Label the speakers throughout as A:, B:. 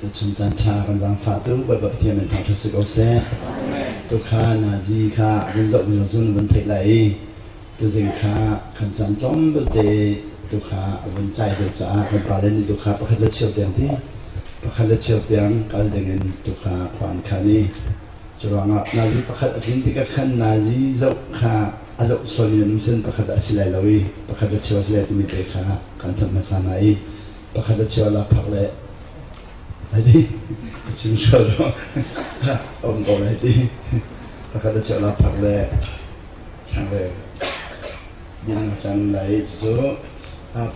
A: Tuchun caan ṭha kan zaangfahtu Bawipa Pathian min thangṭhat si ko seh. Tukha nazi kha vun zoh mi zong na vun theih lai i tuzing kha kan caan tlawm belte tukha a vun tlai deuh caah kan pale nih tukha pakhat le cheu tiang ti pakhat le cheu tiang kal dingin tukha khua an khan i curuangah nazi pakhat a tlin tikah khan nazi zoh kha a zoh sualmi an um sin pakhat a si lai lo i pakhat le cheu a si lai timi te kha kan thanh hmasa hna i pakhat a chia lakphak le ai ti chim sual um ko lai ti pakhat a chia lakphak le changreu ding cang lai cu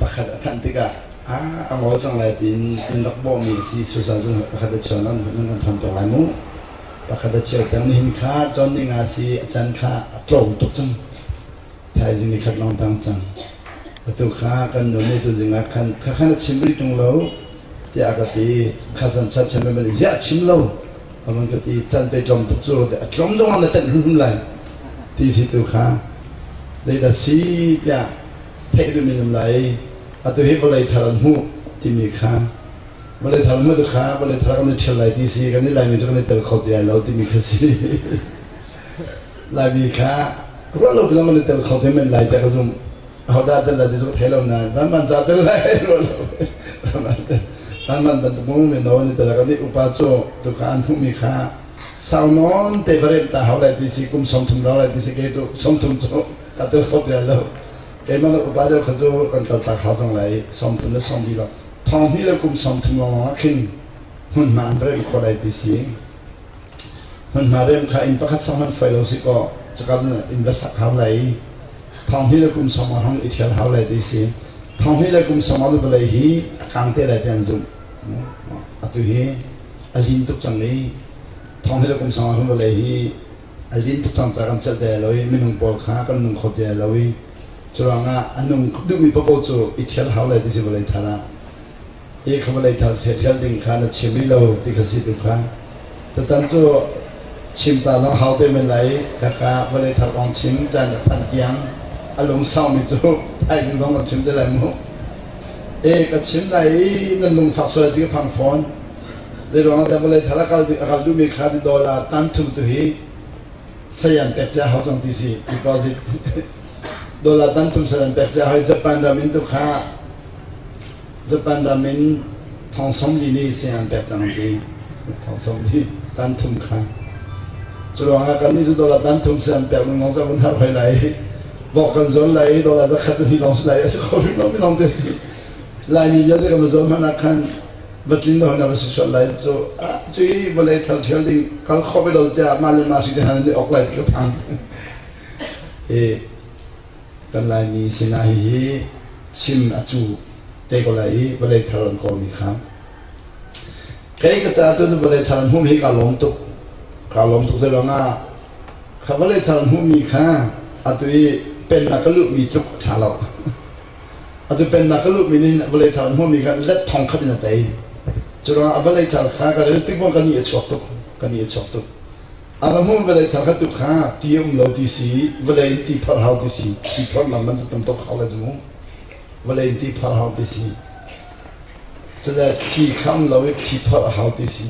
A: pakhat a phanh tikah a ngol cang lai tiin an rak bawhmi a si susa cu pakhat a chia nan nan thon tuk lai mu pakhat a chia tang nihin kha cawn ding a si a can kha a tlawm tuk cang Thaizing ni khat lawng tang cang. Atu kha kan nu nih tuzing ah khan kha khan a chim rih tung lo tiah a ka ti. Kha san chan chan man ziah chim lo. A van ka ti can pe tlawm tuk cu a tlawm zong ah na tenh hum lai ti si tu kha zeidah si tiah theih duhmi nam lai. Atu hi vawlei thar an hmuh timi kha vawlei thar hmuh tu kha vawlei thar kan i ṭhial lai ti si kan i Laimi cu kan i tel kho ti lai lo timi kha si. Laimi kha ruah lo bilang an i tel kho te men lai tiah ka zumh. Ahodah tel lai ti cu ka thei lo nain vanvan ca tel lai ruah lo. Vanvan bantuk mu mino an i tel kan i upa cu tuka an hmuhmi kha sau nawn te va remh ta hau lai ti si kum 30 rau lai ti si ke cu 30 cu ka tel kho ti lo. Keimah le upa deuh kha cu kan kal tak hau cang lai 30 le 40 lo. Thong hnih le kum 30 lawng ah khin hmunhma an remh khawh lai ti si. Hmunhma rem kha inn pakhat sang hmanh fai lo si kaw caka cun inn va sak hau lai i thong hnih le kum sawm hong i ṭhial hau lai ti si. Thong hnih le kum sawm ah vawlei hi a kang te lai ti an zumh. Atu hi a lin tuk cang i thong hnih le kum sawm ah vawlei hi a lin tuk cang caah kan celh te lo i minung pawl kha kan nung kho te lo i curuangah a nung duhmi paoh cu i ṭhial hau lai ti si vawlei thar ah. Hi kha vawlei thar ṭhial ding kha na chim rih lo ti kha si tu kha. Tutan cu chim ta lawng hau te men lai khakha vawlei thar kong chim caan a phanh tiang a lung saumi cu thaizing zong kan chim te lai mu. E ka chim lai i nan lung fak sual ti ka phang fawn. Zei ruangah dah vawlei thar a kal a kal duhmi kha dollar tan thum tu hi sayan pek cia hau cang ti si deposit dollar tan thum sayan pek cia hoi Japan ram in tu kha Japan ram in thong 40 nih sing an pek cang ti. Thong 40 tan thum kha. Cu ruangah kan nih cu dollar tan thum si an pek ning lawng cu kan har hoi lai. Vok kan zuan lai dollar zakhat hi lawng si lai a si kho rih lo mi lawng te si. Laimi vialte kan zuan hmanh ah khan vatlin lo na va si sual lai cu cui vawlei thal thial ding kal kho ve lo tiah mah le mah si te han ni ok lai ti ka phang. E Kan Laimi sinah hihi chim a cu te ko lai i vawlei thar an kawlmi kha. Kei ka ca tu vawlei thar an hmuhmi hi kaa lawm tuk. Kaa lawm tuk zei ruangah kha vawlei thar an hmuhmi kha atu i pennak ka luhmi tluk a ṭha lo. Atu pennak ka luhmi nih vawlei thar an hmuhmi kha let thong khat in a tei. Cu ruangah a vawlei thar kha ka rel tik kan i a chuak tuk. Kan i a chuak tuk. A va hmuh vawlei thar kha tu kha ti a um lo ti si, vawlei in ti phorh hau ti si, ti phorh lam man cu tam tuk hau lai cu mu. Vawlei in ti phorh hau ti si. Cule thli kha um lo i thli phorh a hau ti si.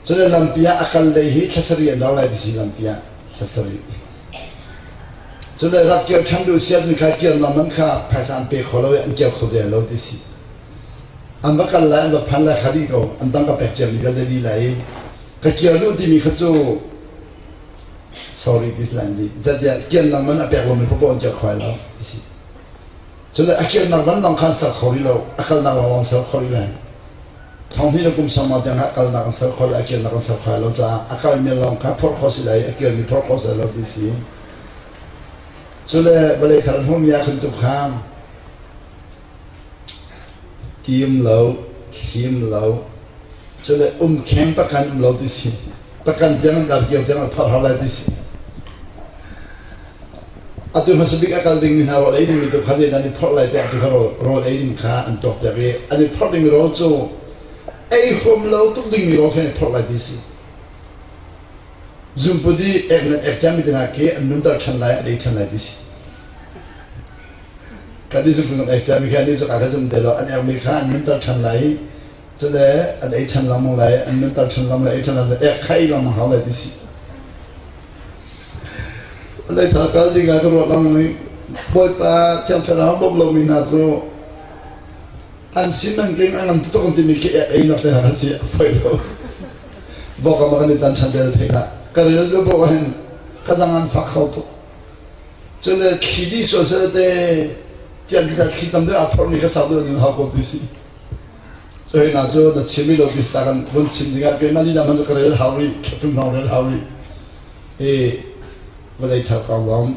A: Cule lampi ah a kal lei hi thla sarih an rau lai ti si lampi ah thla sarih. Cule rak kir ṭhan duh siat mi kha kir lam man kha phaisa an pe kho lo i an kir kho ve lo ti si. An va kal lai an va phan lai kha dih ko an dang ka pek ciami vialte dih lai i Ka kir duh timi kha cu sorry ti si di zatiah kiannak man a pek lomi paoh an kir kho lo ti si. Cule a kirnak van lawng khan ser kho rih lo, a kalnak lawng ser kho rih lai. Thong hnih le kum sawm tiang a kalnak an ser kho lai, a kirnak an ser kho lo caah a kalmi lawng kha phorh kho si lai, a kirmi phorh kho si lo ti si. Cule vawlei thar hmumi ah khan tu kha tim lo, hlim lo, Cule umkheng pakan um lo ti si. Pakan tiang an dar tiang an phorh hau lai ti si. Atu hmasa bik a kal dingmi hna rawl ei dingmi tu kha nih an i phorh lai tiah atu kha rawl ei ding kha an tuak piak i an i phorh dingmi rawl cu ei huam lo tuk dingmi rawl kha an i phorh lai ti si. Zumput i ek nan ek cami te hna khi an nunter ṭhan lai, an ei ṭhan lai ti si. Kan i zumput nan ek cami kha an i cu ka kha zum te lo, an ekmi kha an nunter ṭhan lai i. Cule an ei ṭhan lengmang lai, an nunter ṭhan lengmang lai, ei ṭhan lengmang lai, ek kha ei lengmang hau lai ti si. Leithal kal ding ah ka ruat lengmang i Bawipa Thiang Thlarau bawmh lomi hna cu an sin an keng an ngan tuk an timi khi ek ei nak te hna kan si a foi lo. Vok ah kan i can ṭhan del thei hlah. Ka rel lu bo hin ka zang an fak kho tuk. Cule thli dih sual sel te tiang khi thli tam deuh aa phorhmi kha sau deuh nun hau ko ti si. Cu hna cu na chim i lo ti sa kan vun chim dingah keimah lila hmanh ka rel hau rih, thlatum hrawng rel hau rih. I vawlei thar kong lawng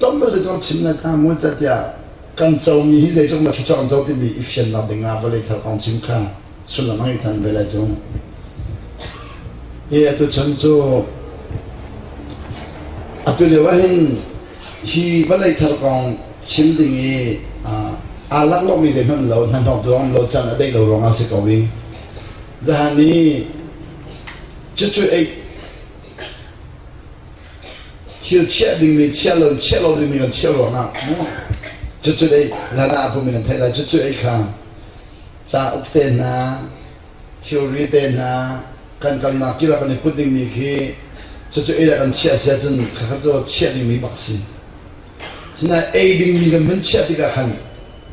A: tom bal te cun chim na ka mu tiah kan comi hi zeitluk na thluachuah kan co timi i fiannak dingah vawlei thar kong chim kha sullam a ngei than ve lai cu. Hi atu chan cu atu lio ah hin hi vawlei thar kong chim ding i aa laklawhmi zeihmanh lo hnahnawk duang lo caan a deih lo ruangah si ko i zahan i cucu ei thil chiah dingmi chiah lo chiah lo dingmi kan chiah ruangah cucu ei lana a pum in an theih lai cucu ei kha cauk te hna thilri te hna kan kalnak kip ah kan i put dingmi khi cucu ei ah kan chiah si ahcun khakha cu chiah dingmi bak si. Sinain ei dingmi kan vun chiah tikah khan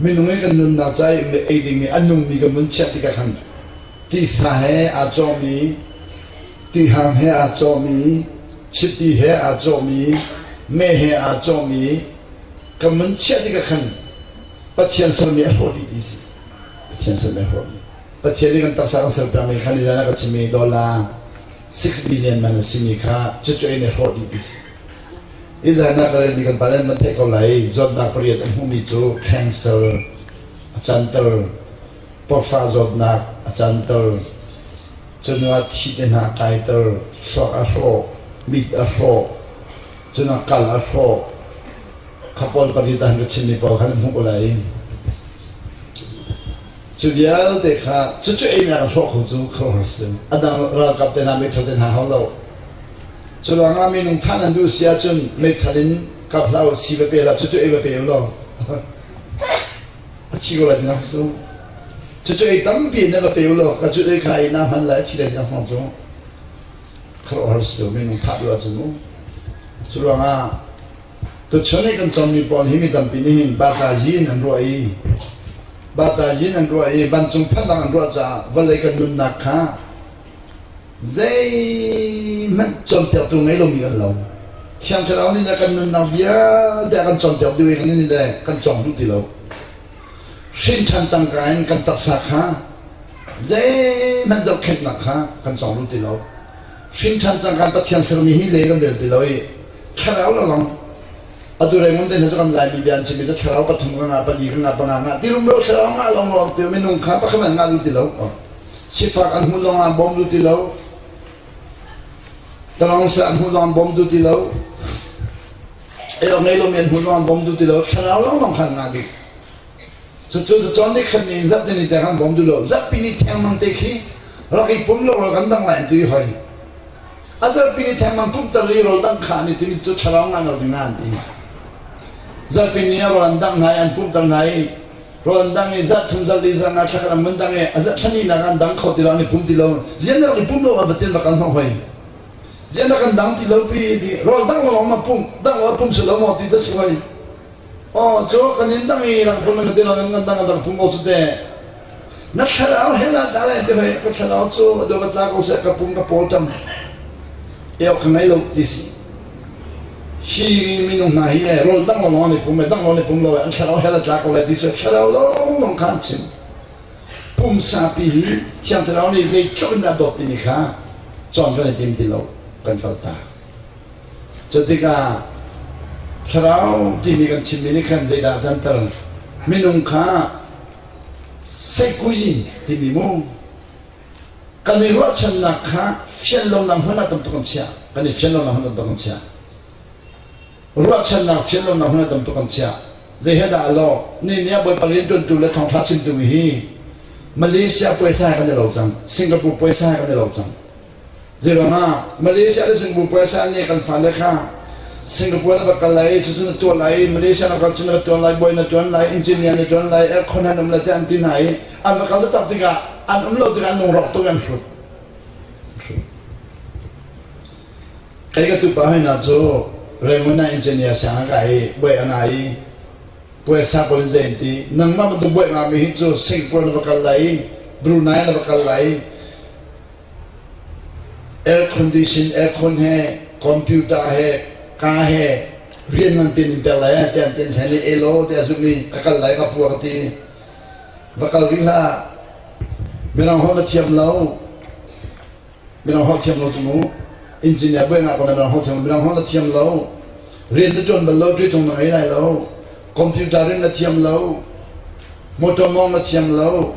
A: minung i kan nunnak ca i ei dingmi a nungmi kan vun chiah tikah khan tisa he aa cawhmi tihang he aa cawhmi chiti he aa cawhmi meh he aa cawhmi kan vun chiah tikah khan Pathian sermi a hrawh dih ti si. Pathian sermi a hrawh dih. Pathian nih kan taksa kan ser piakmi kha nizan ah ka chimmi dollar 6 billion man a simi kha cucu in i hrawh dih ti si. Hi zan ah ka relmi kan pale nan theih ko lai. Zawtnak pariat an hmuhmi cu cancer a canter, pawfa zawtnak a canter, cun ah thi te hna a kaiter, thluak a hrawh, mit a hrawh, cun ah kal a hrawh. Kha pawl pariat ah ka chimmi pawl kha nan hmuh ko lai. Cu vialte kha cucu einak a hrawh kho cu khuaruahhar si. A dang ralkap te hna meithal te hna hau lo. Cu ruangah minung thah nan duh si ahcun meithal in kap hlah u, si va pe hlah, cucu ei va pe u law a thi ko lai ti nak su. Cucu ei tampi in va pe u law ka cu ei kha ei na hman lai a thi lai ti nak song cu khuaruahhar si lo minung thah duh ahcun mu. Cu ruangah tuchun i kan tonmi pawl hi mi tampi nih hin bata yin an ruah i bata yin an ruah i vancung phannak an ruah caah vawlei kan nunnak kha Zeihmanh cawnpiaktu ngei lomi kan lo. Thiang Thlarau nih le kan nunnak vialte a kan cawnpiak dih i kan nih le kan cawng duh ti lo. Hrin ṭhan cangka in kan taksa kha zeihmanh zohkhenhnak kha kan cawng duh ti lo. Hrin ṭhan cangka in Pathian sermi hi zei kan rel ti lo i thlarau lawng atu Raymond te hna cu kan Laimi bia an chimmi cu thlarau pathum ka ngah pali ka ngah panga ngah ti rumro thlarau ngah lawng lawng ti minung kha pakhat an ngah duh ti lo. Sifak an hmuh lawng ah bawm duh ti lo. Talong sa an hmuh lawng bawm duh ti lo. Ei ngei lomi an hmuh lawng bawm duh ti lo. Thlarau lawng lawng khan ngah duh. Cucu cawn ni khat ni zarhte ni te kan bawm duh lo. Zarhpi ni thengmang te khi rak i pum lo rawl kan dang lai an ti hoi. A zarhpi ni thengmang pumter i rawl dang kha ni timi cu thlarau ngah lo ding an ti. Zarhpi ni a rawl an dang hna i an pumter hna i rawl dang i zarh thum zarh li zarh nga thla kan mun dang i a zarh thla nak an dang kho ti lo an i pum ti lo zian rak i pum lo an va tin va kal hnawh hoi zian rak kan dang ti lo pi ti rawl dang lo ma pum dang lo pum si lo maw ti ta si hoi oh cu kan in dang i rang pum an ti lo kan dang an dang pum ko su te na thlarau he la tla lai ti hoi ka thlarau cu do ka tla ko se ka pum ka pawl tam eok ka ngei lo ti si Hi minung hna hi rawl dang lawng an i pum dang lawng an i pum lo an thlarau hell a tla ko lai ti cu thlarau lawnglawng kha an chim. Pumsa pi hi Thiang Thlarau nih zeitluk in dah dawt timi kha cawn kan i tim ti lo kan kal tak. Cu tikah thlarau timi kan chimmi nih khan zeidah a canter? Minung kha seikuyin timi mu Kan i ruahchannak kha fian lonak hmun ah tamtuk an chiah. Kan i fian lonak hmun ah tamtuk an chiah. Ruahchannak fian lonak hmun ah tamtuk an chiah. Zei he dah a lawh? Ni ni ah Bawipa rianṭuantu le thawngṭha chimtu hi Malaysia puaisa he kan i lo cang. Singapore puaisa he kan i lo cang. Zeiruangah Malaysia le Singapore puaisa nih kan fale kha Singapore na va kal lai, cucu na tuah lai, Malaysia na kal cu na va tuan lai, bawi na ṭuan lai, engineer na ṭuan lai, aircon han um lai tiah an ti hna i an va kal taktak tikah. An um lo tikah an lungrawk tuk an hrut. Kei ka tupa hoi cu Rangoon ah engineer sang a kai i buai a ngai i puaisa pawl in zei an ti nangmah bantuk buai ngami hi cu Singapore na va kal lai i Brunei na va kal lai i air condition aircon he computer he ka he rian ngan tin in pek lai tiah an tin thlen i elo tiah zumh i ka kal lai ka pua ka ti va kal rih hlah mirang holh na thiam lo Mirang holh thiam lo cu mu. Engineer buainak ko na mirang holh thiam mirang holh na thiam lo. Rian na ṭuan bal lo, ṭuitung na ngei lai lo. Computer in na thiam lo. Motor mong na thiam lo.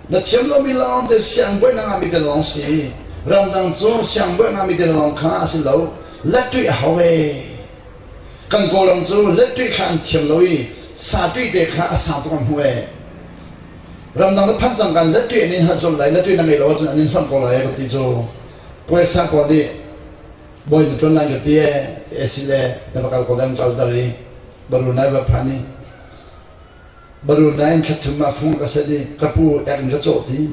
A: Na thiam lomi lawng te siang buainak ngami te lawng si. Ramdang cu siang buai ngami te lawng kha a si lo. Lettuih a hau ee. Kan Kawlram cu lettuih kha an thiam lo i sa tuih te kha a sang tuk an hmuh ee. Ramdang na phanh cang kan lettuih an in hal colh lai lettuih na ngei lo ahcun an in hlonh ko lai ka ti cu puaisa pawl nih bawi na ṭuan lai ka ti ee si le na va kal ko lai an kal ter i Brunei va phan i Brunei in thla thum ah fung ka set i ka pu ek in ka cawh ti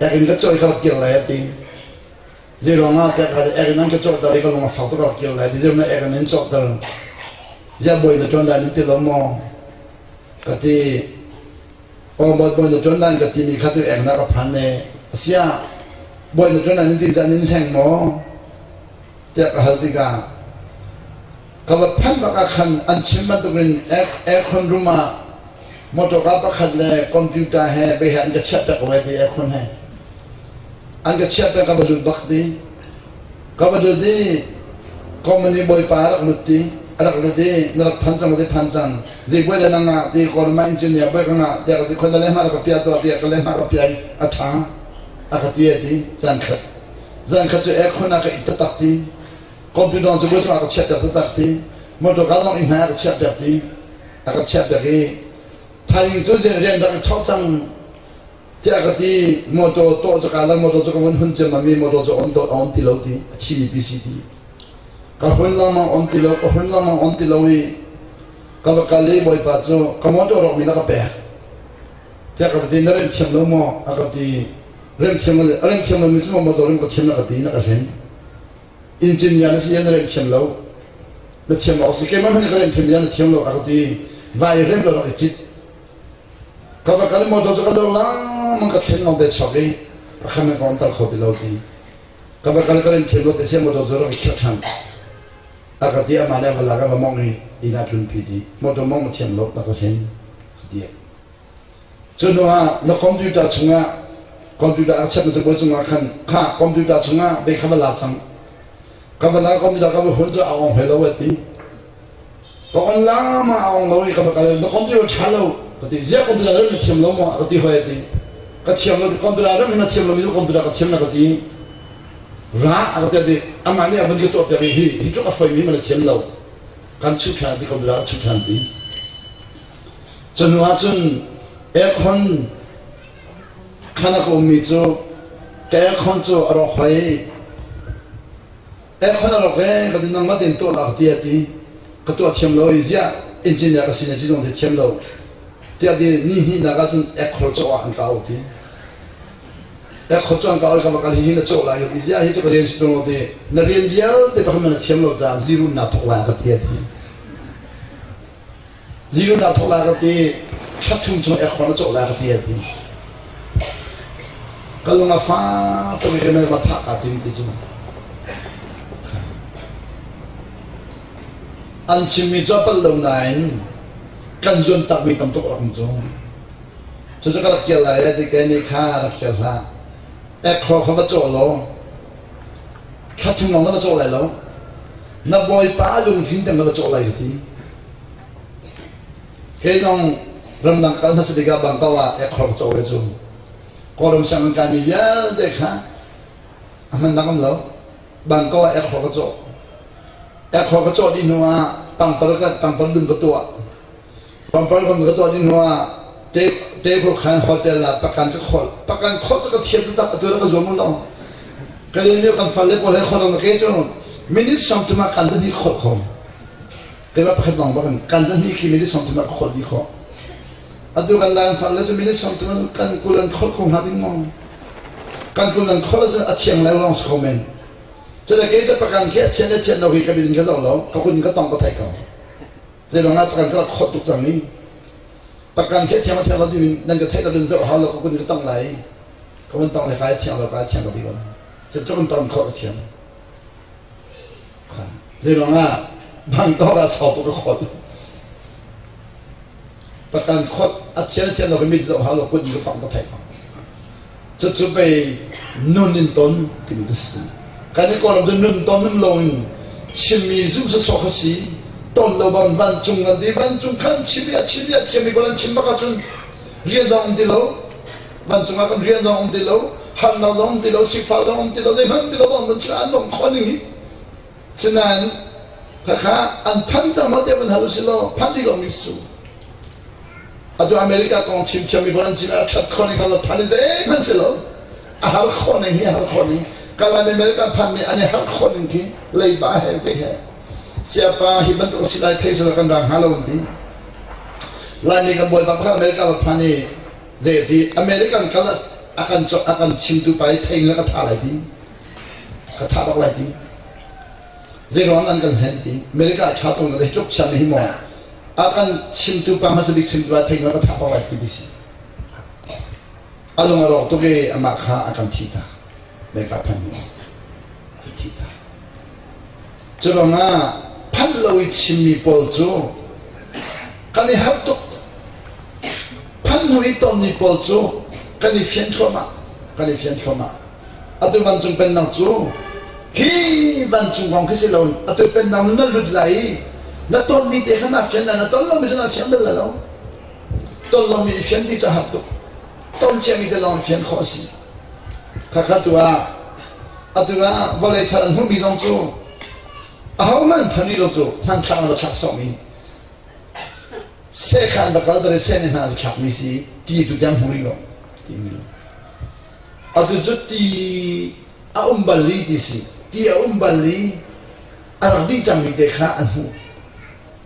A: ek in ka cawh i ka rak kir lai a ti Zeiruang ah tiah ka ek in an ka cawhter i ka lung a fak tuk rak kir lai ti zeiruang ek in an cawhter ya bawi na ṭuan lai nan ti lo maw ka ti aw bawi bawi na ṭuan lai ka timi kha tu ek na ka phan ne asiah bawi na ṭuan lai nan ti dah nan hleng maw tiah ka hal tikah ka va phanh bak ah khan an chim bantukin aircon room ah motor pakhat le computer he bei he an ka chiah piak ko ti aircon he an ka chiah piak ka va lut bak ti ka va lut i company bawipa a rak lut ti a rak lut i na rak phan cang ti phan cang zei buai le na ngah ti kawlma engineer buai ka ngah tiah ka ti khon le hma ka pia tuah tiah ka le hma ka pia i a ṭha a ka ti a ti zan khat zan khat cu aircon ah ka it taktak ti computer cu buai cungah ka chiah piak taktak ti motor car zong i hmai ah ka chiah piak ti a ka chiah piak i thaizing cu rian rak i thawk cang tiah ka ti motor tawh cu ka lang motor cu ka vun hun cem mi motor cu on on ti lo ti a thi mi PC ti ka hun lengmang on ti lo ka hun lengmang on ti lo i ka va kal i bawipa cu ka motor rawk mi na ka pek tiah ka ti na rem thiam lo maw a ka ti rem thiam lo rem thiam lo mi cu motor rem ka thiam na ka ti na ka hlen engineer na si na rem thiam lo na thiam lo si keimah hmanh ka rem thiam na thiam lo a ka ti vai rem lo rak i cit ka va kal motor cu ka dor langmang ka thlen lawng te chuak i pakhat man ka on tar kho ti lo ti ka va kal ka rem thiam lo te sia motor cu rak i khirh ṭhan a ka ti amah le va la ka va mong i inn ah tlun pi ti motor mong ma thiam lo na ka thlen ti cu hnu ah na computer chungah computer a chap na cabuai cungah khan kha computer chungah ve kha va la cang ka va la computer ka va hun cu a ong he lo a ti Ka on lama a ong lo i ka va kal na computer ṭha lo ka ti ziah computer ram na thiam lo maw ka ti hoi a ti ka thiam lo computer ram na thiam lo mi cu computer ka thiam na ka ti ra a ka ti ti amah nih a vun ka tuah piak i hi hi tluk a foi mi ma na thiam lo kan chuh ṭhan ti computer kan chuh ṭhan ti cu hnu ah cun aircon khan a ka ummi cu ka aircon cu a rawk hoi Aircon a rawk ee ka ti nangmah tein tuah la ka ti a ti. Ka tuah thiam lo i ziah engineer ka si na ti dong te thiam lo. Tiah ti ni hnihnak ahcun aircon cawh ah an ka auh ti. Aircon cu an ka auh i ka va kal hi hi na cawh lai ti ziah hi cu ka rian si tung lo ti. Na rian vialte pakhat na thiam lo caah zero na thawk lai ka ti a ti. Zero na thawk lai ka ti. Thla thum chung aircon na cawh lai ka ti a ti. Ka lung a fak tuk i ka mel ma thah kaa tim ti cu. An chimmi cu a palh lo nain kan zuan takmi tam tuk rak um cu. Cucu ka rak kial lai ti ke nih kha rak kial hlah. Ekhaw kha va cawh law thla thum lawng na va cawh lai lo. Na bawipa lungthin teng na va cawh lai ka ti. Kei zong ramdang kal hmasa bik ah Bangkok ah ekhaw ka cawh ve cu. Kawlram sianginn kaimi vialte kha a hman nak um lo. Bangkok ah ekhaw ka cawh. Ekhaw ka cawh dih hnu ah pangpar ka pangpar dum ka tuah. Pangpar dum ka tuah dih hnu ah te te khan hotel ah pakan ka khol. Pakan khol cu ka thiam taktak atu ka zuam lo. Ka len lio kan fale pawl he khol ke cu minute song tuma kan zan hi khol kho. Keimah pakhat lawng bak in kan zan hi khi minute song tuma ka khol dih khawh. Atu kan Lai far le cu minute sawm cu kan kul an kholh kho hnga ding maw? Kan kul an kholh ahcun a thiang lai lawng si kho men. Cule kei cu pakan khi a thian le thian lo hi ka min ka zoh lo, ka kun ka tong ka theih ko. Zeilong ah pakan ka rak khawt tuk cang i pakan khi a thiang a thiang lo timi nan ka theih lo dun zoh hau lo ka kun ka tong lai. Ka vun tong le kai thiang lo kai thiang lo ti ko. Cu cu kan ton khawh ka thiam. Zeilong ah bangtawk ah sau tuk ka khawt. Pakan khawt a thian a thian lo ka mit zoh hau lo kut in ka tong ka theih ko. Cucu pei nun in ton timi ka si. Kan i Kawlram cu nun ton nun lo in chimmi zumh sawsawh kha si. Ton lo bang vancung kan ti. Vancung khan chim i a chim i a thiammi pawl an chim bak ahcun rian zong um ti lo. Vancung ah kan rian zong um ti lo. Harnak zong um ti lo. Sifah zong um ti lo. Zeihmanh um ti lo bang van chim an lawmh khawh ning hi. Sinain khakha an phan cang maw tiah van hal usih law phan rih lomi su. Atu America kong chim thiammi pawl an chim a ṭhat khawh ning kha phan in zeihmanh si lo. A har khawh ning hi a har khawh ning. Kalan America phan nih an i har khawh ning khi leiba he ve he. Siapa hi bantuk si lai thei sila kan ra hnga lo an ti. Laimi kan bawipa pakhat America va phan i zei ti American kal a kan a kan chimtu pa i thei in ka tha lai ti. Ka tha bak lai ti. Zeiruang an kan hlen ti. America ṭha tung le tluk chiam hi maw a kan chimtu pa hmasa bik chimtu ah thei ka tha bak lai ti ti si. A lung a rawk tuk i amah kha a kan thi ta. America phan hnu a thi ta. Cu ruangah phanh lo i chimmi pawl cu kan i harh tuk. Phanh hnu i tonmi pawl cu kan i fian thluahmah. Kan i fian thluahmah. Atu vancung pennak cu khi vancung kong khi si lo atu pennak na lut lai i na tonmi te kha na fian lai na ton lomi cu na fian bal lai lo. Ton lomi i fian ti cu a har tuk. Ton ciami te lawng fian khawh a si. Khakha tu ah atu ah vawlei thar an hmuhmi zong cu ahohmanh phan rih lo cu hmanthlak an va thlak sawhmi seh kha an va kal i seh nih hna an thlakmi si ti tu tiang hmu rih lo timi lo. Atu cu ti a um bal i ti si. Ti a um bal i a rak dih cangmi te kha an hmuh.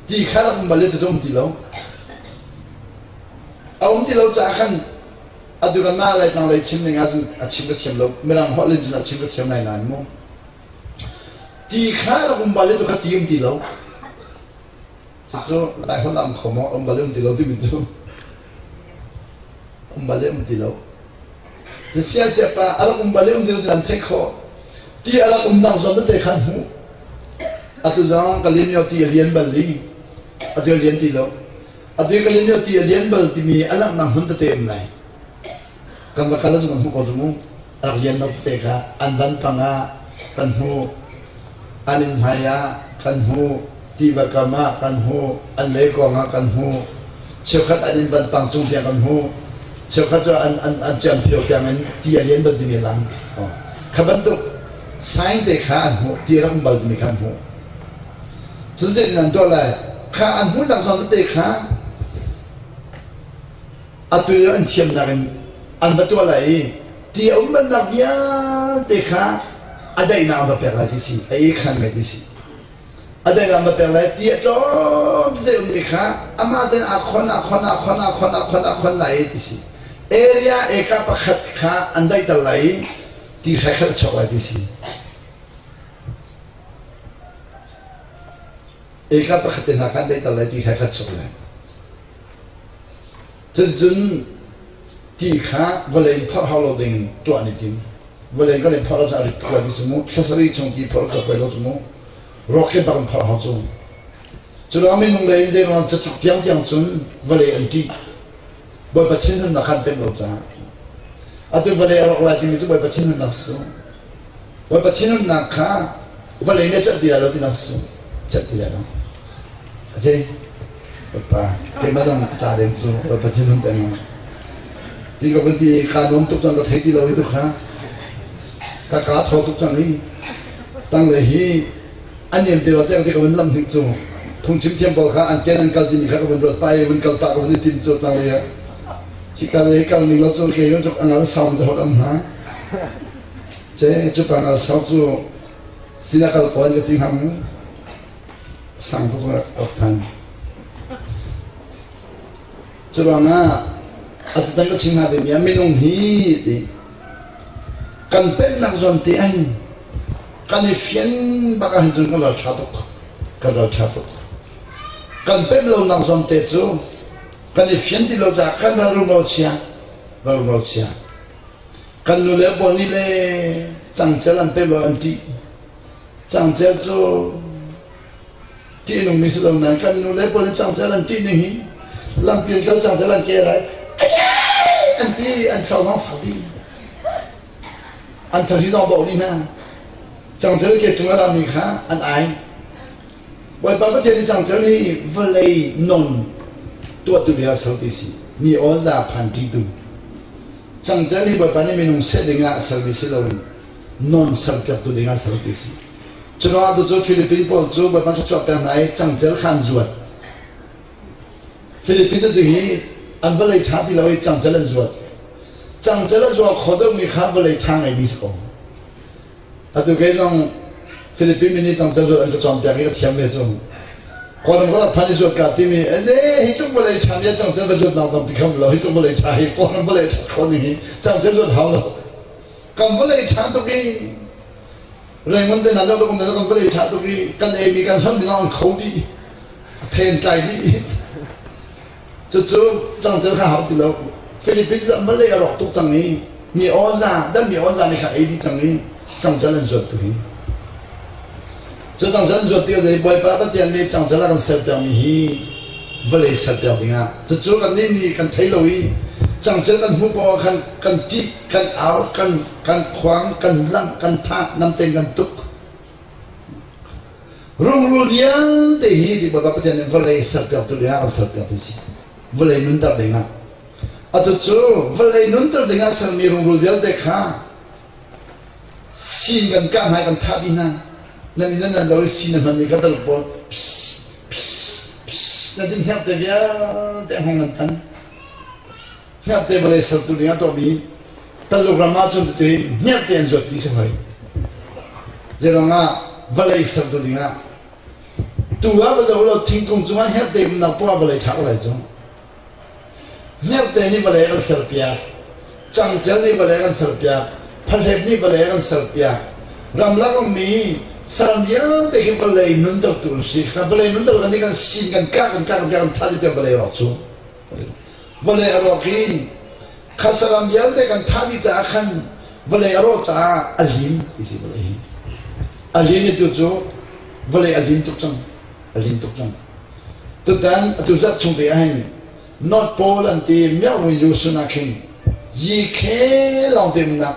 A: Ti kha rak um bal i ti cu um ti lo. A um ti lo caah khan atu kanmah Laitlang lei chim ning ahcun a chim ka thiam lo. Mirang holh in cun a chim ka thiam lai nain mu. Ti kha rak um bal i tu kha ti um ti lo. Cucu Lai holh ah um kho maw? Um bal i um ti lo timi cu. Um bal i um ti lo. Siasiah pa a rak um bal i um ti lo ti an theih khawh. Ti a rak umnak zawn tete kha an hmuh. Atu zong Kalemyo ti a lian bal i atu a lian ti lo. Atu i Kalemyo ti a lian bal timi a langhnak hmun tete um lai. Kan va kal ahcun kan hmuh ko cu mu. A rak lian lo tete kha an van pang ah kan hmuh. An inn hmai ah kan hmuh. Tiva kam ah kan hmuh, an leikuang ah kan hmuh, cheukhat an inn vanpang cung tiang kan hmuh, cheukhat cu an, an, an ciamphio tiang in ti a lian bal timi a lang. Kha bantuk sign te kha an hmuh, ti a rak um bal timi kha an hmuh. Cu zeitin an tuah lai? Kha an hmuhnak zawn tete kha atu an thiamnak in an va tuah lai i ti a um balnak vialte kha a daihnak an va pek lai ti si, a i khan lai ti si. A deng ah ma pek lai ti a tlawm tete ummi kha amah ten aa khon aa khon aa khon aa khon aa khon aa khon lai ti si. Area eka pakhat kha an daihter lai i ti hrai khat a chuak lai ti si. Eka pakhat te hna kha an daihter lai ti hrai khat chuak lai. Cuticun ti kha vawlei in phorh hau lo ding tuah an i tim. Vawlei kan in phorh lo cu a rit tuk lai ti si mu. Thla sarih chung ti phorh cu a fawi lo cu mu. Rocket bak in phorh hau cu. Cu ruang minung lei in zeiruang catluk tiangtiang cun vawlei an ṭih. Bawipa thinhunnak kha an pemh lo caah. Atu vawlei a rawk lai timi cu Bawipa thinhunnak si. Bawipa thinhunnak kha vawlei nih a celh ti lai lo tinak si. Celh ti lai lo. A si. Bawipa, keimah dang ta ding cu Bawipa thinhun peng. Ti ka vun ti ka nuam tuk cang ka thei ti lo i tu kha. Ka ka thaw tuk cang i tang le hi an niam ti lo tiang ti ka vun lam hnik cu phungchim thiam pawl kha an ken an kal timi kha ka vun ruat pa i vun kal pah ka vun i tim cu tang le hi kal hi kal ning lo cu ke yun cuk angal saum te hot am hna ce cu pa ngal sau cu tina kal ko an ka ti hna mu sang tuk rak phan. Curuangah atutan ka chim hnga dingmi ah minung hi ti kan pennak zawn te ahhin kan i fian bak ahhin cun kan ral ṭha tuk kan ral ṭha tuk kan pemh lonak zawn te cu kan i fian ti lo caah kan ral rumro chia ral rumro chia kan nu le pawl nih le cangcel an pemh lo an ṭih cangcel cu Ṭih nungmi si lo nain kan nu le pawl nih cangcel an ṭih ning hi lampi an kal cangcel an ke lai an ti an thlo zong fak dih an thari zong bawh dih hna cangcel ke cung a rami kha an ai Bawipa Pathian nih cangcel hi vawlei non tuahtu bia ser ti si mi awza phan ṭihtu cangcel hi Bawipa nih minung seh dingah sermi si loin non serpiaktu dingah ser ti si Curuangah tu cu Philippine pawl cu Bawipa thluachuah pek hna i cangcel kha an zuat. Philippine tu hi an vawlei ṭha ti lo i cangcel an zuat. Cangcel a zual kho deuhmi kha vawlei ṭha ngeimi si ko. Atu kei zong Philippine mi nih cangcel zuat an ka cawnpiak i ka thiam ve cu. Kawlram ka rak phan i zuat ka timi ze hi tluk vawlei ṭha mi cangcel va zuat nak tampi kham lo hi tluk vawlei ṭha hi Kawlram vawlei ṭhat kho ning hi cangcel zuat hau lo. Kan vawlei ṭha tuk i Raymond te hna deuh kan kan vawlei ṭha tuk i kan eimi kan hlam ding an kho dih a then tlai dih cucu cangcel kha hau ti lo Philippines ah Malay a rawk tuk cang i mi awza dan mi awza nih kha ei dih cang i cangcel an zuat tu hi cu cangcel an zuat ti Bawipa Pathian nih cangcel a kan serpiak mi hi vawlei serpiak dingah cucu kan nih nih kan thei lo i cangcel kan hmuh paoh ah khan kan ṭih kan au kan kan khuang kan langh kan thah namten kan tuk rungrul vialte hi ti Bawipa Pathian nih vawlei serpiak tu dingah kan serpiak ti si vawlei nunter dingah atu cu vawlei nunter dingah sermi rungrul vialte kha sin kan kah hna kan thah dih hna nan in nan lo i sin a hman i ka dal pawl pss pss pss na din hniak te vialte hong nan tan Hngerhte vawlei sertu ding ah tuahmi Taluk ram ah cun tuti hngerhte an zuat ti si hoi. Zeiruangah vawlei sertu ding ah tu ah va zoh lo thingkung cungah hngerhte umnak poah vawlei thlak lai cu. Hngerhte nih vawlei an serpiak, cangcel nih vawlei an serpiak, phahlep nih vawlei an serpiak. Ramlak ummi saram vialte hi vawlei nuntertu an si. Vawlei nunter kan nih kan sin kan kah kan kah kan kah kan thah dih tiang vawlei rawk cu. Vawlei a rawk i kha saram vialte kan thah dih caah khan vawlei a rawh caah a lin ti si vawlei hi. A lin i tu cu vawlei a lin tuk cang. A lin tuk cang. Tutan atu zarh chung te ahhin North Pole an ti Myanmar Yusun ah khin yikhe lawng te umnak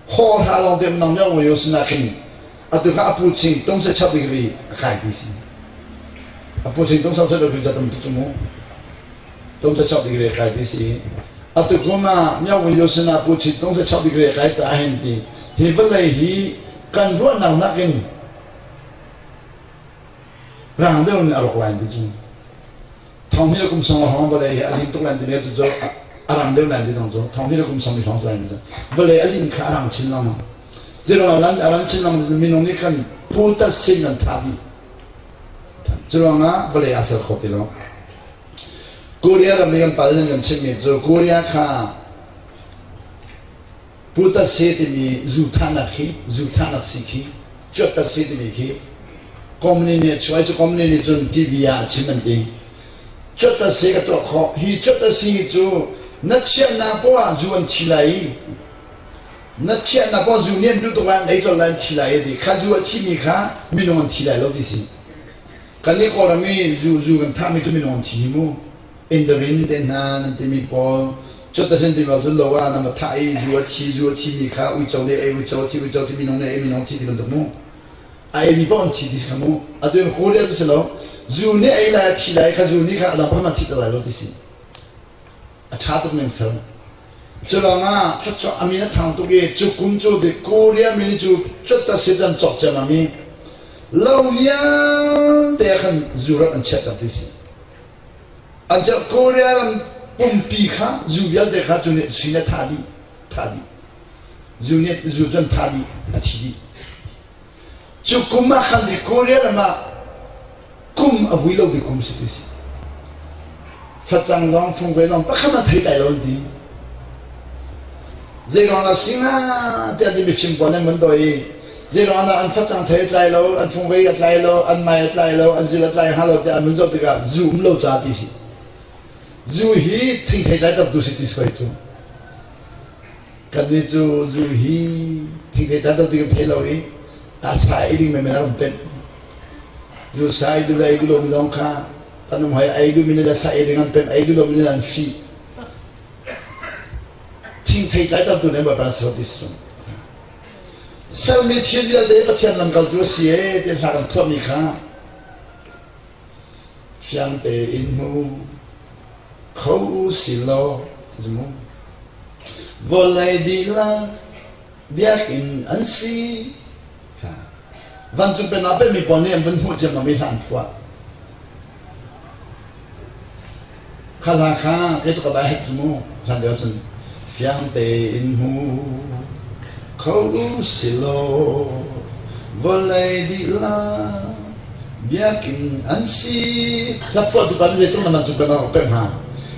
A: hawhra lawng te umnak Myanmar Yusun ah khin atu kha a pu ching tung se chap degree a kai ti si. A pu ching tung se chap degree tam tu cu mu. Tung se chap degree a kai ti si. Atu kum ah Myanmar Yusun ah pu ching tung se chap degree a kai caah hin ti hi vawlei hi kan ruahnak nakin rang deuh in a rawk lai ti cu thong hi le kum song hrawng vawlei hi a lin tuk lai ti cu a rang deuh lai ti zong cu thong hi le kum song hrawng lai ti cu vawlei a lin kha a rang chin lengmang zeirong a ran a ran chin lengmang minung nih khan putat sin an thah dih cu ruangah vawlei aa ser kho ti lo Korea ram i kan pal nan kan chimmi cu Korea kha putat se timi zu thahnak khi zu thahnak si khi cuattat si timi khi company nih a chuah i cu company nih cun TV ah a chim an ti cuattat si ka tuah khawh hi cuattat si cu na chiahnak poah ah zu an thi lai i na chiahnak poah zu nih an duh tuk lai an ei colh lai an thi lai a ti kha zu a thimi kha minung an thi lai lo ti si kan nih Kawlram i zu zu kan thahmi cu minung an thi hi mu Indarin te hna nan timi pawl cuatasin ti cun lo ah nan va thah i zu a thi zu a thimi kha uico nih ei uico a thi uico thi minung nih ei minung thi ti bantuk mu a eimi paoh an thi ti si mu atu in Korea cu si lo zu nih ei lai a thi lai kha zu nih kha a dang pakhat thi te lai lo ti si a ṭha tuk ning ser cu lawngah thluachuah a min a thang tuk i cu kum cu the Korea min cu cuatasit an cawk ciammam i lo vialte ah khan zu rak an chiahter ti si An Korea ram pumpi kha zu vialte kha cu nih sin a thah dih thah dih zu nih zu cu an thah dih a thi dih cu kum ah khan Korea ram ah kum a vui lo mi kum si ti si. Facang zong fungvei zong pakhat a thei tlai lo an ti. Zeiruang dah si hnga tiah ti mifim pawl nih an vun dawi i zeiruang dah an facang thei a tlai lo, an fungvei a tlai lo, an mai a tlai lo, an zil a tlai hnga lo tiah an vun zoh tikah zu um lo caah ti si. Zu hi thingthei tlaitertu si ti si hoi cu. Kannih cu zu hi thingthei tlaitertu ti kan thei lo i a sa ei ding menmen a kan pemh. Zu sa ei duh le ei duh lomi zong kha kan um hoi ei duhmi nih le sa ei ding an pemh, ei duh lomi nih an fih. Thingthei tlaitertu nih Bawipa na ser ti si. Sermi thil vialte Pathian lamkaltu a si ee ti hla kan phuahmi kha fiang tein hmu kho si law mu. Vawlei dihlak biakinn an si. Vancung pennak pekmi pawl nih an vun hmuh ciammam i hla an phuah. Kha hla kha kei cu ka bai het cu mu hlan lio cun fiang tein hmu kho si law vawlei dihlak biakinn an si. Hla phuahtu pa nih zeitluk na vancung pennak rak pek hna.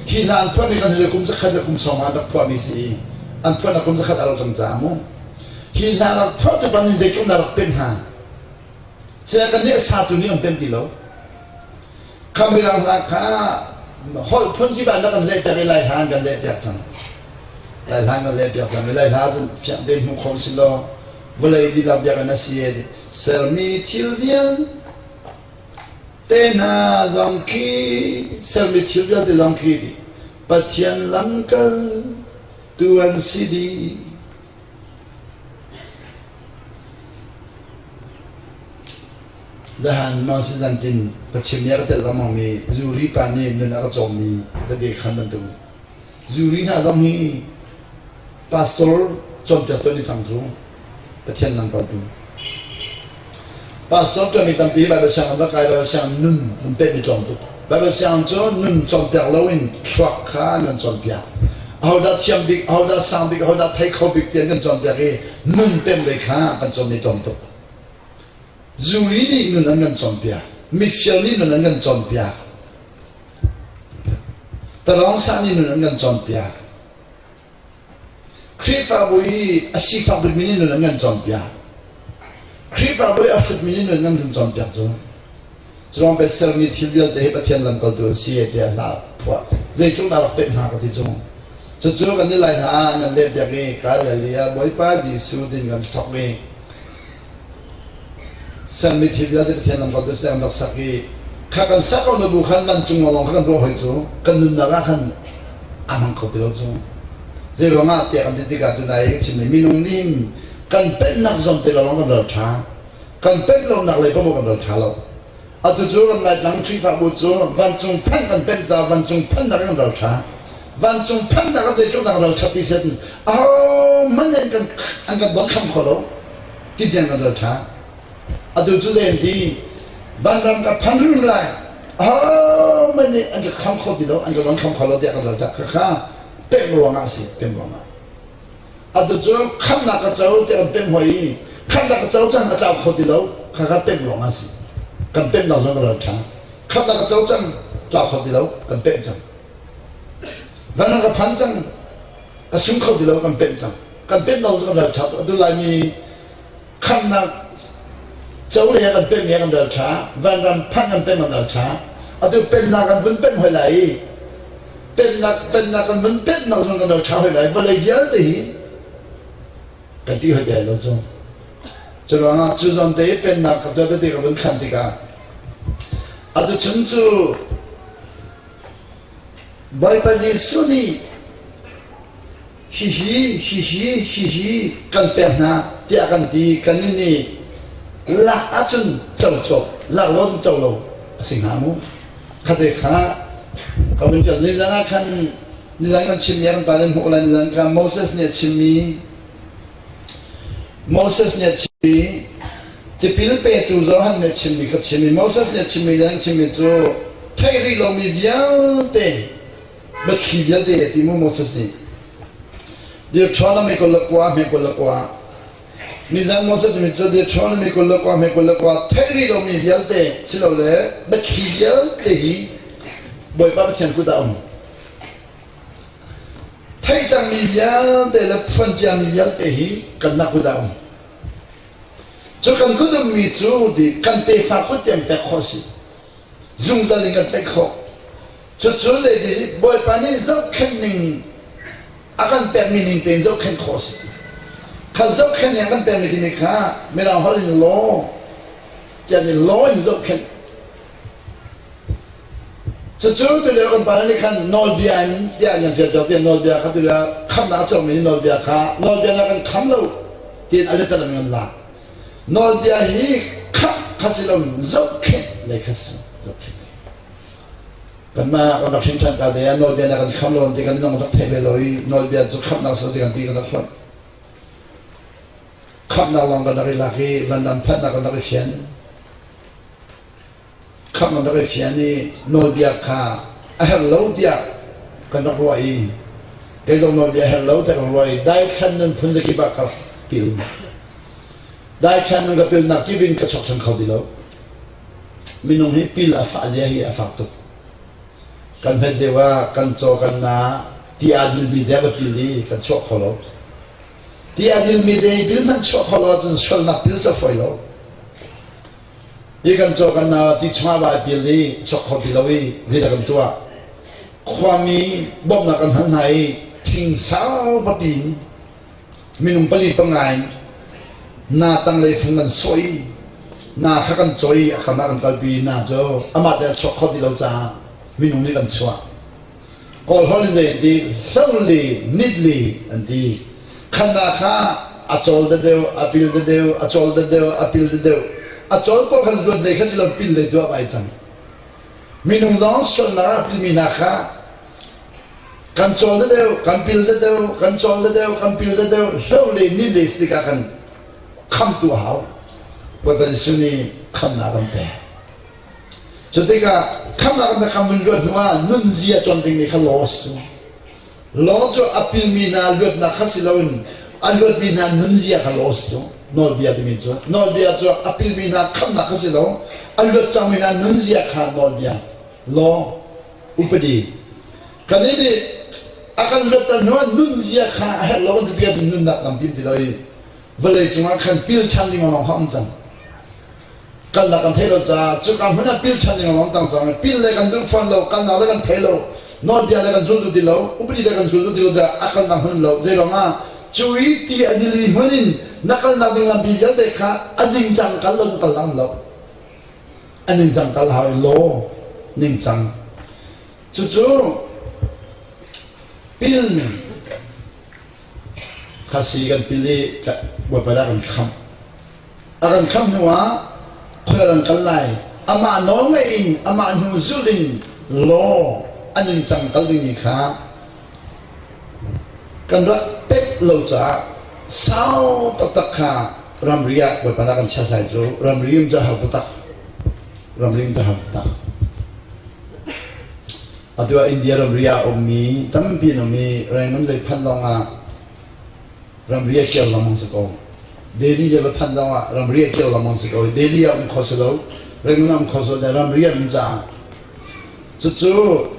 A: Hi hla an phuahmi kan hi kum zakhat le kum sawm ah rak phuahmi si i an phuahnak kum zakhat a rau cang caah mu. Hi hla rak phuahtu pa nih zeitluk na rak pek hna. Saya kan nih a satu nih an pem ti lo. Kham mirang hla kha holh phun kip ah na kan lehpiak i lai hla an kan lehpiak cang. Lai hla kan lehpiak cang i lai hla cun fiang tein hmuh kho si law vawlei lila biakinn a si e sermi thil vial te hna zong khi sermi thil vialte zong khi Pathian lamkal tu an si dih. Zahan Moses zantin Pathian nih a ka telh lengmangmi zuri pa nih nun a ka cawmmi tete khan bantuk zuri hna zong hi pastor cawnpiaktu an i cang cu Pathian lamkaltu Pastor ṭuanmi tampi hi Baibal sianginn va kai Baibal sianginn nun an pehmi tlawm tuk. Baibal sianginn cu nun cawnpiak loin thluak kha an kan cawnpiak. Ahodah thiam bik, ahodah sang bik, ahodah thei kho bik ti an kan cawnpiak i nun pem lei kha kan cawnmi tlawm tuk. Zuri nih nun an kan cawnpiak. Mifir nih nun an kan cawnpiak. Talawng sah nih nun an kan cawnpiak. Khrihfabu i a sifak bikmi nih nun an kan cawnpiak. Khrihfabu i a hrutmi nih nun an kan cawnpiak cu. Curuang pei sermi thil vialte hi Pathian lamkaltu an si tiah hla phuah. Zeitluk dah rak pek hna ka ti cu. Cucu kan i lai hna ah nan lehpiak i Galilee Bawipa Jesuh din kan thok i Sermi thil vialte Pathian lamkaltu si an rak sak i kha kan sak ko na bu khan vancung lawng kha kan ruah hoi cu kan nunnak ah khan a hmang kho ti lo cu. Zei ruangah tiah kan ti tikah tunai ka chimmi minung nih kan pennak zawn te lawng kan ral ṭha. Kan pen lonak lei paoh kan ral ṭha lo. Atu cu ram Laitlang Khrihfabu cu vancung phanh kan penh caah vancung phanhnak in kan ral ṭha. Vancung phanhnak ah zeitluk dah kan ral ṭhat ti set ahohmanh nih an kan an kan don kham kho lo ti tiang kan ral ṭha. Atu cu zei an ti vanram ka phan hrim lai ahohmanh nih an ka kham kho ti lo an ka don kham kho lo tiah kan ral ṭha. Khakha pemh ruangah a si pemh ruangah. Atu cu khamhnak ka co tiah kan pemh hoi i khamhnak ka co cang a tlau kho ti lo kha kha pemh ruang ah a si. Kan pemhnak zong ka ral ṭha. Khamhnak ka co cang tlau kho ti lo kan pemh cang. Van ka phan cang ka sung kho ti lo kan pemh cang. Kan pemh lo kan ral ṭha. Atu Laimi khamhnak co le kan pemh he kan ral ṭha. Vanram phanh kan pemh kan ral ṭha. Atu pennak kan vun pemh hoi lai i pennak pennak kan vun pennak zong kan ral ṭha hoi lai vawlei vialte hi kan ti hoi te lo cu cu ruangah cu zawn te pennak ka tuah tete ka vun khan tikah atu chung cu Bawipa Jesuh nih hihi hihi hihi kan pek hna tiah kan ti kan nih lak ahcun co cawk lak lo cun co lo a si hnga mu khate kha ka vun ṭial nizan ah khan nizan kan chimmi kan pa nih hmuh lai nizan kha Moses nih a chimmi Moses nih a chimmi tipil petu Johan nih a chimmi kha chim i Moses nih a chimmi le an chimmi cu theih rih lomi vialte biathli vialte a ti mu Moses nih Deuteronomy 29 hme 29 nizan Moses nih cu Deuteronomy 29 hme 29 theih rih lomi vialte silole biathli vialte hi. Bawipa Pathian kut ah um. Theih cangmi vialte le phuan ciami vialte hi kanmah kut ah um. Cu kan kut ummi cu di kan tefa kut tiang pek khawh si. Zungzal in kan tlaih khawh. Cucu zeiti Bawipa nih zohkhenh ning a kan pekmi ning tein zohkhenh khawh si. Kha zohkhenh ning a kan pekmi timi kha Mirang holh in law tiah nih law in zohkhenh. Cucu tulio kan pa nih khan nawlbia in tiah nan ṭial tiah nawlbia kha tulio khamnak a chuakmi nih nawlbia kha nawlbia na kan kham lo tiin a zetal in kan lak. Nawlbia hi khamh kha si loin zohkhenh lei kha si zohkhenh lei. Kanmah kan rak hrin ṭhan ka te ah nawlbia na kan kham lo ti kan minung rak theih ve lo i nawlbia cu khamhnak si lo ti kan ti kan rak hlonh. Khamhnak lawng kan rak i lak i vanram phanhnak kan rak i fian. Khamh kan rak i fian i nawlbia kha a herh lo tiah kan rak ruah i kei zong nawlbia a herh lo tiah kan ruah i daithlan nun phun zakip ah ka pil. Daithlan nun ka pilnak kip in ka chuak ṭhan kho ti lo. Minung hi pil a fah zia hi a fak tuk. Kan hmet deuh ah kan caw kan na ti aa dilmi te a pil i kan chuah kho lo. Ti aa dilmi te i pil hmanh chuah kho lo ahcun sualnak pil cu a fawi lo. Hi kan caw kan na ti chungah vai pil i chuak kho ti lo i zeidah kan tuah? Khuami bawmhnak kan hal hna i thing sau papi in minung pali panga in na tanglei fung kan sawh i na kha kan cawi a kam ah kan kalpi na cu amah te a chuak kho ti lo caah minung nih kan chuah kawl holh in zei an ti hloli nitli an ti khan na kha a cawl da deuh a pil da deuh a cawl da deuh a pil da deuh a cawl paoh khan luat lei kha si lo pil lei tu ah vai cang minung zong sualnak ah pilmi hna kha Kan cawl deuh, kan pil deuh, kan cawl deuh, kan pil deuh, hlo le ni le si tikah kan khamtu a hau. Bawipa Jesuh nih khamnak kan pek. Cu tikah khamnak kan pek kha mun luat hnu ah nunzia cawn dingmi kha law si. Law cu a pilmi hna luatnak kha si loin a luatmi hna nunzia kha law si cu. Nawlbia timi cu nawlbia cu a pilmi hna khamnak kha si lo, a luat cangmi hna nunzia kha nawlbia law upadi kan nih a kan luatter hnu ah nunzia kha a herh lo kan ti tikah nunnak lampi ti lo i vawlei cungah khan pil ṭhan ding lawng kha um cang kalnak kan thei lo caah cuka hmun ah pil ṭhan ding lawng tang cang pil le kan duh fawn lo kalnak le kan thei lo nawlbia le kan zul duh ti lo upadi le kan zul duh ti lo dah a kalnak hmun lo zei ruangah cu i ti a dili hmun in na kalnak ding lampi vialte kha a ding cang kal lo kal dang lo a ningcang kal hau i law ningcang cucu pil ning kha si kan pil i Bawipa dah kan khamh a kan khamh hnu ah khoi kan kal lai amah nawl ngaih in amah hnu zulh in law a ningcang kal dingmi kha kan rak pek lo caah sau taktak kha ramri ah Bawipa dah kan chia cu ramri um cu har taktak ramri um cu har taktak atu ah India ramri ah ummi tampi an um i Rangoon lei phanh lawng ah ramri a kir lengmang si ko Delhi le va phanh lawng ah ramri a kir lengmang si ko Delhi ah um kho si lo Rangoon ah um kho si lo ramri ah um caah Cucu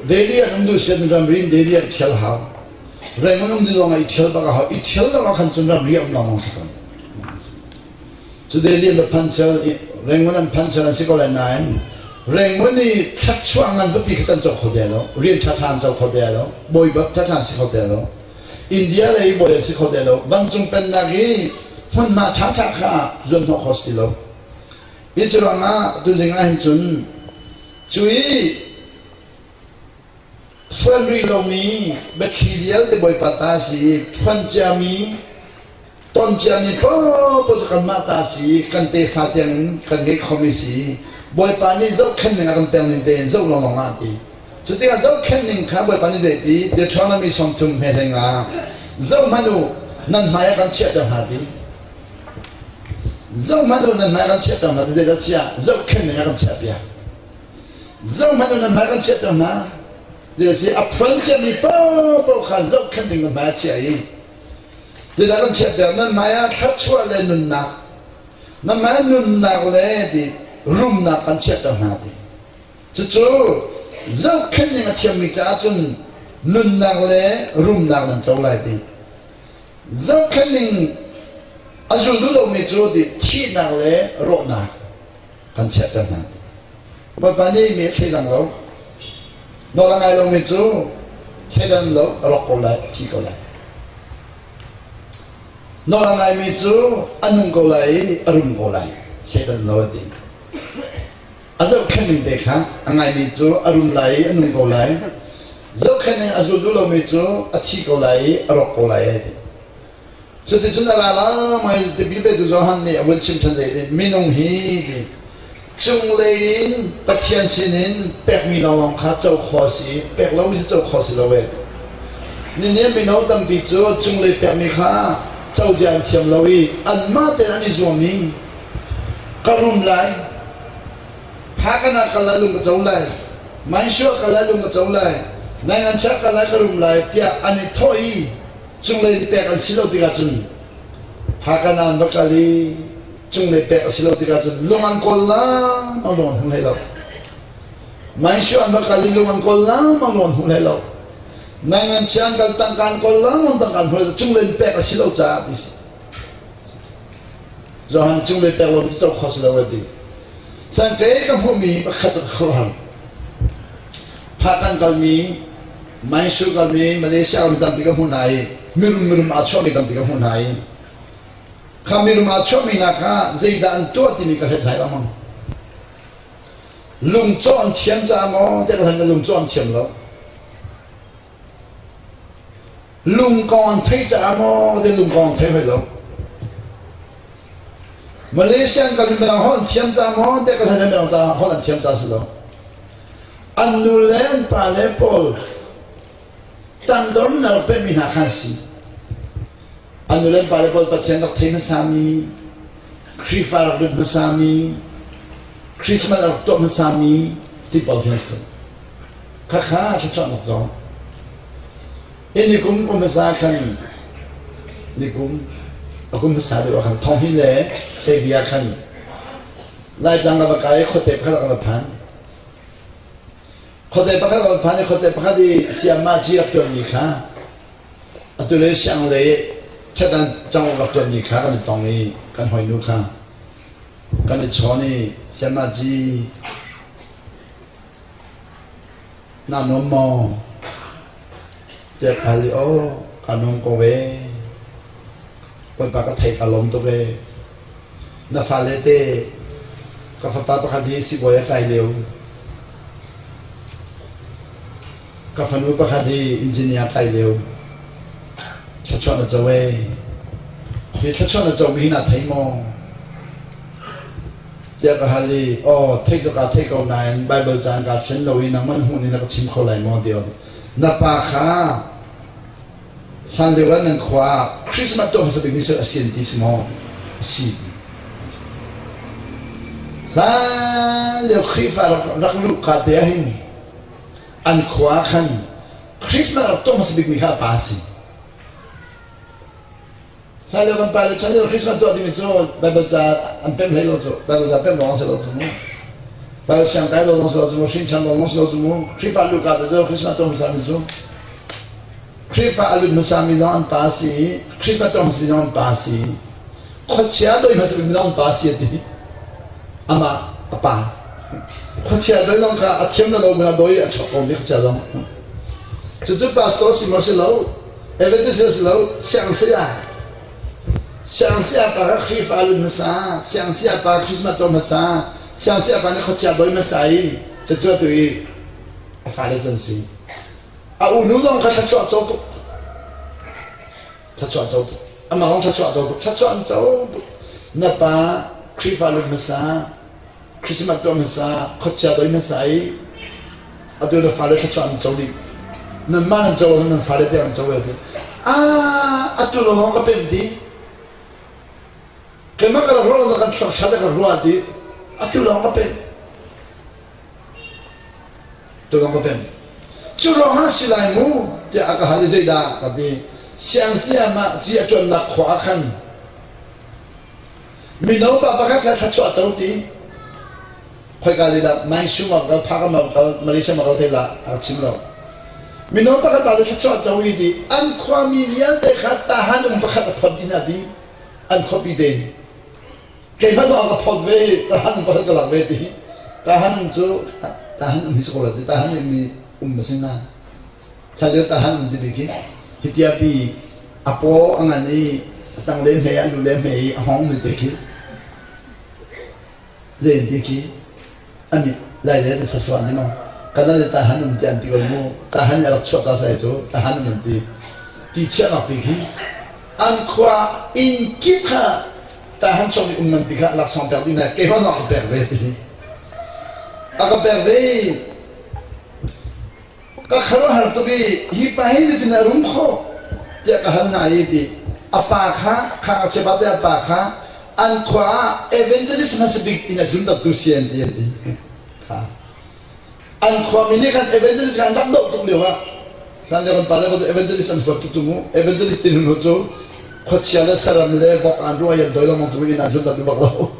A: Delhi ah um duh sian ramri in Delhi ah i ṭhial hau. Rangoon um ding lawngah i ṭhial bak a hau. I ṭhial lo ah khan cun ramri ah um lengmang si ko. Cu Delhi an phan chel, Rangoon an phan chel an si ko lai nain Rangoon i thluachuah ngan pipi kha an co kho te lo. Rian ṭhaṭha an co kho te lo. Bawi bak ṭhaṭha an si kho te lo. India lei bawi an si kho te lo. Vancung pennak i hmunhma ṭhaṭha kha zuanhnawh kho si lo. Hi cu ruangah tuzing ah hin cun Cu i phuan rih lomi biathli vialte Bawipa ta a si i phuan ciami ton ciami paohpaoh cu kanmah ta a si i kan tefa tiangin kan ngeih khomi si. Bawipa nih zohkhenh ning a kan pek ning tein zoh lawnglawng ah a ti. Cu tikah zohkhenh ning kha Bawipa nih zei ti Deuteronomy 30 hme hlei nga zohhmanh u nan hmai ah kan chiahter hna ti. Zohhmanh u nan hmai kan chiahter hna ti zeidah chiah zohkhenh ning a kan chiahpiak. Zohhmanh u nan hmai kan chiahter hna ti a si a phuan ciami paohpaoh kha zohkhenh ding nan hmai a chiah i zeidah kan chiahpiak nan hmai ah thluachuah le nunnak nan hmai ah nunnak le ti rumnak kan chiahter hna ti. Cucu Zohkhenh ning a thiammi caah cun nunnak le rumnak nan co lai ti. Zohkhenh ning a zul duh lomi cu ti thihnak le rawhnak kan chiahter hna. Bawipa nih mi a thleidang lo. Nawl a ngai lomi cu thleidan lo a rawk ko lai, a thi ko lai. Nawl a ngaimi cu a nung ko lai i a rum ko lai. Thleidan lo a ti. A zohkhenh ning te kha a ngaimi cu a rum lai i a nung ko lai. Zohkhenh ning a zul duh lomi cu a thi ko lai i a rawk ko lai a ti. Cuticun a ra lai tipil petu Johan nih a vun chim ṭhan zei minung hi ti cunglei in Pathian sinin pekmi lawnglawng kha co khawh a si pek lomi cu co khawh si lo e. Ninian mino tampi cu cunglei pekmi kha co zia an thiam lo i anmah tein an i zuam i ka rum lai phakan ah kal ah lung ka co lai Mansua kal ah lung ka co lai Nainganchak kal ah ka rum lai tiah an i thawh i cunglei pek an si lo tikah cun Hakan ah an va kal i cunglei pek a si lo tikah cun lung an kawl lengmang lung an hmu hlei lo. Maishu an va kal i lung an kawl lengmang lung an hmu hlei lo. Naingan chia an kal tangka an kawl lengmang tangka an hmu hlei lo. Cunglei pek a si lo caah ti si. Johan cunglei pek lo cu kho si lo a ti. San kei ka hmuhmi pakhat cu ka khuaruahhar. Phakan kalmi Maisur kalmi Malaysia ram tampi ka hmuh hna i mirum mirum aa chuahmi tampi ka hmuh hna i kha mirum aa chuahmi hna kha zeidah an tuah timi ka hlathlai lengmang. Lungcawh an thiam caah maw tiah ka hlat lungcawh an thiam lo. Lungkong an theih caah maw tiah lungkong an thei hoi lo. Malaysia an kal in mirang holh an thiam caah maw tiah ka hlat mirang caah holh an thiam caah si lo. An nu le an pa le pawl tangdor na rak pehmi hna kha an si. An nu le an pa le pawl Pathian rak thei hmasami, Khrihfa rak lut hmasami, Christmas rak tuah hmasami ti pawl khi an si. Khakha thluachuahnak zong. Hi nikum kum hmasa khan nikum a kum hmasa deuh ah khan thong le hleibia khan Laitlang ka va kai i khuate pakhat ah ka va phan. Khuate pakhat ka va phan i khuate pakhat i siamah ci rak ṭuanmi kha atu le siang lei ṭhatdan cang rak ṭuanmi kha kan i tong i kan hawinu kha kan i chawn i siamah ci na nuam maw? Tiah ka hal i aw ka nuam ko ve. Bawipa ka theih ka lawm tuk ee. Na fale te ka fapa pakhat hi sibawi a kai lio. Ka fanu pakhat hi engineer a kai lio. Thluachuah na co ee. Hi thluachuah na comi hi na thei maw? Tiah ka hal i, aw theih cu kaa thei ko nain Baibal caan kaa fian lo i nangmah na hmuh ning na ka chim kho lai maw ti na pa kha hlanlio ah nan khua ah Christmas tuah hmasa bik ni a si an ti si maw? A si. Hlanlio Khrihfa rak, rak luh ka te ah hin an khua ah khan Christmas rak tuah hmasa bik mi kha a pa a si. Hlanlio kan pale chan lio Christmas tuah dingmi cu Bible ca an pem hlei lo cu Bible ca pem lawng si lo cu mu Bible siang kai lo zong si lo cu mu hrin chan lo zong si lo cu mu Khrihfa luka te cu Christmas tuah hmasa mi cu Khrihfa a lut hmasa mi zong an pa si i Christmas tuah hmasa mi zong an pa si khuachia doi hmasa mi zong an pa si a ti amah a pa khuachia doi zong kha a thiam na lo mun a doi a chuak ko mi khuachia zong cucu pastor si maw si lo Evangelist si lo siang saya siang saya pa kha Khrihfa lun hmasa siang saya pa Christmas tuah hmasa siang saya pa nih khuachia doi hmasa i cucu atu i a fale cu an si a unu zong kha thluachuah co tuk thluachuah co tuk amah zong thluachuah co tuk thluachuah an co tuk na pa Khrihfa lun hmasa Christmas tuah hmasa, khuachia doi hmasa i atu na fale thluachuah an co dih. Nanmah nan co ahcun nan fale tiang an co ve ti. Ah, atu lawng ka pem ti. Keimah ka rak ruah kan thluak ṭha ka ruah ti. Atu lawng ka pem. Tu lawng ka pem. Cu ruang ah si lai mu tiah a ka hal i zeidah ka ti. Siang siam ah ci a ṭuannak khua ah khan Mino pa pakhat kha thluachuah co ti. Khoika lila Maisum ah kal, Phakam ah kal, Malaysia ah kal thei la a rak chim lo. Mino pakhat pa cu thluachuah co i ti an khuami vialte kha tahan um pakhat a phot dih hna ti an khuapi tein. Keimah zong a ka phot ve i tahan um pakhat ka lak ve ti. Tahan um cu tahan um hi si ko lo ti tahan um mi um a si na. Thlalio tahan um timi khi hitiapi a paw a ngan i a tang le hme a lu le hme i a hong mi te khi zei an ti khi an lai le sasuan hi ma kana le tahan um ti an ti ko mu tahan a rak chuah ta sai cu tahan um an ti ti chiahnak ti khi an khua inn kip kha tahan chong i um man ti kha laksawng pek ding na keimah zong ka pek ve ti a ka pek ve Ka khuaruahhar tuk i hi pa hi zeitin a rum khawh tiah ka hal hna i ti a pa kha kha ngakchia pa te a pa kha an khua ah evangelist hmasa bik in a tluntertu si an ti an ti kha an khuami nih khan evangelist an rak doh tuk lio ah hlan lio kan pa le evangelist an huat tuk cu mu evangelist ti hnu cu khuachia le saram le vok an ruah yan doi lengmang cu in an tlunter duh bak lo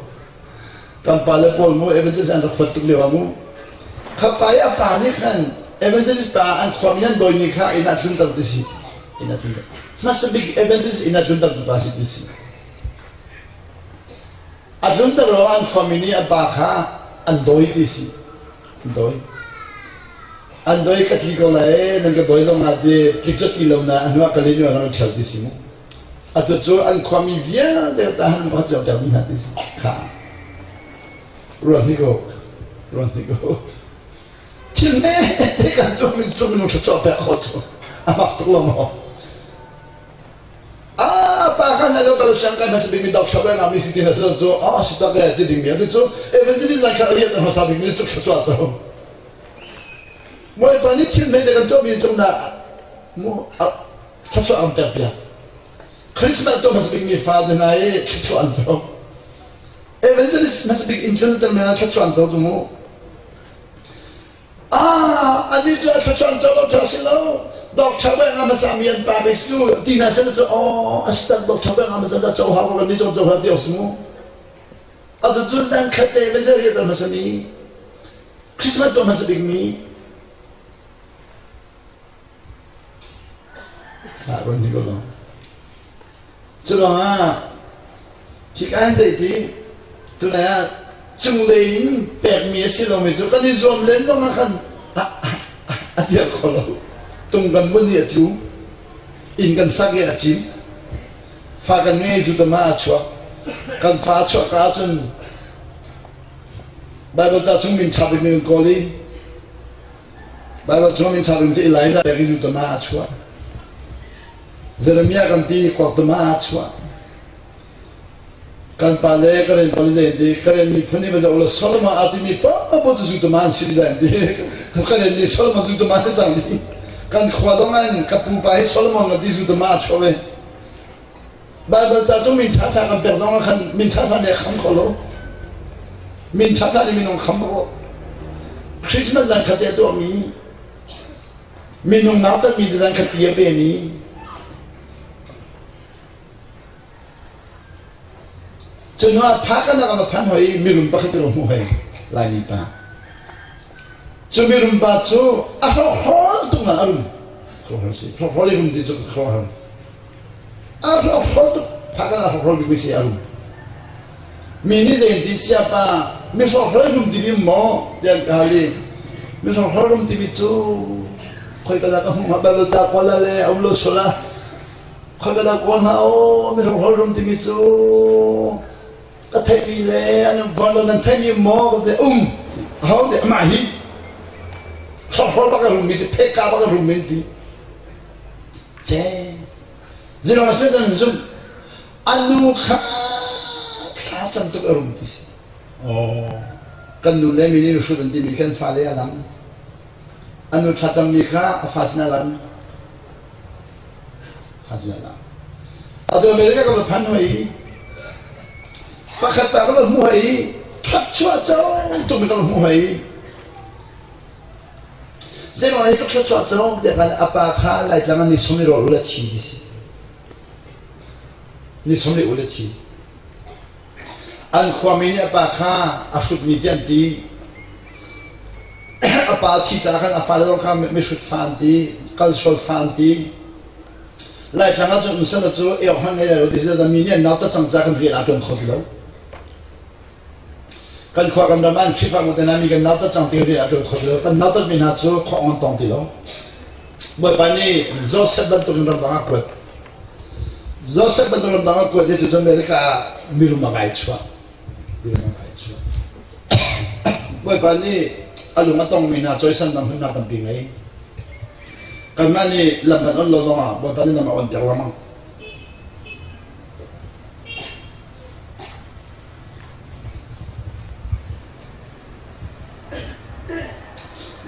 A: Kan pale pawl mu evangelist an rak huat tuk lio ah mu khapa i a pa nih khan evangelist pa an khuami an dawimi kha inn ah tlunter ti si inn ah tlunter hmasa bik evangelist inn ah tlunter tu pa si ti si a tlunter lo an khuami nih a pa kha an dawi ti si an dawi an dawi ka tli ko lai nan ka dawi zong ah ti tlik cu tli lo na a hnu ah ka le nu ah rak ṭhial ti si mu Atu cu an khuami vialte ta han va cio ter hna ti si kha. Ruat ni ko. Ruat ni ko. Thil me te kan tu min chung minung thluachuah pek khawh cu a mak tuk lo maw? Ah pa khan na lo bal sang kan hmasa bik mi dok thluak na mi si ti na cu ah si tak le ti ding mi atu cu evangelist zan kha rian na hmasa bik mi tu thluachuah cu. Bawipa nih thil hme te kan tuah mi cung na mu thluachuah an pek piak. Christmas tuah hmasa bikmi fa te hna i thluachuah an co. Evangelist hmasa bik in tlunter men ah thluachuah an co tu mu. Ah, ani cu a thluachuah an co lo ṭha si lo. Doctor bang a hmasa mi an pa be su ti hna sel cu oh astak doctor bang a hmasa da co hau ko ni co co ha ti su mu. Atu cu zan khat te me zer hi hmasa mi Christmas tuah hmasa bik mi Hlah run hi ko lo. Cu ruangah hika hin zei ti tunai ah cunglei in pekmi a si lomi cu kan i zuam len zong ah khan a dir kho lo. Tung kan vun i a tlu. Inn kan sak i a cim. Fa kan ngei cu tama a chuak. Kan fa a chuah ka ahcun Baibal ca chung min ṭha bikmi kan kawl i Baibal chung in ṭha cu Elijah pek i Jutama a chuah. Jeremiah kan ti kuaktama a chuah. Kan pa le Karen pa le zei ti Karen miphun i va zoh law Solomon a timi paoh cu Jutama an si dai ti. Karen nih Solomon Jutama an cang dih. Kan khua dong in ka pupa hi Solomon ka ti Jutama a chuah ve. Baibal ca cu min ṭhaṭha kan pek zong ah khan min ṭhaṭha nih a kham kho lo. Min ṭhaṭha nih minung kham maw? Christmas zan khat a tuahmi minung nautatmi zan khat ti a pemi cu hnu ah phak a va phan hoi mirum pakhat a hmu hoi Laimi pa. Cu mirum pa cu a hrawkhrol tung ah a rum. Hrawkhrol si. Hrawkhrol i rum ti cu hrawkhrol. A hrawkhrol tuk phak ah a hrawkhrol bik mi si a rum. Mi nih zei ti siapa mi hrawkhrol rum timi maw tiah an ka hal i mi hrawkhrol rum timi cu khoi ka dah ka hmuh bal lo ca kuala le a um lo sual ah khoi ka dah kawl hna aw mi hrawkhrol rum timi cu ka theihmi le an um fawn lo nan theihmi um maw ka ti um aho ti amah hi hrawkhrol bak a rummi si pheka bak a rummi an ti ce zilong a si kan zumh a nu kha thla cam tuk a rum ti si oh kan nu le mi nih hrut an timi kan fale a lang a nu thlacammi kha a fa sin a lang fa sin a lang atu America ka va phan hoi pakhat pa ka va hmu hoi thluachuah co tuk mi ka va hmu hoi Zeiruang ah hi tluk thluachuah cu tiah kan a pa kha Laitlang ah ni sawm i rawl ul a thi ti si. Ni sawm i ul a thi. An khuami nih a pa kha a hrutmi tiah an ti. pa a thi caah khan a fale zong kha mihrut fa an ti, kalsual fa an ti. Laitlang ah cun umsan cu eok hmanh ngei lai lo ti si mi nih an nautat cang caah kan rian aa ṭuan kho ti lo. Kan khua kan ram ah an Khrihfabu te hna mi kan nautat cang ti rian aa ṭuan kho ti lo. Kan nautat mi hna cu khuang an tong ti lo. Bawipa nih Joseph bantuk in ramdang ah kuat. Joseph bantuk ramdang ah kuat i cu America ah mirum a kai chuah. Mirum a kai chuah. Bawipa nih a lung a tongmi hna cawisannak hmunhma tampi ngei. Kanmah nih lam kan on lo zongah Bawipa nih lam a on piak lengmang.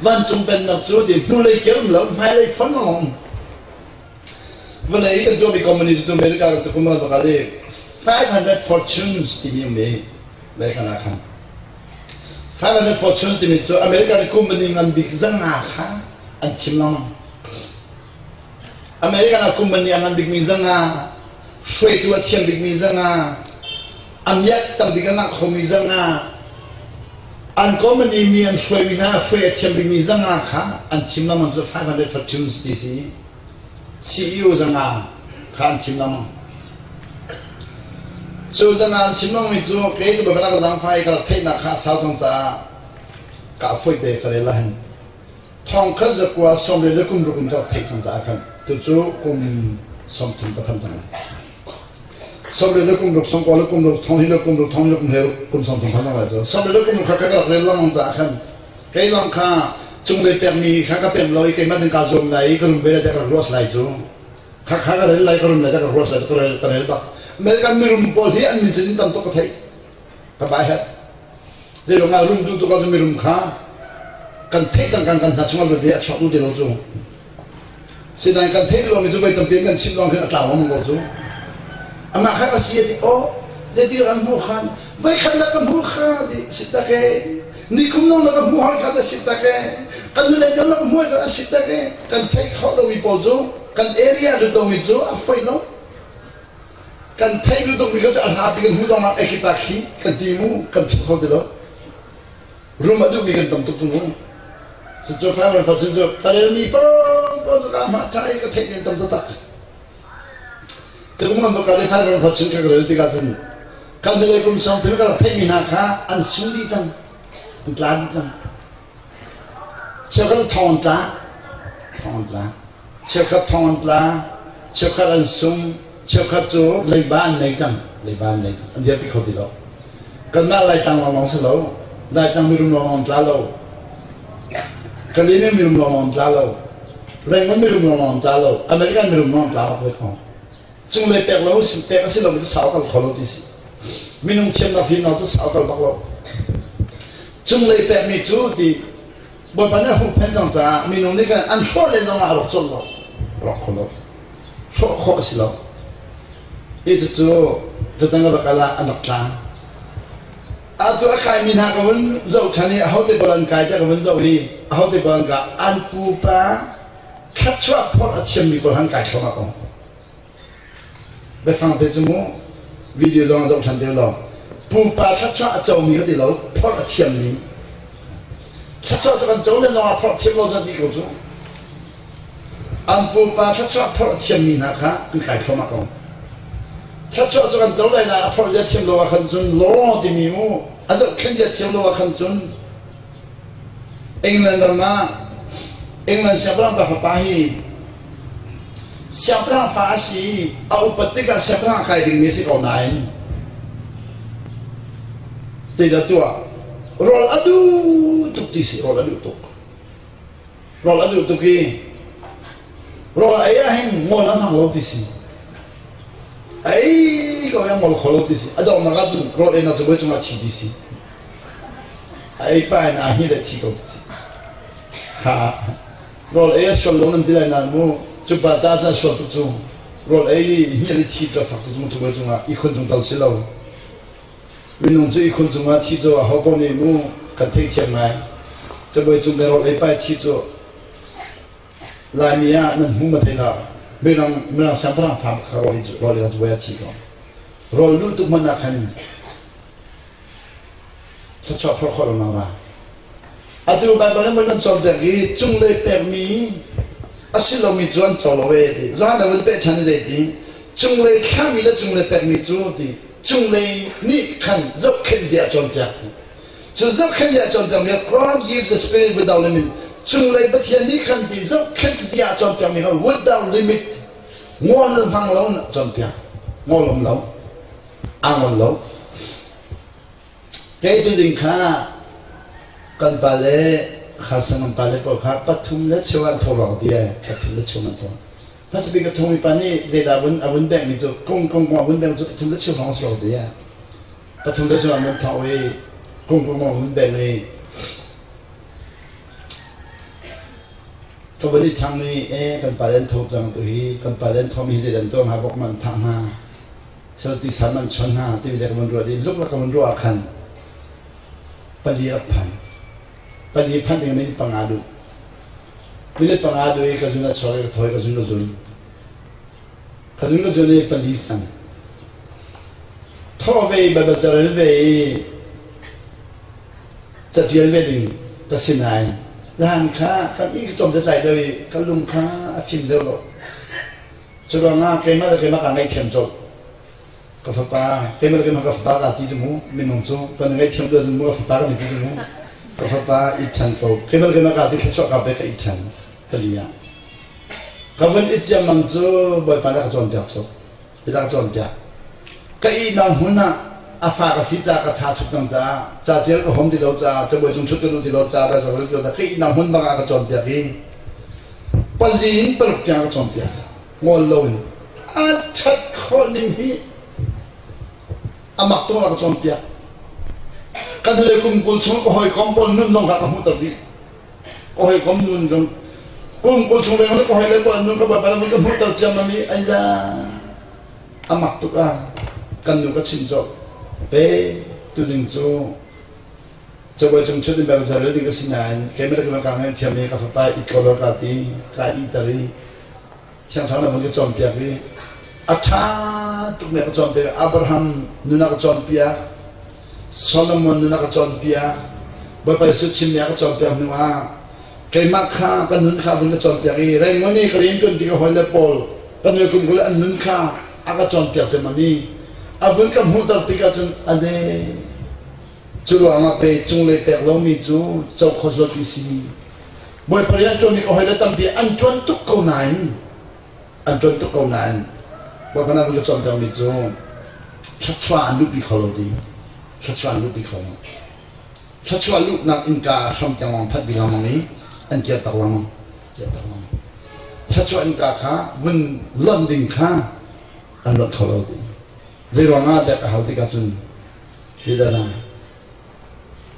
A: Vancung pennak cu ti hnulei kir um lo, hmailei fang a um. Vawlei kan tuahmi company cu America ram tukum ah bakal i 500 Fortunes timi um i American ah khan 500 Fortunes timi cu American company ngan bik zanga kha an thim lengmang. American ah company a ngan bikmi zanga, hruaitu a thiam bikmi zanga, a miak tam bik a ngah khomi zanga, an company mi an hruaimi hna hruai a thiam bikmi zanga kha an thim lengmang cu 500 fortunes ti si. CEO zanga kha an thim lengmang. Cu zanga an thim lengmang cu kei tu ka zangfai ka rak theihnak kha a sau cang caah ka foih te ka rel ah hin thongkhat zakua sawmriat le kum ruk in ka rak theih cang caah khan tucu kum 30 ka phan cang lai. 30 le kum ruk, 90 le kum ruk, thong le kum ruk, thong le kum he kum 30 phan cang lai cu. 30 le kum ruk kha ka rak rel lengmang caah khan kei lawng kha cunglei pekmi kha ka pem lo i keimah din kaa zuam lai i ka rum ve lai ka rak ruas lai cu. Kha kha ka rel lai ka rum lai ka rak ruas lai ka rel ka rel bak. American mirum pawl hi an min cin tam tuk ka theih. Ka bai het. Zeiruang ah rum duh tuk ahcun mirum kha kan theih cang kan kan hna chungah luat i a chuak duh ti lo cu. Sinain kan theih lomi cu voi tampi an kan chimh lawng khin a tlau lengmang ko cu. Amah kha ka si a ti aw zeiti an hmuh khan voi khat na ka hmuh kha ti si tak e nikum nong na ka hmuh hoi kha na si tak e kan nulei na ka hmuh kha si tak e kan theih khawh lomi pawl cu kan area lut lomi cu a foi lo kan theih lu tukmi kha cu a hla pi kan hmuh zong ah ekipa khi kan ti mu kan philh kho ti lo rum a duhmi kan tam tuk cu mu cucu family fa cu ka relmi paoh cu ka hma ṭha i ka theih men tam taktak Tukum kan baka le family fa cun ka rel tikah cun kan nulei kum song thil ka rak theihmi hna kha an sung dih cang an tla dih cang cheukhat thong an tla thong an tla Cheukhat thong an tla, cheukhat an sung, cheukhat cu leiba an nei cang, leiba an nei cang, an dirpi kho ti lo. Kanmah Laitlang lawnglawng si lo, Laitlang mirum lawnglawng an tla lo, Kalini mirum lawnglawng an tla lo, Rangoon mirum lawnglawng an tla lo, American mirum lawng an tla bak ve ko. Cunglei pek lo, pek a si lo mi cu sau kal kho lo ti si. Minung thiamnak fimnak cu sau kal bak lo. Cunglei pekmi cu ti Bawipa nih a huhphenh cang caah minung nih khan an hrawh len zongah a rawk colh lo, a rawk kho lo. Hrawh khawh a si lo. Hi cucu tutan ka va kal ah an rak tlang. Atu a kaimi hna ka vun zoh ṭhan i ahote pawl an kai tiah ka vun zoh i ahote pawl an ka an pupa thluachuah phorh a thiammi pawl han kai thluahmah ko. Biafang te cu mu video zong zoh ṭhan te law pupa thluachuah a comi ka ti lo phorh a thiammi thluachuah cu kan co len zongah phorh thiam lo zat dih ko cu an pupa thluachuah phorh a thiammi hna kha an kai thluahmah ko thluachuah cu kan co lai lai a phorh zia thiam lo ah khan cun law timi mu a zohkhenh zia thiam lo ah khan cun England ram ah England siangpahrang pa fapa hi Siangpahrang fa a si i a upat tikah siangpahrang a kai dingmi a si ko nain zeidah tuah rawl a duh tuk ti si rawl a duh tuk rawl a duh tuk i rawl a ei ahhin ngol a hmang lo ti si a ei ko i a ngol kho lo ti si a donghnak ahcun rawl einak cabuai cungah thi ti si a ei pa in aa hngilh le thi ko ti si ha Rawl ei a sual lo nan ti lai nain mu cu pa ca cun a sual tuk cu rawl ei i hngilh i thi cu a fak tuk cu cu cungah ihkhun cung tal si lo minung cu ihkhun cungah thi cu aho paoh nih mu kan theihthiam ngai cabuai cung le rawl ei pai thi cu Laimi ah nan hmu ma thei lo mirang mirang siangpahrang fa kha rawl ei cu rawl ei cabuai ah thi ko rawl luh tuk hmanh ah khan thluachuah phorh khawh lo ra. Atu Baibal in kan cawnpiak i cunglei pekmi a si lomi cu an co lo ee ti. Johan a vun peh ṭhan i zeiti? Cunglei thlahmi le cunglei pekmi cu ti cunglei nih khan zohkhenh zia a cawnpiak ti. Cu zohkhenh zia a cawnpiakmi God gives the spirit without limit. Cunglei Pathian nih khan ti zohkhenh zia a cawnpiakmi kha without limit ngol hmang lo in a cawnpiak. Ngol um lo. Aa ngol lo. Kei tuzing kha kan pale kha sang kan pale pawl kha pathum le cheu an tho rong ti e pathum le cheu an tho. Hmasabik a thongmi pa nih zeidah vun a vun bengmi cu kung kung kung a vun beng cu pathum le cheu hrawng a si rong ti e. Pathum le cheu an vun tho i kung kung kung a vun beng i ka vun i chang i e kan pale an tho cang tu hi kan pale an thomi hi zeidah an tuah hnga vok man thah hnga sal ti sam an chon hna timi le ka vun ruah i zuk la ka vun ruah ah khan pali rak phan pali phan ding minute panga duh minute panga duh i ka zun a chuak i ka thawi ka zun ka zun ka zun ka zun i pali sang thaw ve i baibal carel ve i catial ve ding ka si nain zahan kha kan i ka tom te tlai deuh i ka lung kha a fim deuh lo Cu ruangah keimah le keimah kaa ngaihthiam colh. Ka fapa, keimah le keimah ka fapa kaa ti cu mu, minung cu kan i ngaihthiam duh ahcun mu ka fapa kan i ti cu mu. Ka fapa i ṭhan ko. Keimah le keimah kaa ti thluachuah kaa pek ka i ṭhan pali ah. Ka vun it ciammam cu Bawipa nih a ka cawnpiak colh. Tidah ka cawnpiak. Ka ihnak hmun ah a fa ka si caah ka tha chuk cang caah ca ṭial ka huam ti lo caah cabuai cung ṭhut ka duh ti lo caah ka ihnak hmun bang ah ka cawnpiak i pali in paruk tiang ka cawnpiak ngol loin a ṭhat khawh ning hi a mak tuk ka cawnpiak kan hnulei kum 20 chung ka hawikom pawl nun zong kha ka hmuhter dih ka hawikom nun zong kum 20 chung leng ka hawile pawl nun ka bawipa ka hmuhter ciammam i aiza a mak tuk ah kan nu ka chim cawk pe tuzing cu Cabuai cung ṭhut in Baibal ca rel ding ka si nain keimah le keimah kaa ngaihthiam i ka fapa it ko law kaa ti, kaa iter i Thiang Thlarau nih a vun ka cawnpiak i a ṭha tukmi a ka cawnpiak. Abraham nun a ka cawnpiak, Solomon nun a ka cawnpiak, Bawipa Jesuh chimmi a ka cawnpiak hnu ah keimah kha ka nun kha a vun ka cawnpiak i Raymond i ka rian ṭuan ti ka hawile pawl kan hawikom kul an nun kha a ka cawnpiak ciammam i a vun ka hmuhter tikah cun a ze Cu ruangah pei cunglei pek lomi cu co kho zuat ti si. Bawipa rian ṭuanmi ka hawile tampi an ṭuan tuk ko nain an ṭuan tuk ko nain Bawipa nih a ka cawnpiakmi cu thluachuah an luhpi kho lo ti. Thluachuah an luhpi kho lo. Thluachuah luhnak innka hram tiang lawng phanh pi lengmang i an kirtak lengmang. Kirtak lengmang. Thluachuah innka kha vun lonh ding kha an lonh kho lo ti. Zei ruangah dek a hal tikah cun Hidana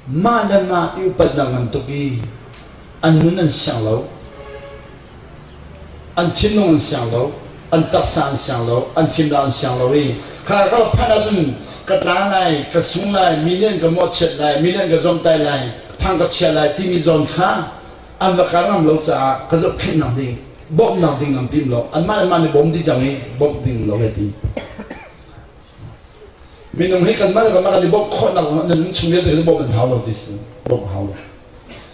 A: mah le mah i upatnak ngan tuk i an nun an siang lo, an thinlung an siang lo, an taksa an siang lo, an fimnak an siang lo i kha ka phanh ahcun ka tla lai, ka sung lai, mi nih an ka mawhchiat lai, mi nih an ka zawmtai lai, thang ka chia lai timi zawn kha an va kar ngam lo caah ka zohkhenhnak ding, bawmhnak ding an tim lo. Anmah le anmah nih bawm dih cang i bawmh ding lo he ti. Minung hi kanmah le kanmah kan i bawmh khawhnak na nun chung vialte kan bawmh an hau lo ti si bawmh hau lo.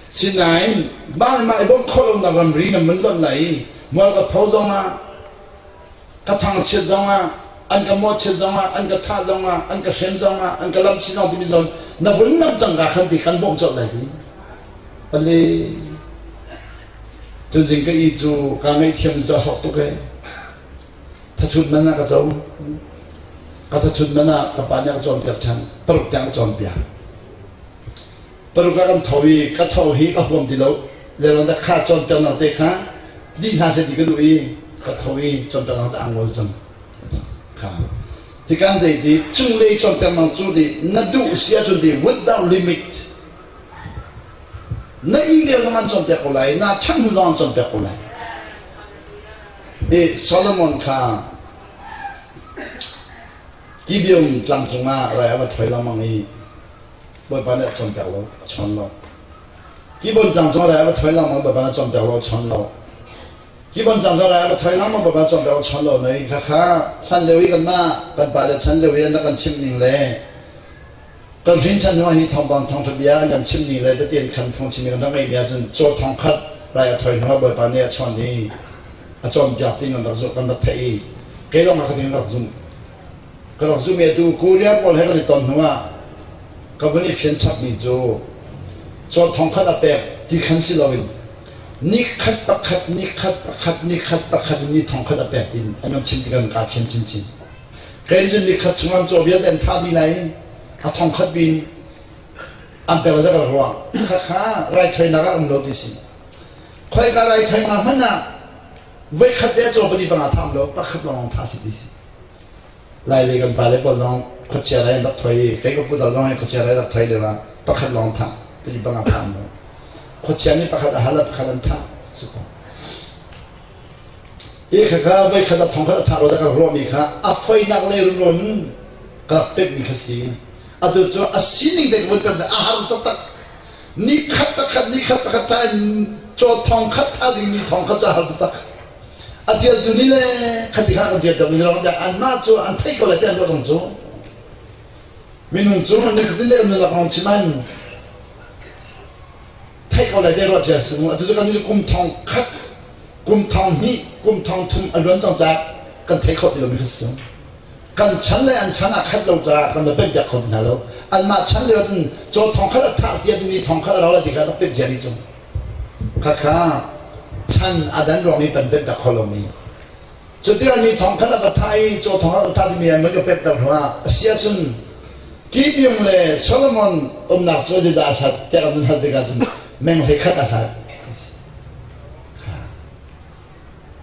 A: Sinain mah le mah i bawmh khawh lonak ramri na mun lonh lai i mual ka pho zongah ka thangchiat zongah an ka mawhchiat zongah an ka thah zongah an ka hrem zongah an ka lamhchih zong timi zong na vun lam cang ka khan ti kan bawmh colh lai ti. Pale tuzing ka i cu kaa ngaihthiam cu a hlawk tuk ee. Thachut man ah ka co. Ka thachut man ah ka pa nih a ka cawnpiak ṭhan. Paruk tiang ka cawnpiak. Paruk ah kan tho i ka tho hi ka huam ti lo. Zeiruang dah kha cawnpiaknak te kha dih hna seh ti ka duh i ka tho i cawnpiaknak te aa ngol cang. Kha. Hikan zei ti cunglei cawnpiaknak cu ti na duh si ahcun ti without limit na i lio zong an cawnpiak ko lai, na ṭhan hnu zong an cawnpiak ko lai. I Solomon kha Gibeon tlang cungah rai a va thoi lengmang i Bawipa nih a cawnpiak lo, a chawn lo. Gibeon tlang cungah rai a va thoi lengmang Bawipa nih a cawnpiak lo, a chawn lo. Gibeon tlang cungah rai a va thoi lengmang Bawipa nih a cawnpiak lo, a chawn lo. Noi khakha hlan lio i kanmah kan pale chan lio i an rak kan chimh ning le. Kan hrin ṭhan hnu ah hi thawngpang thawngṭha bia an kan chimh ning le biatian khan phungchim in kan rak ngeihmi ahcun caw thongkhat rai a thoi hnu ah Bawipa nih a chawn i a cawnpiak ti kan rak zulh kan rak theih i kei zong ka tin rak zumh. Ka rak zumh i atu Korea pawl he kan i ton hnu ah ka vun i fian chapmi cu caw thongkhat a pek ti khan si loin nikhat pakhat nikhat pakhat nikhat pakhat in ni thongkhat a pek tin an kan chim tikah kaa fian chinchin. Kei cu nikhat chung an caw vialte an thah dih lai i a thongkhat bin an pek lai ka ruah. Khakha raithawinak ah um lo ti si. Khoika raithawinak hmanh ah voikhat te caw pali panga thah lo pakhat lawng thah si ti si. Lai le kan pale pawl zong khuachia rai an rak thoi i kei ka pu dal zong hi khuachia rai rak thoi lio ah pakhat lawng thah pali panga thah lo. Khuachia nih pakhat a hal ah pakhat an thah si ko. Hi khakha voikhat a thong khat a thah ro ka ruahmi kha a foinak lei runron ka rak pekmi kha si. Atu cu a sining te ka vun kan a har taktak. Ni khat pakhat ni khat pakhat tha in caw thong khat tha ding ni thong khat cu a har taktak. A tialtu nih le khati kha kan tial deuh mi rong anmah cu an theih ko lai ti an ruah zong cu minung cu nikhatin te kan nunnak kong chim an theih ko lai te ruah cia si mu atu cu kan kum thong khat kum thong hnih kum thong thum a luan cang caah kan thei kho ti lomi kha si kan chan le an chan ah khat lo caah kan va pemh piak kho ti hna lo anmah chan lio cun caw thong khat a thah ti a ni thong khat a rau lai ti kha rak pemh cia ni cung khakha chan a dan ruang i kan pemh piak kho lomi Cutikah mi thong khat a va thah i caw thong khat a thah timi an van ka pekter hnuah a si ahcun Gibeon le Solomon umnak cu zeidah a hlat tiah kan vun hal tikah cun meng hlei khat a hlat.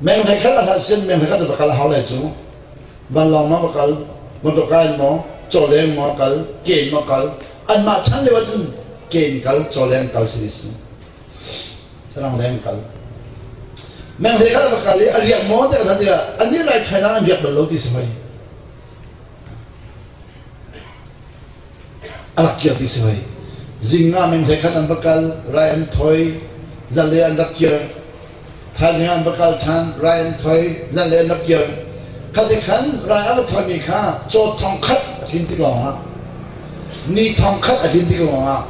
A: Meng hlei khat a hlat sin meng hlei khat va kal a hau lai cu. Vanlawng ma va kal, motorcar in maw, cawleng maw kal, ke in maw kal. Anmah chan lio ahcun ke in kal, cawleng kal si si. Sarang leng kal. Meng hlei khat a va kal i a riak maw tiah kan tiah an nih lai thainak an riak bal lo ti si hoi. A rak kir ti si hoi. Zing ah meng hlei khat an va kal, rai an thoi, zanlei an rak kir. Thaizing an va kal ṭhan, rai an thoi, zanlei an rak kir. Khati khan rai a va thoimi kha caw thong khat a tlin tik lawngah, ni thong khat a tlin tik lawngah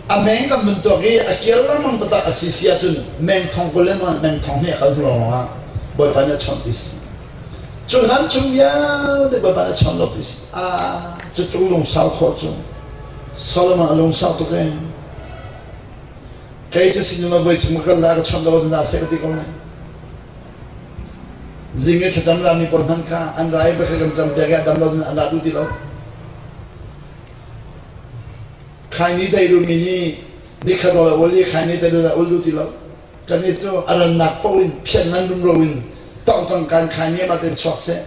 A: A meng kan vun tuak i a kir lengmang taktak a si si ahcun meng thong 20 le meng thong hnih a kal hnu lawngah Bawipa nih a chawnh ti si. Cu hlan chung vialte Bawipa nih a chawnh lo ti si. Ah, cu tluk lungsau khawh cu Solomon a lungsau tuk ee. Kei cu sinum ah voi thum ka kal lai ka chawnh lo zan seh ka ti ko lai. Zing i thlacam rami pawl hmanh kha an ra i bakha kan cam piak i a dam lo an ra duh ti lo. Khaini teirumi nih nikhat rawl a ul i khaini teirul a ul duh ti lo. Kannih cu a rannak paoh in phian nan rumro in tong cang kan khaini amah tein chuak seh,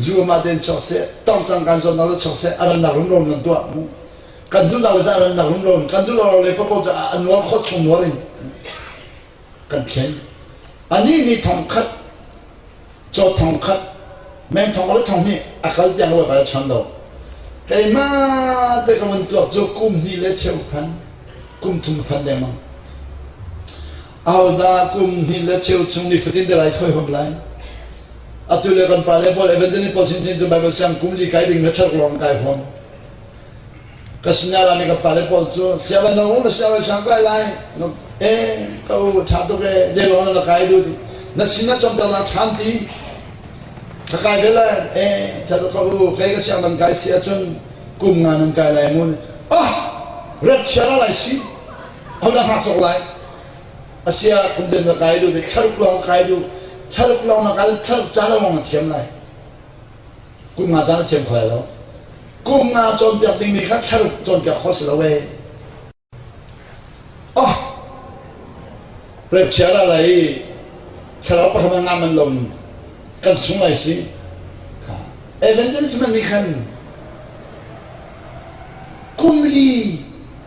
A: zu amah tein chuak seh, tong cang kan zawtnak le chuak seh, a rannak rumro in kan tuah. Kan duhnak le a rannak rumro in kan duh lo le paoh cu a nuar khawt chung nuar in kan thlen. Anih nih thong khat caw thong khat meng thong le thong hnih a kal tiang lo kai chan lo keimah te ka vun tuak cu kum hnih le cheu phan kum thum phan dengmang ahodah kum hnih le cheu chung ni fatin te lai thoi hom lai atu le kan pa le pawl evangelist pawl chinchin cu bible siang kum li kai ding le thark lawng kai huam Ka sinah rami ka pale pawl cu sianginn na um sianginn sang kai lai e ka u ṭha tuk e zei lawng na kai du ti na sinah cawmternak ṭhan ti ka kai ve lai e ṭha tuk ka u kei ka sianginn kai si ahcun kum nga nan kai lai mun ah ret chia lai si hodah hngak cawk lai asia kum den na kai du thlaruk lawng kai du thlaruk lawng na kai thlaruk ca lawng na thiam lai Kum nga caan a thiam kho lai lo. Kum nga cawnpiak dingmi kha thlaruk cawnpiak khawh si lo ee. Oh! Rep chia la lai i thlarau pakhat ah nga man lo in kan sung lai si. Kha. Evangelism nih khan kum li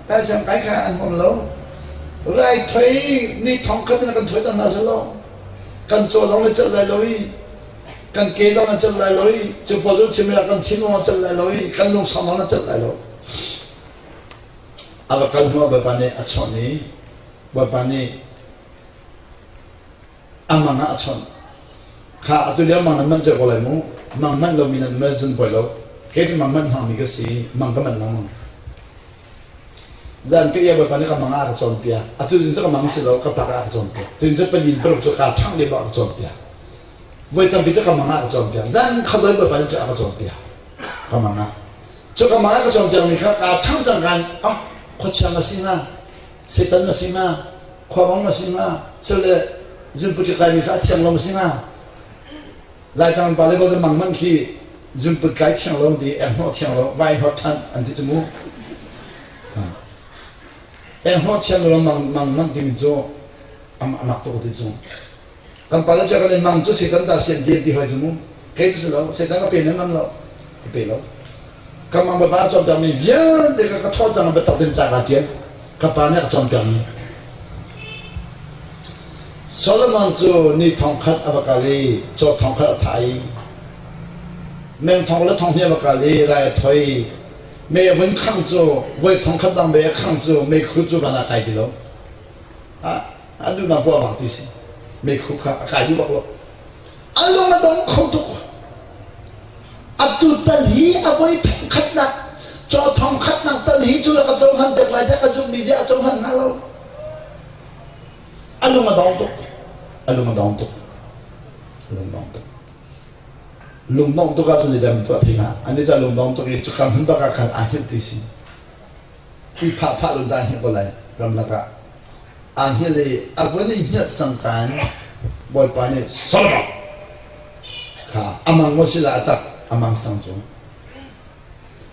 A: kai cang kai kha an huam lo. Rai thoi ni thong khat in kan thoi ter hna selo. Kan caw zong le celh lai lo i kan ke zong na celh lai lo i cu pawl cu chim kan thinlung na celh lai lo i kan lungsau zong na celh lai lo a va kal hnu Bawipa nih a chawnh i Bawipa nih a mang ah a chawnh kha atu lio mang nan manh cio ko lai mu mang manh lomi nan manh cun poi lo kei cu mang manh hmangmi ka si mang ka manh lengmang. Zan ka ia Bawipa nih ka mang ah a ka cawnpiak. Atu zing cu ka mang si lo, ka tak ah a ka cawnpiak. Tuzing cu palin paruk cu kaa ṭhangh lio ah a ka cawnpiak. Voi tampi cu ka mang ah a ka cawnpiak. Zan khat Bawipa nih cu a ka cawnpiak. Ka mang ah. Cu ka mang ah ka cawnpiakmi kha kaa ṭhangh cang kan ah khuachia na si hnga, Satan na si hnga, khuamang na si hnga, sile zunput kaimi kha a thiang lo na si hnga. Laitlang pa le bal mang man khi zunput kai thiang lo ti eng hnawh thiang lo vai hnawt ṭhan an ti cu mu. Eng hnawh thiang lo mang mang man timi cu amak tuk ti cu. Kan pa le cu kan in mang cu Satan ta sian ti ti hoi cu mu. Kei cu si lo Satan ka pe nan mang lo. Ka pe lo. Ka mang bapa cawnpiak mi vialte ka ka thawt cang biatak din ca ka ṭial. Ka pa nih a ka cawnpiak mi. Solomon cu ni thong khat a va kal i caw thong khat a thah i meng thong le thong hnih a va kal i rai a thoi. Mei a vun khangh cu voi thong khat dang mei a khangh cu meikhu cu van ah kai ti lo. A a duhnak poah bak ti si. Meikhu kha a kai duh bak lo. A lung a dong kho tuk. Atu tal hi a voi thong khatnak caw thong khatnak tal hi cu rak a cohlan pek lai tiah ka zumhmi ziah a cohlan hnga lo. A lung a dong tuk. A lung a dong tuk. A lung dong tuk. Lungdongh tuk ahcun zeidah an tuah thei hnga? Annih cu a lungdong tuk i cuka hmun bak ah khan aa hngilh ti si. Hi phah phah lo dah hngilh ko lai ramlak ah. Aa hngilh i a vun i hngilh cangka in Bawipa nih Solomon kha a mang maw sila a tak a mang sang cu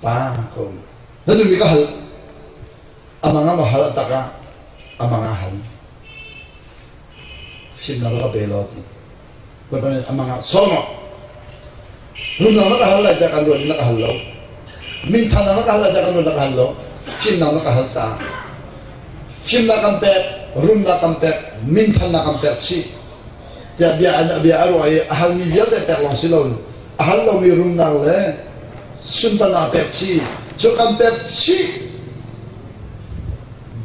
A: pa ko na nu ka hal a mang ah ma hal a tak ah a mang ah hal fimnak ka pe law ti Bawipa nih a mang ah Solomon rumnak na ka hal lai tiah kan ruat i na ka hal lo minthannak na ka hal lai tiah kan ruat na ka hal lo fimnak na ka hal caah fimnak kan pek rumnak kan pek minthannak kan pek chih tiah bia an bia a ruah i a halmi vialte pek lawng si lo a hal lomi rumnak le sunparnak pek chih cu kan pek chih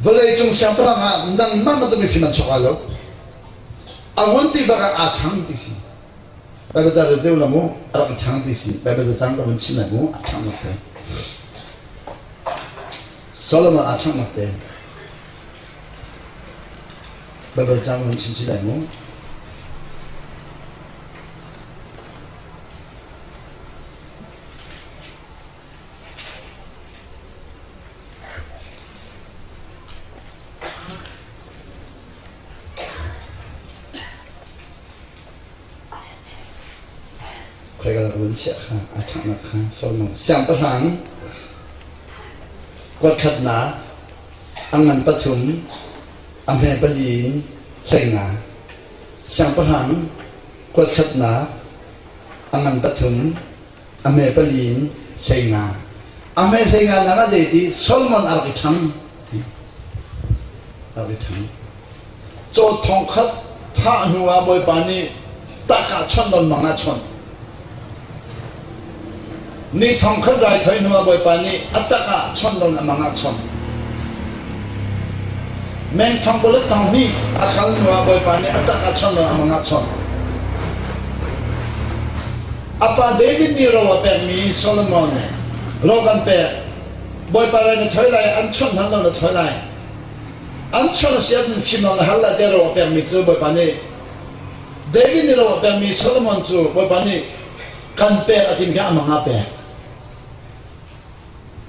A: vawlei cung siangpahrang ah nangmah bantuk mifim an chuak lai lo A vun ti bak ah aa ṭhang ti si. Baibal ca rel deuh la mu, a rak i ṭhang ti si. Baibal ca cang ka vun chim lai mu, a ṭhang nak te. Solomon aa ṭhang nak te. Baibal cang ka vun chim si lai mu. Khoika dah ka vun chiah kha aa ṭhangnak kha Solomon siangpahrang kuatkhatnak a ngan pathum a hme pali in 15 siangpahrang kuatkhatnak a ngan pathum a hme pali in 15 a hme 15 nak ah zeiti Solomon a rak i ṭhang ti a rak i ṭhang Caw thongkhat thah hnu ah Bawipa nih tak ah chawnh non mang ah chawnh. Ni thongkhat raithawi hnu ah Bawipa nih a tak ah chawnh non a mang ah chawnh. Meng thong palet thong hnih a kal hnu ah Bawipa nih a tak ah chawnh non a mang ah chawnh. A pa David nih ro a pekmi Solomon ro kan pek. Bawipa rai na thoi lai, an chawnh hlan lo na thoi lai. An chon a si ahcun fimnak na hal lai tiah ro a pekmi cu Bawipa nih David nih ro a pekmi Solomon cu Bawipa nih kan pek a timi kha a mang ah pek.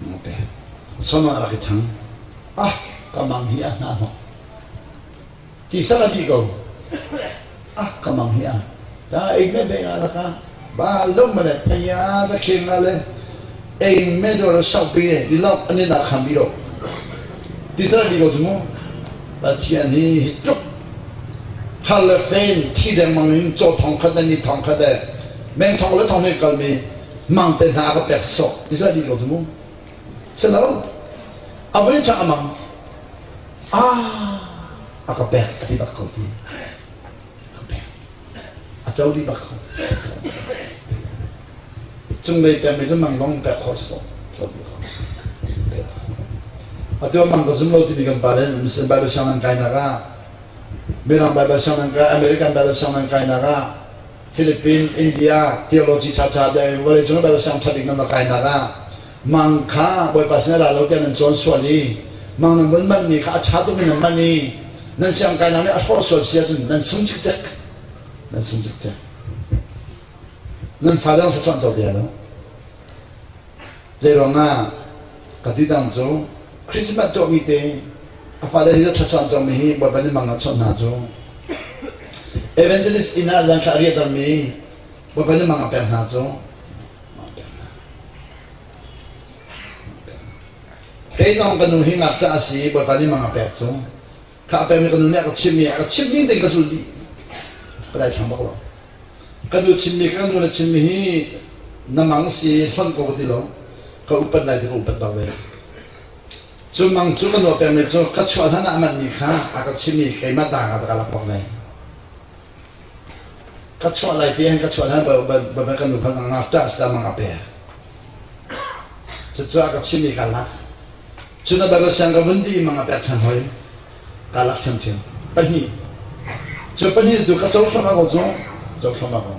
A: A pek. Solomon a rak i ṭhang. Ah, ka mang hi a hna hnawk. Ti sal a bi ko. Ah, ka mang hi a. Ta ei me be nga la ka. Ba lo ma le phaya da khen nga le ei me do ra sau pi e di lo ani na kham bi ro. Ti sal bi ko chu mu. Pathian hi hi tluk hal le fen thi dengmang in caw thong khat le ni thong khat le meng thong le thong he kal mi mang te hna ka pek sok ti sal bi ko chu mu. Selo a voi chang amang ah a ka pek a ti bak ko ti a ka pek a co dih bak ko cunglei pekmi cu mang zong pek khawh si ko atu mang ka zum lo timi kan pa le Muslim Bible siang nan kainak ah Mirang Bible siang nan kai American Bible siang nan kainak ah Philippine India theology ṭha ṭha vawlei cung Bible siang ṭha bik nan va kainak ah mang kha Bawipa sin a ra lo tiah nan cawn sual i. Mang nan von manhmi kha a ṭha tukmi nan manh i nan siangkainak nih a hrawh sual si ahcun nan sung cikcek. Nan sung cikcek. Nan fa dang thluachuah co bia lo. Zeiruangah ka ti dang cu Christmas tuahmi te a fale hi thluachuah comi hi Bawipa nih mang a chawnh hna cu evangelist inn ah zan thla a riahtermi Bawipa nih mang a pek hna cu Kei zong ka nu hi ngakṭah a si i Bawipa nih mang a pek cu. Kha a pekmi ka nu nih a ka chimhmi a ka chimh ding ding ka zul dih. Ka daithlang bak lo. Ka nu chimmi ka nu na chimmi hi na mang si hlonh ko ka ti lo. Ka upat lai ti ka upat bak ve. Cu mang cu ka nu a pekmi cu ka chuah hlan ah a manhmi kha a ka chimmi keimah daang ah ka lak bak ve. Ka chuah lai ti hin ka chuah hlan ba ka nu kha ngakṭah si mang a pek. Cucu a ka chimmi ka lak. Cu na Bible siang ka vun dih mang a pek ṭhan hoi. Ka lak ṭhiamṭhiam. Pahnih. Cu pahnih tu ka co hram ko cu. Co hram ko.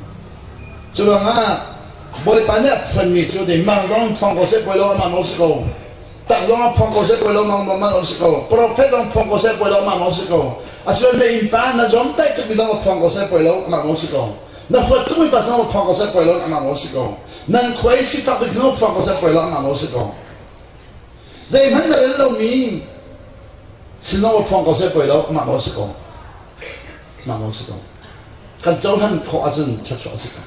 A: Cu ruangah Bawipa nih a phuanmi cu ding mang zong phuang ko seh poi lo amah nawl si ko. Tak zong a phuang ko seh poi lo mang mang nawl si ko. Profet zong phuang ko seh poi lo amah nawl si ko. Asinain na innpa na zawmtaih tukmi zong a phuang ko seh poi lo amah nawl si ko. Na huat tukmi pa zong a phuang ko seh poi lo amah nawl si ko. Nan khua i sifak bik zong a phuang ko seh poi lo amah nawl si ko. Zeihmanh na rel lomi sinong a phuang ko seh poi lo amah nawl si ko. Amah nawl si ko. Kan cohlan khawh ahcun thluachuah a si ko.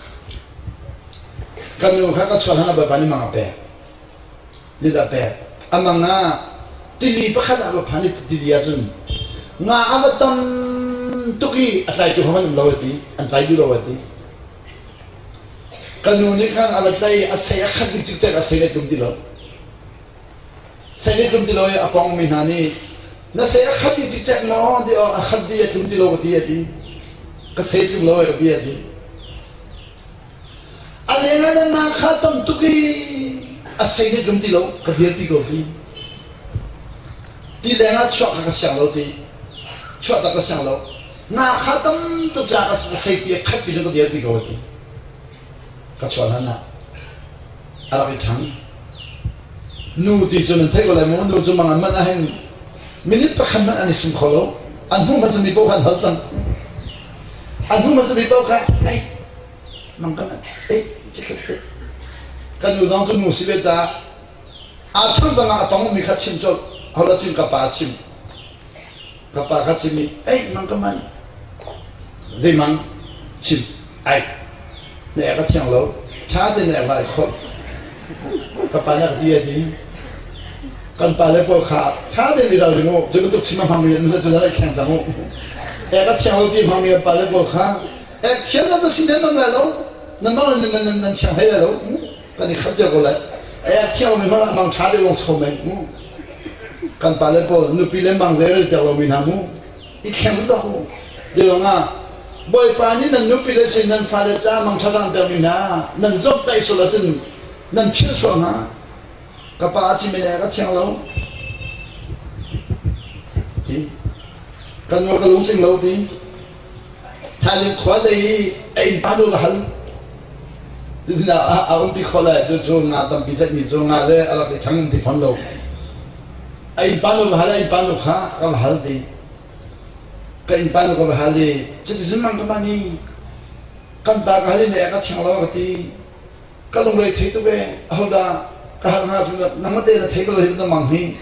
A: Kan nu kha ka chuah hlan ah Bawipa nih mang a pek. Lit a pek. A mang ah tili pakhat ah va phan i tili ahcun nga a va tam tuk i a tlaitu hom an um lo a ti. An tlai duh lo a ti. Ka nu nih khan a va tlai a sei a khat ding cikcek a sei le tum ti lo. Sei le tum ti lo i a pongmi hna nih na sei a khat dih cikcek maw ti awk a khat dih a tlum ti lo ka ti a ti. Ka sei tlum lo e ka ti a ti. A lengah nan mah kha tam tuk i a sei nih tlum ti lo ka dirpi ko ti. Ti lengah chuak kha ka siang lo ti. Chuah tak ka siang lo. Nga kha tam tuk caah ka sei pi a khat pi cu ka dirpi ko ti. Ka chuah hlan ah a rak i ṭhang. Nu ti cu nan theih ko lai mu. Nu cu mang an manh ahhin minute pakhat hmanh an i sum kho lo. An hnu hmasa mi paoh kha an hal cang. An hnu hmasa mi paoh kha ei mang kan ei cikhat te. Kan nu zong cu nu si ve caah aa ṭhang zong ah a tong mi kha chim colh. Hodah chim ka pa a chim. Ka pa kha chim i ei mang ka man. Zei mang chim ai na ek a thiang lo ṭha tein na ek lai khawlh. Ka pa nih a ka ti a ti. Kan pa le pawl kha ṭha tein i ralring u. Cu bantuk chim a hmangmi an cu nan i thleng cang u. Ek a thiang lo ti hmangmi kan pa le pawl kha ek thiang lo na si nan mang lai lo. Nan mang nan nan nan thiang hlei lai lo. Kan i khat cio ko lai. Ek thiang lomi hmanh ah mang ṭha deuh lawng si kho men. Kan pa le pawl nupi le mang zei rel piak lomi hna mu. I thleng zok u. Tiruangah Bawipa nih nan nupi le sin nan fale ca mang ṭha dang pekmi hna nan zomhtaih sual ahcun nan philh sual hna. Ka pa a chim i le ka thiang lo. Ti. Ka nu ka lungtling lo ti. Thaizing khua lei i a innpa nu ka hal. Cutin a umpi khawh lai cu cu nga tampi tlaihmi cu nga le a rak i thang ti fawn lo. A innpa nu ka hal, a innpa nu kha ka va hal ti. Ka innpa nu ka va hal i cuticun mang ka man i kan pa ka hal i ne ka thiang lo ka ti. Ka lungre thei tuk e ahodah ka hal hnga cu nangmah te na thei ko lo hi na mang hi.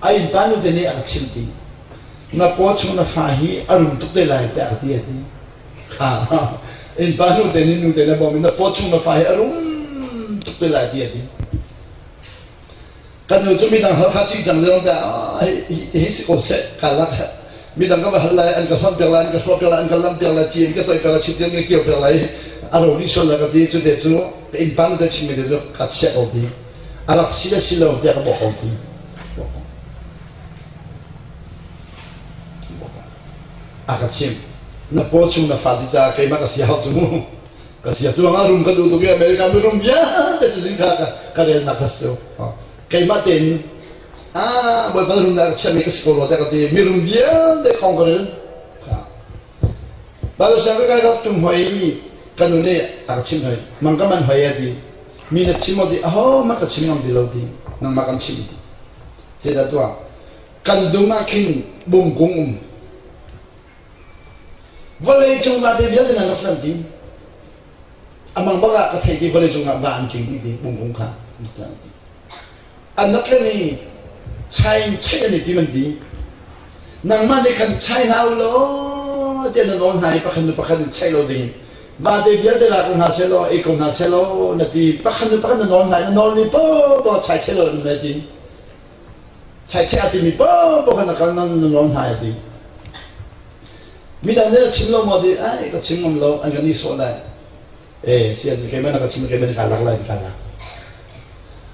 A: A innpa nu te nih a ka chimh ti. Na paw chung na fa hi a rum tuk te lai tiah ka ti a ti. Kha innpa nu te nih nu te na bawm i na paw chung na fa hi a rum tuk te lai ti a ti. Kan nu cu midang hal kha cing cang le te hi si ko seh ka lak midang ka va hal lai an ka hlam piak lai an ka hruak piak lai an ka lam piak lai ci an ka toih piak lai chit an ka kio piak lai a ro dih sual lai ka ti cu te cu ka innpa nu te chimmi te cu ka chiah ko ti a rak si le si lo tiah ka bawk ko ti a ka chimh na paw chung na fa ti caah keimah ka si hau cu mu ka sia cu ah rum ka duh tuk i America mi rum vialte cu zing kha ka relnak ka si keimah tein ah bawipa rum na chiahmi ka si ko rua tiah ka ti mi rum vialte khong ka rel Bible siang ka kai rak tum hoi ka nu nih a ka chimh hoi mang ka man hoi a ti mi na chim ti aho mah ka chim ngam ti lo ti nangmah kan chim ti zeidah tuah. Kan dum ah khin bungkung um. Vawlei cung vate vialte nan rak tlanh ti. Amang bak ah ka theih ti vawlei cung ah va an tling dih ti bungkung kha an rak tlanh ti. An rak tlen i chain cheih an i tim an ti. Nangmah nih khan chai hlah u law tiah na nawl hna i pakhat nu pakhat in cheih lo ding vate vialte la ko hna seh law ei ko hna seh law na ti pakhat nu pakhat na nawl hna i na nawl mi paohpaoh chai cheh lo na ti. Chaicheh a timi paohpaoh kha na kal na nawl hna a ti. Midang nih na chim lo maw ti ai ka chim ngam lo an kan i sawh lai. Eh sia cu keimah na ka chim keimah ka lak lai ka lak.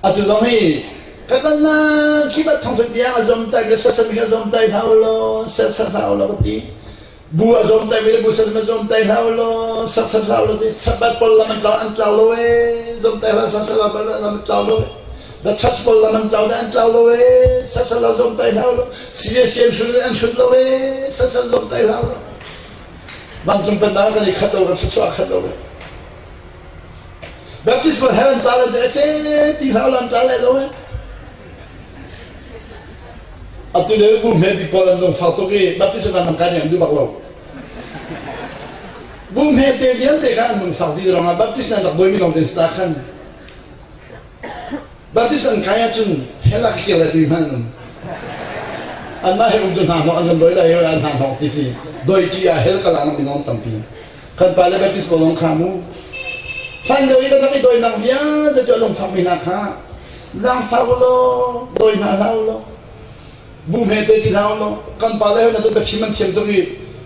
A: Atu zong hi ka kan na khi bat thong bia a zom tai ka sasam ka zom tai hlah law sat sat hlah law ka ti. Bu a zawm tai mi le bu sat ma zawm tai hlah law sat sat hlah law ti sabbath pawl lam an tlau an tlau lo e zawm tai hlah sat sat hlah lam an tlau lo e the church pawl lam an tlau an tlau lo e sat sat hlah zawm tai hlah law CAC an hrut an hrut lo e sat sat zawm tai hlah law vancung pennak kan i khat lo kan thluachuah khat lo e Baptist pawl hell an tla le te ti hlah lam tla lai lo e Atu le bu hme pawl an lungfak tuk i baptism an kai an duh bak lo. Bu hme te vialte kha an lungfak dih ruangah baptism an rak bawimi lawng te sa khan baptism an kai ahcun hell ah ka kir lai ti hmanh an um. Anmah he um cu hna hnawk an kan doi lai an hna hnawk ti si. Doi ti ah hell kal ah minung tampi. Kan pa le Baptist pawl zong kha mu. Hlan lio i kan rak i doinak vialte cu a lungfakmi hna kha zaangfak u law dawi hna hlah u law bu hmete ti hlah u law kan pa le hna cu biafim an thiam tuk i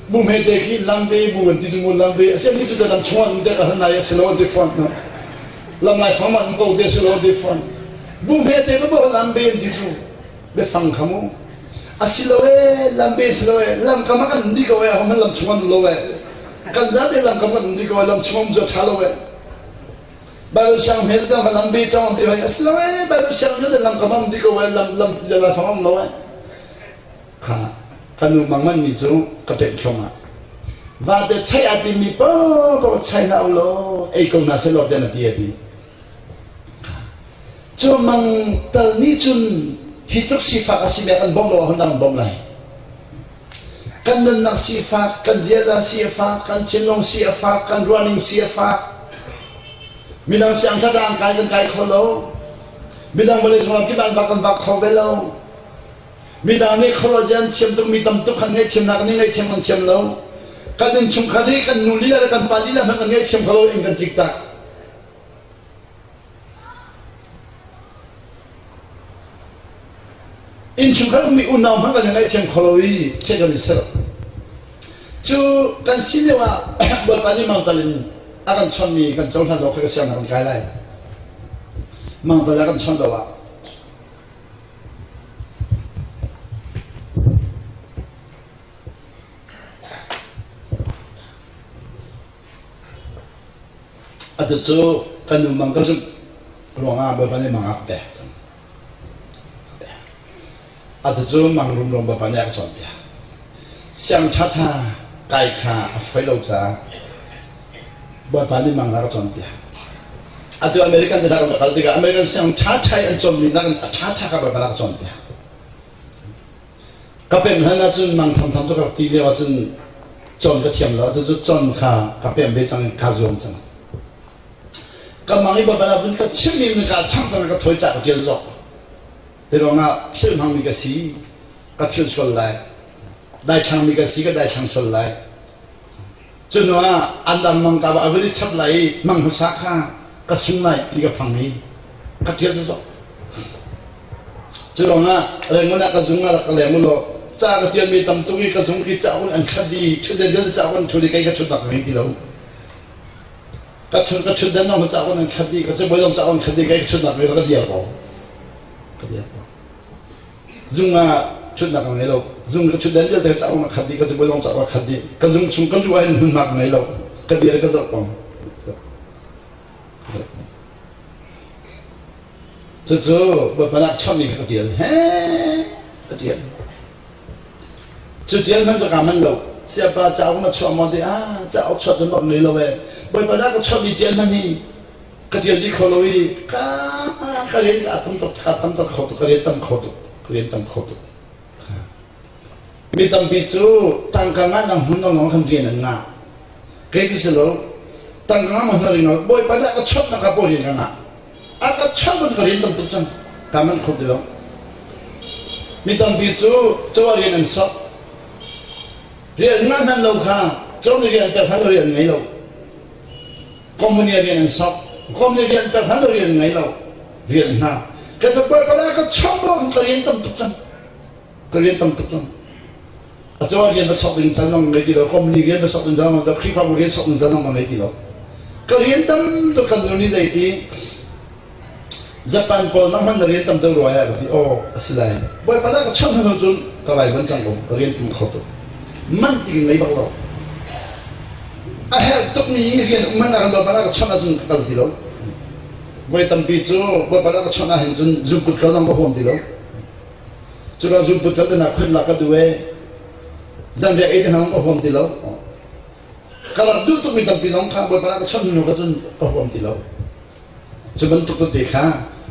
A: bu hmete khi lambe bu an ti cu mu lambe a sian cu lam chung an te ka hal nai a si lo an ti fawn no lam lai fang an ko te si lo an ti fawn bu hmete ko bo lambe an ti cu biafang kha mu a si lo e lambe si lo e lam kam ah kan um dih ko e ho man lam chung an um lo e kan zate lam kam kan um dih ko e lam chung um cu a tha lo e Bible siang hme te lam be chong ti vai a si lo e Bible siang hme te lam kam um dih ko e lam lam la fang um lo e kha kanu mang man mi cu ka pek thlong ah va te chai a ti mi po po chai hlah law ei ko na se lo te na ti a ti Cu mang tal nih cun hi tluk sifak a simi ah kan bawmh lo ahcun dang bawmh lai. Kan nunnak sifak, kan ziaza si a fak, kan thinlung si a fak, kan ruahning si a fak. Midang siang thlata an kai kan kai kho lo. Midang vawlei cung ram kip an vak kan vak kho ve lo. Midang nih khuaruah an thiam tuk mi tam tuk kan ngaihthiamnak nih ngaihthiam kan thiam lo. Kan innchungkhar nih kan nu lila le kan pa lila hmanh kan ngaihthiam kho lo in kan tlik tak. Innchungkhar ummi unau hmanh kan i ngaihthiam kho lo i chiat kan i serh. Cu kan si lio ah Bawipa nih mangtal in a kan chawnhmi kan cohlan lo kha ka siangnak kan kai lai. Mangtal a kan chawnh lo ah Atu cu kan nu mang ka zumh ruangah Bawipa nih mang a ka pek cang. Atu cu mang rumro Bawipa nih a ka cawnpiak. Siang ṭhaṭha kai kha a foi lo caah Bawipa nih mang a ka cawnpiak. Atu American te hna kan kal tikah American siang ṭhaṭha i an cawnmi nakin a ṭhaṭha kha Bawipa nih a ka cawnpiak. Ka pemh hlan ahcun mang thamtham cu ka rak ti lio ahcun con ka thiam lo. Cucu con kha ka pemh ve cang i kaa zuam cang. Ka mang i babal ah ka chimmi in ka ṭhangh cang ka thawi ca ka ṭial zok. Hi ruangah philh hmangmi ka si, ka philh sual lai. Daithlang mi ka si, ka daithlang sual lai. Cu hnu ah an dang mang ka a vun i chap lai i mang hmasa kha ka sung lai ti ka phang i ka ṭial zok. Cu ruangah Rangoon ah ka zung ah rak ka leng u law ca ka ṭialmi tam tuk i ka zung khi cauk in an khat dih i ṭhutden vialte cauk an ṭhut i kei ka ṭhutnak ka ngei ti lo. Ka ṭhut ka ṭhutden zong cauk in an khat dih ka cabuai zong cauk an khat dih kei ka ṭhutnak ngei lo ka dir ko. Ka dir ko. Zung ah ṭhutnak ka ngei lo. Zung ka ṭhutden vialte cauk in a khat dih ka cabuai zong cauk a khat dih. Ka zung chung ka luh ah hin hmunhma ka ngei lo. Ka dir i ka zoh ko. Cucu Bawipa nak chawhmi kha ka ṭial. He ka ṭial. Cu ṭial hmanh cu kaa manh lo. Siapa cauk na chuah maw ti ah cauk chuah cu bak ngei lo ee. Bawipa nak ka chuahmi ṭial hmanh hi ka ṭial dih kho lo i ka ka rian ka tam tuk ka tam tuk kho tuk ka rian tam kho tuk ka rian tam kho tuk. Mi tampi cu tangka ngahnak hmun lawnglawng khan rian an ngah. Kei ti si lo. Tangka ngah hmun ring lo. Bawipa nih a ka chawnh na ka paw rian ka ngah. A ka chawnh ban ka rian tam tuk cang. Ka manh kho ti lo. Mi tampi cu cawa rian an sok. Rian ngah hnan lo kha caw nih rian pek hlan lo rian an ngei lo. Company rian an sok. Company rian pek hlan lo rian an ngei lo. Rian hna. Ka Bawipa nih a ka chawnh lo ka rian tam tuk cang. Ka rian tam tuk cang. A cungah rian va sok ding caan zong ngei ti lo, company rian va sok ding caan zong Khrihfabu rian sok ding caan zong ngei ti lo. Ka rian tam tuk kan nu nih zei ti Japan pawl nang hman na rian tam deuh rua ya ka ti aw a si lai. Bawipa dah ka chawnh hnu cun ka vai ban cang ko ka rian tam kho tuk. Man ti ngei bak lo. A herh tuk mi rian um man ah kan Bawipa dah ka chawnh ahcun ka kal ti lo. Voi tampi cu Bawipa dah ka chawnh ahhin cun zungput kal zong ka huam ti lo. Cuka zunput kal te khut lak ka duh ee. Zanriah ei te hna ka huam ti lo. Ka rak duh tukmi tampi zong kha Bawipa ka chawnh hnu ka cun ka huam ti lo. Cu bantuk tete kha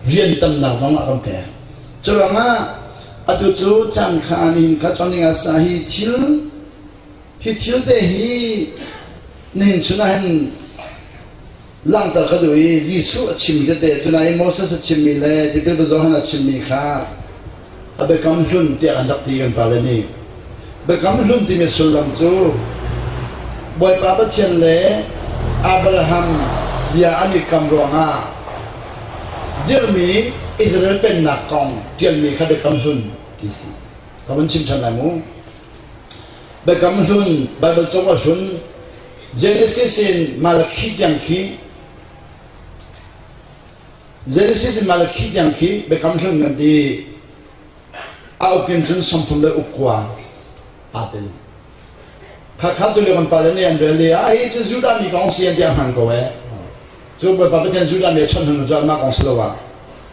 A: rian tamnak zong ah kan pek. Cu ruangah atu cu caan kha nihin kha chon ding ah sa hi thil hi thil te hi nihin chun ah hin langhter ka duh i Jesuh a chimmi tete tunai i Moses a chimmi le tipil Johan a chimmi kha a biakam hlun tiah an rak ti kan pale nih. Biakam hlun timi sullam cu Bawipa Pathian le Abraham bia an i kam ruangah dirhmi Israel pennak kong ṭialmi kha biakam hlun ti si. Ka vun chim ṭhan lai mu. Biakam hlun, Baibal cauk a hlun Genesis in Malakhi tiang khi Genesis in Malakhi tiang khi biakam hlun kan ti. A uk in cun 30 le uk kua aa tel. Khakha tu le kan pale nih an rel i a hi cu Judah mi kong si an ti a hman ko eh. Cu Bawipa Pathian Judah mi a chawnh hnu cu anmah kong si lo ah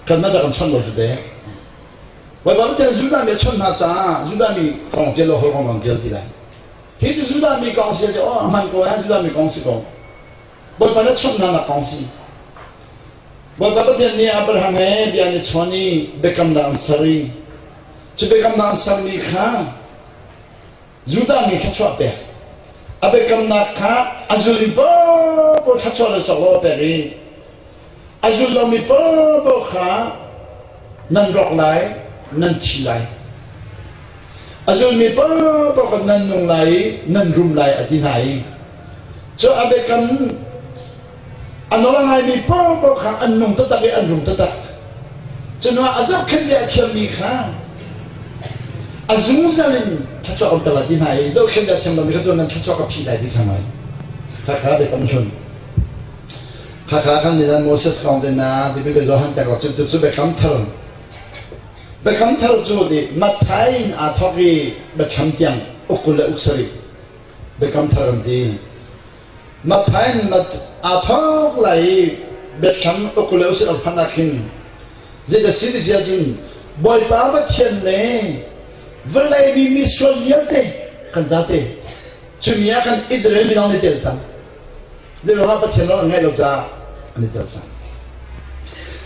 A: kanmah cu kan chawnh lo cu te. Bawipa Pathian Judah mi a chawnh hna caah Judah mi kong tial lo hol kong kan tial ti lai. Hi cu Judah mi kong si ti aw a hman ko eh Judah mi kong si ko. Bawipa na chawnh hna nak kong si. Bawipa Pathian nih Abraham he bia an i chawn i biakamnak an ser i cu biakamnak an sermi kha Judah mi thluachuah pek. A biakamnak kha a zulmi paohpaoh thluachuah le cawk lo a pek i a zul lomi paohpaoh kha nan rawk lai, nan thi lai. A zulmi paohpaoh kha nan nung lai i nan rum lai a ti hna i cu a biakam a nawl a ngaimi paohpaoh kha an nung taktak i an rum taktak. Cunuah a zohkhenh le a thiammi kha a zungzal in thluachuah um ter ti hna i zohkhenh le a thiam lomi kha cu nan thluachuah ka phih lai ti kha ngai. Khakha biakam hlun. Khakha kan nih Moses kong te na tipil le Johan tek rak cu cu biakam thar. Biakam thar cu ti Matthai in aa thawk i biathlam tiang uk 20 le uk sarih biakam thar an ti. Matthai in aa thawk lai i biathlam uk le usih hmanh ah khin zei a si ti si ahcun Bawipa Pathian le vawlei mi misual vialte kan zate cumi ah kan Israel mi lawng nih tel cang Zeiruangah Pathian nawl an ngaih lo caah an i tel cang.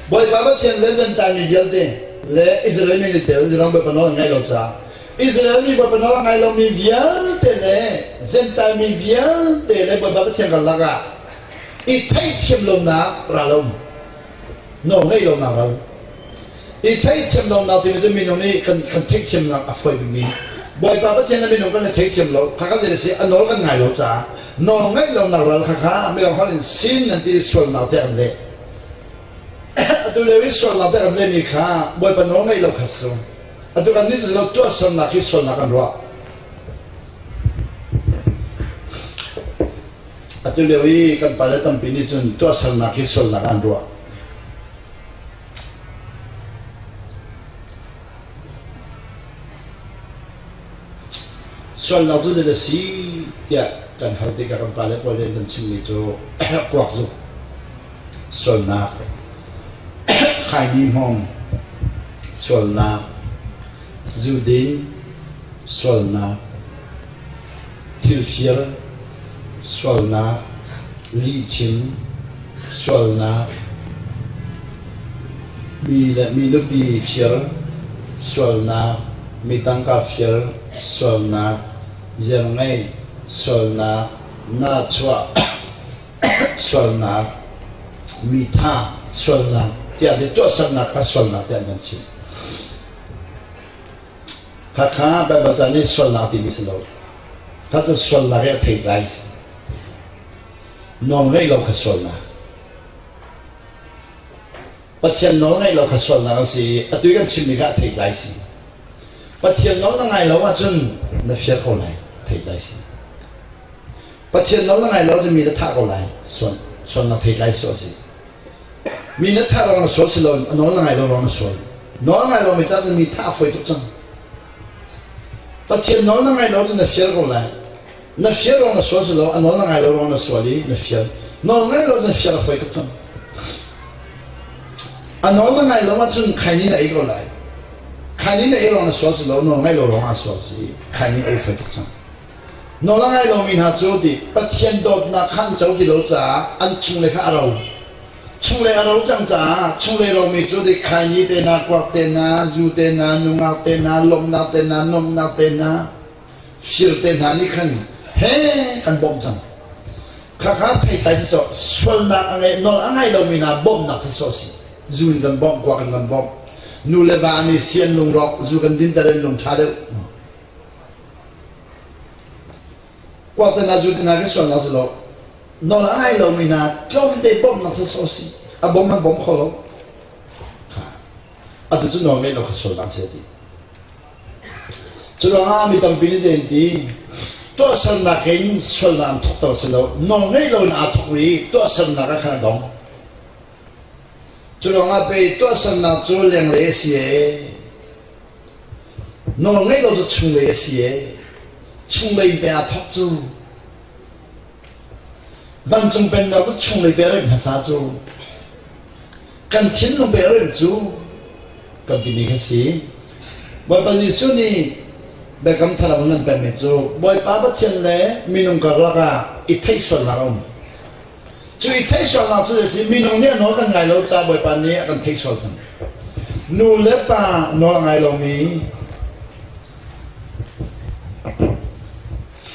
A: Bawipa Pathian le Zentail mi vialte le Israel mi nih tel zeiruang Bawipa nawl an ngaih lo caah Israel mi Bawipa nawl a ngai lomi vialte le Zentail mi vialte le Bawipa Pathian karlak ah i theihthiam lonak ral a um. Nawl ngeih lonak ral. I theihthiam lonak timi cu minung nih kan kan theihthiamnak a fawi bikmi Bawipa Pathian le minung kan i theithiam lo kha kan zei a si a nawl kan ngai lo caah nawl ngaih lonak ral kha kha midang holh in sin an ti sualnak tiah kan leh. Atu lio i sualnak tiah kan lehmi kha Bawipa nawl ngaih lo kha si. Atu kan nih cu tuahsernak hi sualnak kan ruah. Atu lio i kan pale tampi nih cun tuahsernak hi sualnak an ruah. Sualnak cu zei a si tiah kan hal tikah kan pale pawl nih an kan chimmi cu kuak zuk, sualnak, khaini hmawng, sualnak, zu ding, sualnak, thilfir, sualnak, lihchim, sualnak, mi le mi nupi fir, sualnak. Mi tangka fir sualnak, zerngeih sualnak, nahchuah sualnak, mi tha sualnak tiah le tuahsernak kha sualnak tiah an kan chimh. Khakha Baibal ca nih sualnak timi si lo. Kha cu sualnak i a theitlai si. Nawl ngeih lo kha sualnak. Pathian nawl ngaih lo kha sualnak a si i atu i kan chimmi kha a theitlai si. Pathian nawl na ngai lo ahcun na fir ko lai, a theitlai si. Pathian nawl na ngai lo ahcun mi na thah ko lai, sual, sualnak theitlai sual si. Mi na thah ruang na sual si lo, a nawl na ngai lo ruang na sual. Nawl ngai lomi ca cun mi thah a fawi tuk cang. Pathian nawl na ngai lo cun na fir ko lai. Na fir ruang na sual si lo, a nawl na ngai lo ruang na sual i na fir. Nawl ngai lo cun fir a fawi tuk cang. A nawl na ngai lo ahcun khaini na ei ko lai. Khaini na ei ruang na sual si lo, nawl ngai lo ruang ah sual si. Khaini ei fawi tuk cang. Nawl a ngai lomi hna cu ti Pathian dawtnak kha an co ti lo caah an chunglei kha a ro. Chunglei a ro cang caah chunglei romi cu ti khaini te hna, kuak te hna, zu te hna, nungak te hna, lawmhnak te hna, nuamhnak te hna, fir te hna nih khan he kan bawmh cang. Khakha theitlai sisawh sualnak a ngei nawl a ngai lomi hna bawmhnak sisawh si. Zu in kan bawmh, kuak in kan bawmh. Nu le va nih sian lungrawk zu kan dinter in lung ṭha deuh. Kuak te hna zu te hna kan sualnak si lo. Nawl a ngai lomi hna tlawmte bawmhnak sisawh si. A bawm an bawm kho lo. Atu cu nawl ngeih lo kha sualnak si a ti. Cu ruangah mi tampi nih zei an ti? Tuahsernak in sualnak an thawkter si lo. Nawl ngeih loin aa thawk i tuahsernak ah khan a dong. Cu ruangah pei tuahsernak cu lenglei a si ee. Nawl ngeih lo cu chunglei a si ee. Chunglei in pei aa thawk cu. Vancung pennak cu chunglei pei a remh hmasa cu. Kan thinlung pei a remh cu. Kan timi kha si. Bawipa Jesuh nih biakam thar a vun pekmi cu Bawipa Pathian le minung karlak ah i theih sualnak a um. Cu i theih sualnak cu a si minung nih a nawl kan ngai lo caah Bawipa nih a kan theih sual cang. Nu le pa nawl a ngai lomi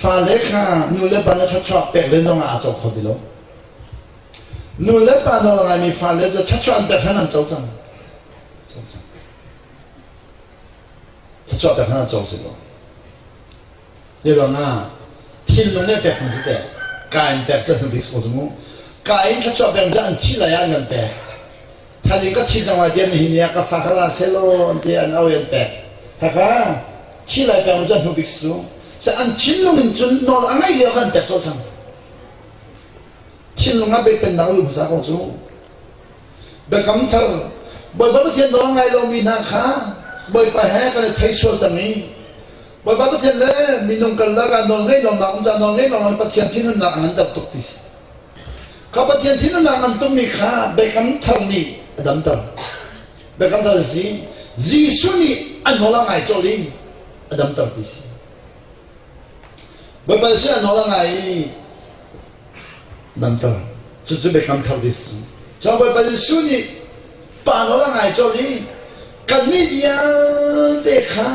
A: fale kha nu le pa na thluachuah pek len zongah aa co kho ti lo. Nu le pa nawl a ngaimi fale cu thluachuah an pek hlan an co cang. Thluachuah pek hlan an co si lo. Ti ruangah thinlung nih pek thang si teh. Ka in pek cu hnu bik si ko mu. Ka in thluachuah pek cu an thi lai ah an kan pek. Thaizing ka thi cang lai tiah nihin ni ah ka fa kha la selaw an ti an au an pek. Khakha thi lai pek cu hnu bik si cu. Se an thinlung in cun nawl a ngeih lio kan pek colh cang. Thinlung ah pennak a luh hmasa ko cu. Biakam thar Bawipa Pathian nawl a ngai lomi hna kha Bawipa he kan i thei sual cang i Bawipa Pathian le minung karlak ah nawl ngeih lonak um caah nawl ngeih lonak Pathian thinhunnak a ngan tuk ti si. Kha Pathian thinhunnak ngan tukmi kha biakam thar nih a damter. Biakam thar a si. Jesuh nih a nawl a ngai colh i a damter ti si. Bawipa sin a nawl a ngai i damter. Cucu biakam thar ti si. Cun Bawipa Jesuh nih pa nawl a ngai colh i kannih vialte kha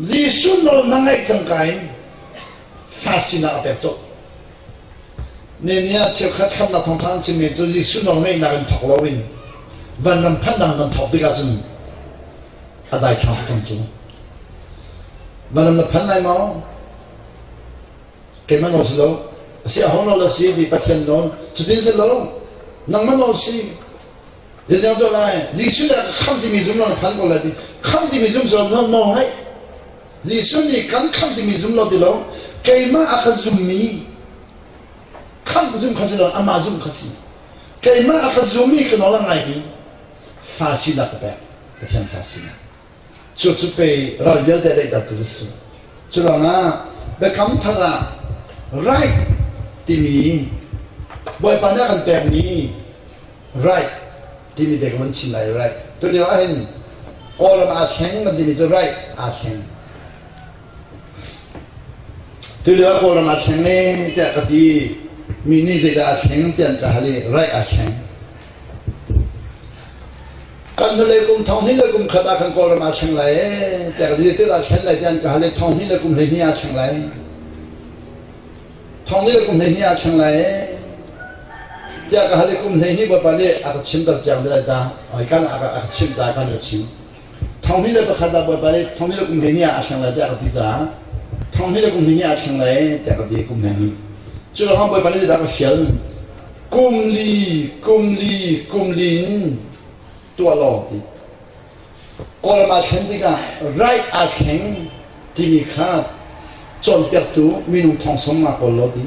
A: Jesuh nawl na ngaih cangka in fa sinah a pek colh. Nehemiah cheukhat khamnak thawngṭha an chimmi cu Jesuh nawl ngaihnak in thawk loin vanram phanhnak kan thawk tikah cun a daithlang tuk cang cu. Vanram na phan lai maw? Keimah nawl si lo. A si a ho nawl a si ti Pathian nawl. Cutin si lo. Nangmah nawl si. Zeitin tuah lai? Jesuh nih a ka khamh timi zum law na phan ko lai ti. Khamh timi zum cu nawl nawl ngaih. Jesuh nih kan khamh timi zum lo ti lo. Keimah a ka zummi khamh zum kha si lo amah zum kha si. Keimah a ka zummi ka nawl a ngaimi fa sinak ka pek. Pathian fa sinak. Cucu pei ral vialte a daihtertu na si. Cu ruangah biakam thar ah right timi Bawipa nih a kan pekmi right timi te ka van chim lai right. Tulio ahhin Kawlram aa thleng kan timi cu right aa thleng. Tulio ah Kawlram aa thleng e tiah ka ti. Mi nih zeidah aa thleng tiah an ka hal i right aa thleng. Kan. Kan hnulei kum thong hnih le kum khat ah kan Kawlram aa thleng lai ee tiah ka ti til aa thlen lai tiah an ka hal i thong hnih le kum 12 aa thleng lai. Thong hnih le kum 12 aa thleng lai ee tiah ka hal i kum 12 Bawipa nih a ka chimter ciang te lai ta. Ai kan a ka chimh ta kan ka chim. Thong hnih le pakhat ah Bawipa nih thong hnih le kum 12 ah aa thleng lai tiah ka ti caah thong hnih le kum 12 aa thleng lai tiah ka ti kum 12. Cu ruangah Bawipa nih zeidah ka fial? Kum li, kum li, kum li in tuah law ti. Kawlram aa thlen tikah right aa thleng timi kha cawnpiaktu minung thong sawm nga kawl law ti.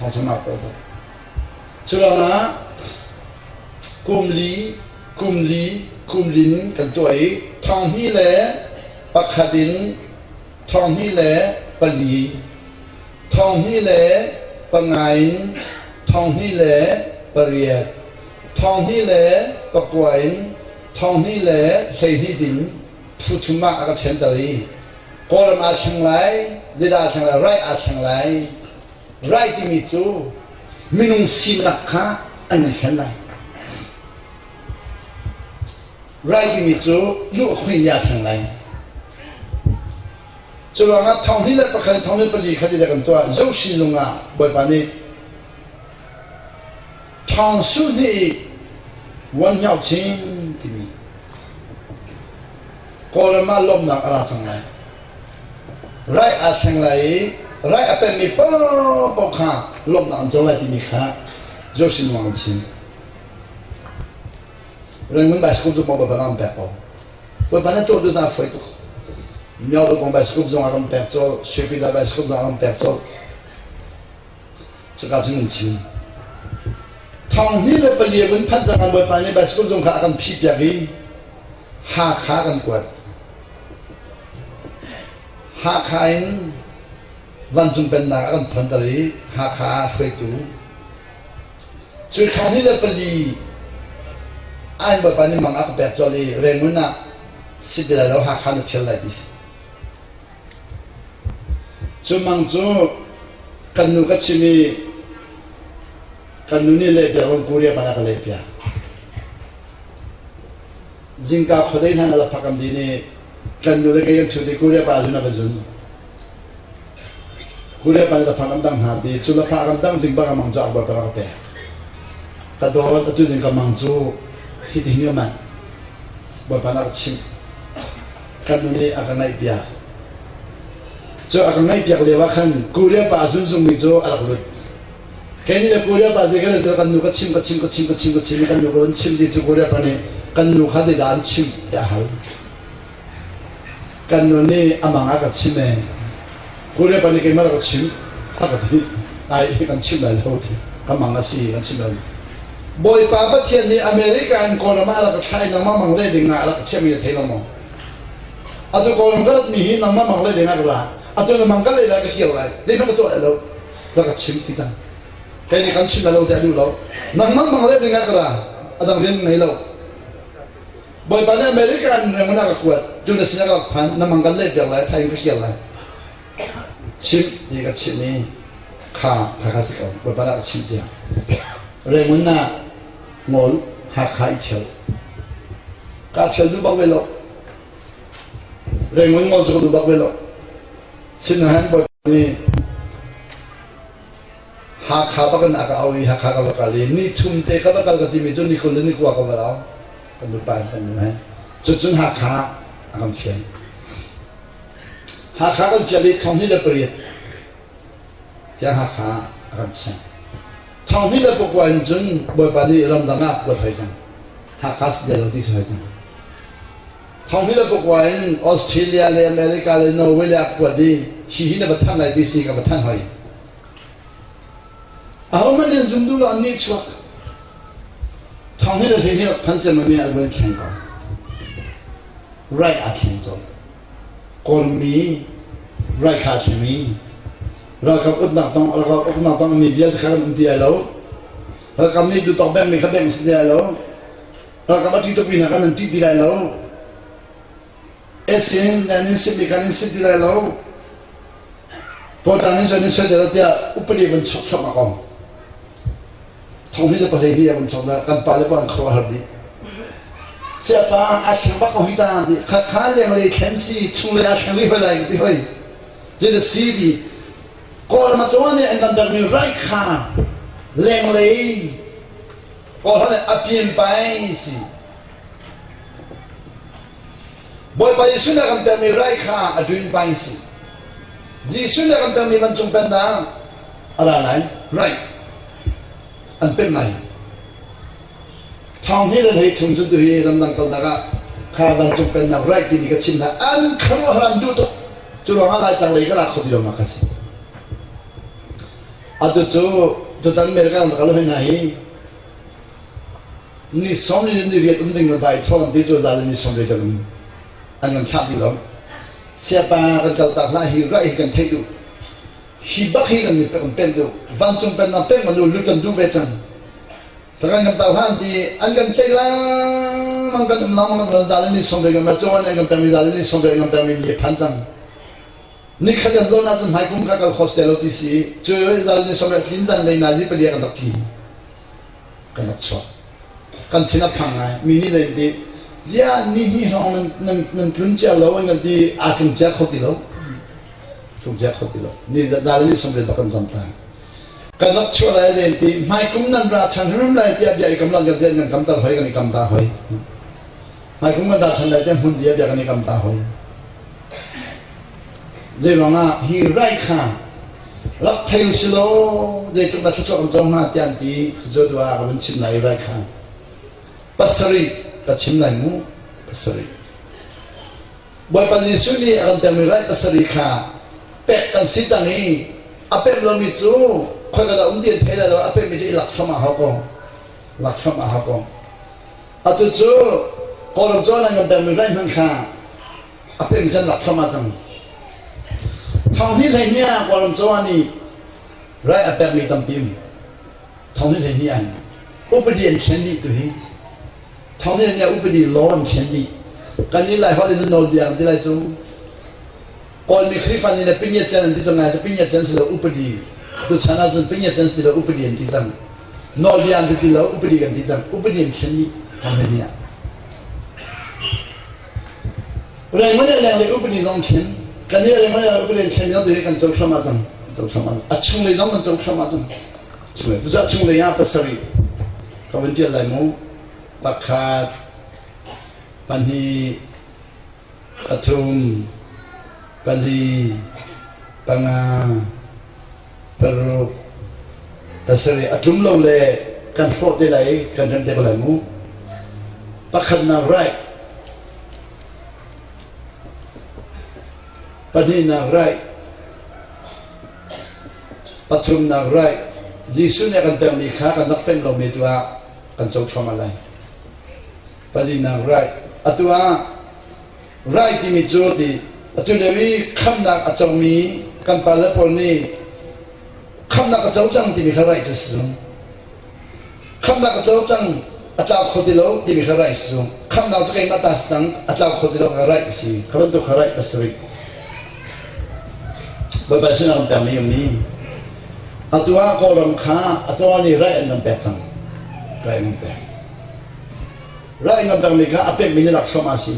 A: Thong sawm nga kawl law. Cu ruangah kum li, kum li, kum lin kan tuah i thong hnih le pakhat in thong hnih le pali thong hnih le panga in thong hnih le pariat thong hnih le pakua in thong hnih le 12 din phu thum ah a ka ṭhenter i Kawlram aa thleng lai, zeidah aa thleng lai, right aa thleng lai. Right timi cu minung sinak kha an i thlen lai. Right timi cu luhkhuih nih aa thleng lai. Cu ruangah thong hnih le pakhat thong hnih pali khat i kan tuah Zohsin lung ah Bawipa nih Thawng Su nih i Wan Hngau Chin timi Kawlram ah lawmhnak a ra cang lai. Rai aa thleng lai i rai a penmi paohpaoh kha lawmhnak an co lai timi kha Zohsin Wang an chim. Rangoon bicycle cu Bawipa an pek ko. Bawipa na tuah tu za foi tuk. Myo kong bicycle zong a kan pek colh, Shwepida bicycle zong a kan pek colh. Cuka cun an chim. Thong hnih le pali vun phanh cang Bawipa nih bicycle zung kha a kan phihpiak i Hakha kan kuat. Hakha in vancung pennak a kan phonter i Hakha ah hruaitu cu thong hnih le pali ain Bawipa nih mang a ka pek colh i Rangoon ah si ti lai lo Hakha na thial lai ti si. Cu mang cu kan nu ka chim i kan nu nih lehpiak run Korea pan a ka lehpiak. Zingka khuadei hlan a la phak an din i kan nu le kei kan ṭhut i Korea pa zun a va zun. Korea pan la phak an dang hna ti cu la phak an dang zing bak a mang cu akbar ka rak pek. Ka dawt atu zing ka mang cu hi ti hin man. Bawipa na ka chimh. Kan nu nih a ka ngaihpiak. Cu a ka ngaihpiak lio ah khan Korea pa zunzungmi cu a rak lut. Kei nih le Korea pa zei kan kan nu ka chim ka chim ka chim ka chim ka chim kan nu ka van chim ti cu Korea pa nih kan nu kha zeidah an chim tiah a hal. Kan nu nih a mang a ka chim ee. Korea pa nih keimah rak ka chim a ka ti. Ai kan chim lai lo ti. Ka mang a si kan chim lai. Bawipa Pathian nih America in Kawlram ah a rak ka thlah i nangmah mang le ding ah a rak ka chiahmi na thei lo maw? Atu Kawlram ka ratmi hi nangmah mang le ding ah ka ra. Atu na mang ka lei lai ka kir lai. Zeihmanh ka tuah lai lo. Rak ka chim ti cang. Kei nih kan chim lai lo tiah duh lo. Nangmah mang le ding ah ka ra. A dang rian ngei lo. Bawipa nih America in Rangoon ah ka kuat. Tu na sinah ka rak phan. Na mang kan leh piak lai. Thai in ka kir lai. Chimh ti ka chimh i kha kha kha si ko Bawipa dah ka chimh cia Rangoon ah ngol Hakha i ṭhial ka ṭhial duh bak ve lo Rangoon ngol cu ka duh bak ve lo sinain Bawipa nih Hakha bak in a ka au i Hakha ka va kal i ni thum te ka va kal ka timi cu ni 20 le ni kua ka va lau kan nupa kan nu he cucun Hakha a kan fian Hakha kan fial i thong hnih le pariat tiang Hakha a kan cheng. Thong hnih le pakua in cun Bawipa nih ramdang ah kuat hoi cang. Hakha si lo ti si hoi cang. Thong hnih le pakua in Australia le America le Norway le a kuat i hi hi na va thanh lai ti si ka va thanh hoi. Ahohmanh nih an zum duh lo an nih chuak. Thong hnih le 12 phan cem mi an van thleng ko. Right aa thleng colh. Kawlmi right kha thleng i ralkap uknak tong ralkap uknak tong mi vialte kha kan um ti ai lo. Ralkap nih duhtawk beng mi kha beng si ti ai lo. Ralkap a ṭi tukmi hna kan an ṭih ti lai lo. Esin nan in sit mi kan in sit ti lai lo. Pawtang in soi in soi tiah upadi van chuak thluahmah ko. Thong hi le pahlei hi a vun chok na kan pa le pa an khuaruahhar dih. Siapa a thleng bak ko hi ta ti kha kha lenglei thlen si chunglei a thleng rih hoi lai ti hoi. Zei si ti Kawlram a cawn nih an kan pekmi right kha lenglei Kawlram nih a pian pai si. Bawipa Jesuh nih a kan pekmi right kha a dun pai si. Jesuh nih a kan pekmi vancung pennak a ra lai right an pemh lai. Thawng hi le hlei thum cu tuhi ramdang kalnak ah kha vancung pennak right timi ka chim hna an khuaruahhar an duh tuk. Cu ruangah Laitlang lei ka ra kho ti lo ma ka si. Atu cu tutan America kan kal hoi hna hi ni sawm ni ni riat um ding vai thawn ti cu zal ni sawm riat um an kan thlah ti lo. Siapa kan kal tak hlah hi right hi kan theih duh. Hi bak hi kan kan pen duh. Vancung pennak peng kan lut kan duh ve cang. Kan kan tau han ti an kan tlaih lengmang kan um lengmang kan zal ni som re ngam cawan an kan pemi zal ni som re ngam pemi ni phan cang ni khat kan lon ahcun hmai kum kha kal hostel lo ti si cu zal ni som re tlin zan lei na ni palia kan rak tli kan rak chuak kan thin a phang ngai mi nih lei ti zia ni hi hrawng nan nan nan tlun cia lo an kan ti aa tlung cia kho ti lo tlung cia kho ti lo ni zal ni som re bak kan zam ta Kan rak chuah lai len ti hmaikum nan ra ṭhan hrim lai tiah bia i kam lan kan kan kam tar hoi kan i kam ta hoi. Hmaikum kan ra ṭhan lai tiah hmun bia bia kan i kam ta hoi. Zei ruangah hi rai kha rak thei si law zeitluk dah thluachuah kan co hnga tiah an ti cu tu ah ka vun chim lai rai kha pasarih ka chim lai mu pasarih Bawipa Jesuh nih a kan pekmi rai pasarih kha pek kan si cang i a pek lomi cu khoika dah um ti an thei lai lo a pekmi cu i lak hram a hau ko lak hram a hau ko atu cu Kawlram cu an kan pekmi rai hmanh kha a pekmi cu an lak hram ah cang thong hnih hlei hnih ah Kawlram cu nih rai a pekmi tampi um thong hnih hlei hnih ah upadi an thlen dih tu hi Thong nih nih upadi law an thlen dih. Kan nih Lai holh in nawlbia kan ti lai cu. Kawlmi Khrihfa nih le pinyat can an ti cang ngai cu pinyat can si lo upadi. Tuchan ahcun pinyat can si lo upadi an ti cang. Nawlbia an ti ti lo upadi kan ti cang. Upadi an thlen dih thong nih nih. Rengmang le leng le upadi zong thlen. Kan nih rengmang le upadi an thlen zong kan co hram ah cang. Co hram ah. A chung lei zong kan co hram ah cang. Cucaah chunglei ah pasarih ka vun ṭial lai mu. Pakhat, pahnih, pathum, pali, panga, paruk, pasarih. A tlum lo le kan hrawh te lai, kan rem te ko lai mu. Pakhatnak right. Pahnihnak right. Pathumnak right. Jesuh nih a kan pekmi kha kan rak pek lomi tu ah kan co thluahmah lai. Palinak right. Atu ah right timi cu ti atu lio i khamnak a comi kan pale pawl nih khamnak a co cang timi kha right cu si zung. Khamnak a co cang a tlau kho ti lo timi kha right si zung. Khamnak cu keimah ta si cang a tlau kho ti lo kha right a si. Kha bantuk kha right pasarih. Bawipa sinah kan pekmi um ni. Atu ah Kawlram kha a caw nih right an kan pek cang. Right an kan pek. Right an kan pekmi kha a pekmi nih lak thluahmah a si.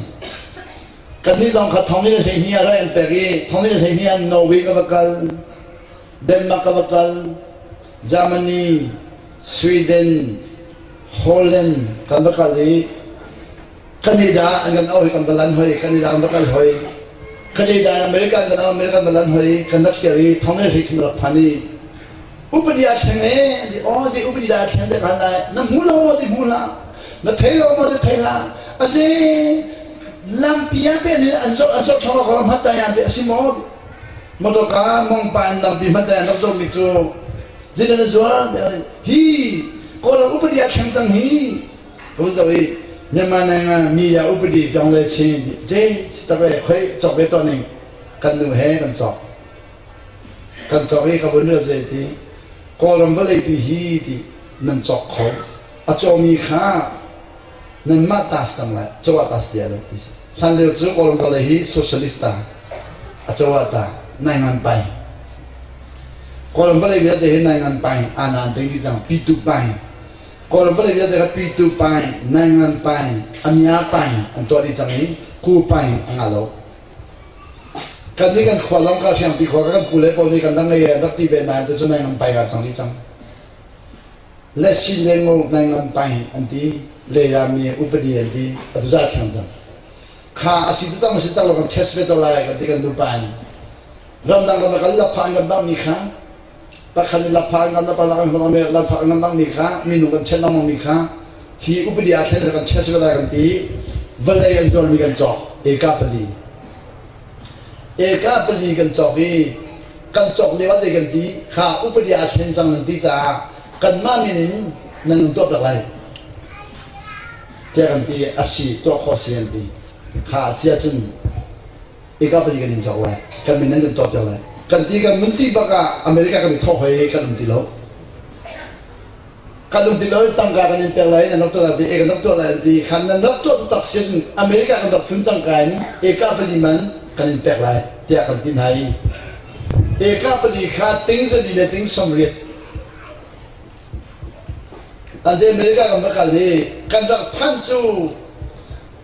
A: Kannih zong kha thong ni le 12 ah right an pek i thong ni le 12 ah Norway ka va kal, Denmark ka va kal, Germany, Sweden, Holland kan va kal i Canada an kan auh i kan va lan hoi, Canada kan va kal hoi. Canada in America an kan auh, America kan va lan hoi, kan rak kir i thong le hri thum rak phan i upadi a thleng e ti aw zei upadi dah a thleng te kan lai na hmu lo maw ti hmu hlah na thei lo maw ti thei hlah ase lampi ah pe nih an zoh an zoh thong ko hmat ta yan ti asi maw motorka mong pa in lampi hmat ta yan rak zoh mi cu zeidah na zuar hi kawlram upadi a thleng cang hi Pu zo i Myanmar neng mi ya upadi dong le chin je tak ve khoi chok ve to ning kan nu he kan chok kan chok i ka vun rel zei ti Kawlram vawlei pi hi ti nan chok kho a cawmi kha nan mah tas tang lai cawa tas dia lo ti si hlan lio cu Kawlram vawlei hi socialist ta a cawa ta nai ngan pai Kawlram vawlei vialte hi nai ngan pai anan ding cang pitu pai. Kawlram vawlei vialte kha Pitu paing, Naingan paing, Amya paing an tuah dih cang i Ku paing a ngah lo. Kan nih kan khua lawng ka hriangpi khua kan pu le pawl nih kan dang ngei an rak ti ve nain cu Naingan paing ah cang dih cang. Le sin le ngo Naingan paing an ti, le ya mi upadi an ti, atu za thlang cang. Kha a si tak si tak lo kan test ve to lai kan ti kan nu pa in. Ramdang kan kal lapha an kan dangmi kha pakhat in lapha an kan lapha kan lapha kan dangmi kha minung kan chen lengmang mi kha hi upadi ah thlen kan test ve lai kan ti vawlei an zuarmi kan cawk eka pali eka pali kan cawk i kan cawk lio ah zei kan ti kha upadi ah thlen cang nan ti caah kanmah min in nan um tuah piak lai tiah kan ti a si tuah khawh si an ti kha a si ahcun eka pali kan in cawk lai kan min nan kan tuah piak lai kan ti kan mun ti bak ah America kan i thawk hoi kan um ti lo kan um ti lo tangka kan in pek lai nan rak tuah lai ti e kan rak tuah lai an ti khan nan rak tuah tak si ahcun America kan rak phun cang ka in eka pali man kan in pek lai tiah kan ti hna i eka pali kha ting zali le ting 80 Ante America kan va kal i kan rak phanh cu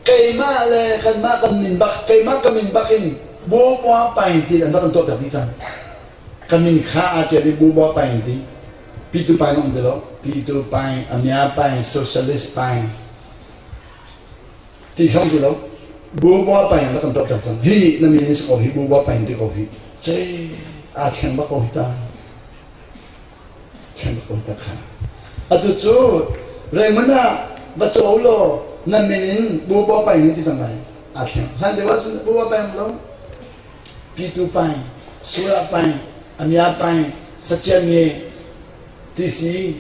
A: keimah le kanmah kan min bak keimah ka min bak in Bawbwa Paing ti an rak kan tuahpiak dih cang. Ka min kha aa ṭial i Bawbwa Paing ti. Pitu Paing um ti lo. Pitu Paing, Amya Paing, Socialist Paing ti kha um ti lo. Bawbwa Paing an rak kan tuahpiak cang. Hi na min in si ko hi Bawbwa Paing ti ko hi. Ce aa thleng bak ko hi ta. Atu cu Raymond ah va caw law nan min in Bubaw Paing ti cang lai. Aa thleng. Hlan lio ahcun Bubaw Paing lo. Pitu Paing, Sura Paing, Amya Paing, Sachiamye ti si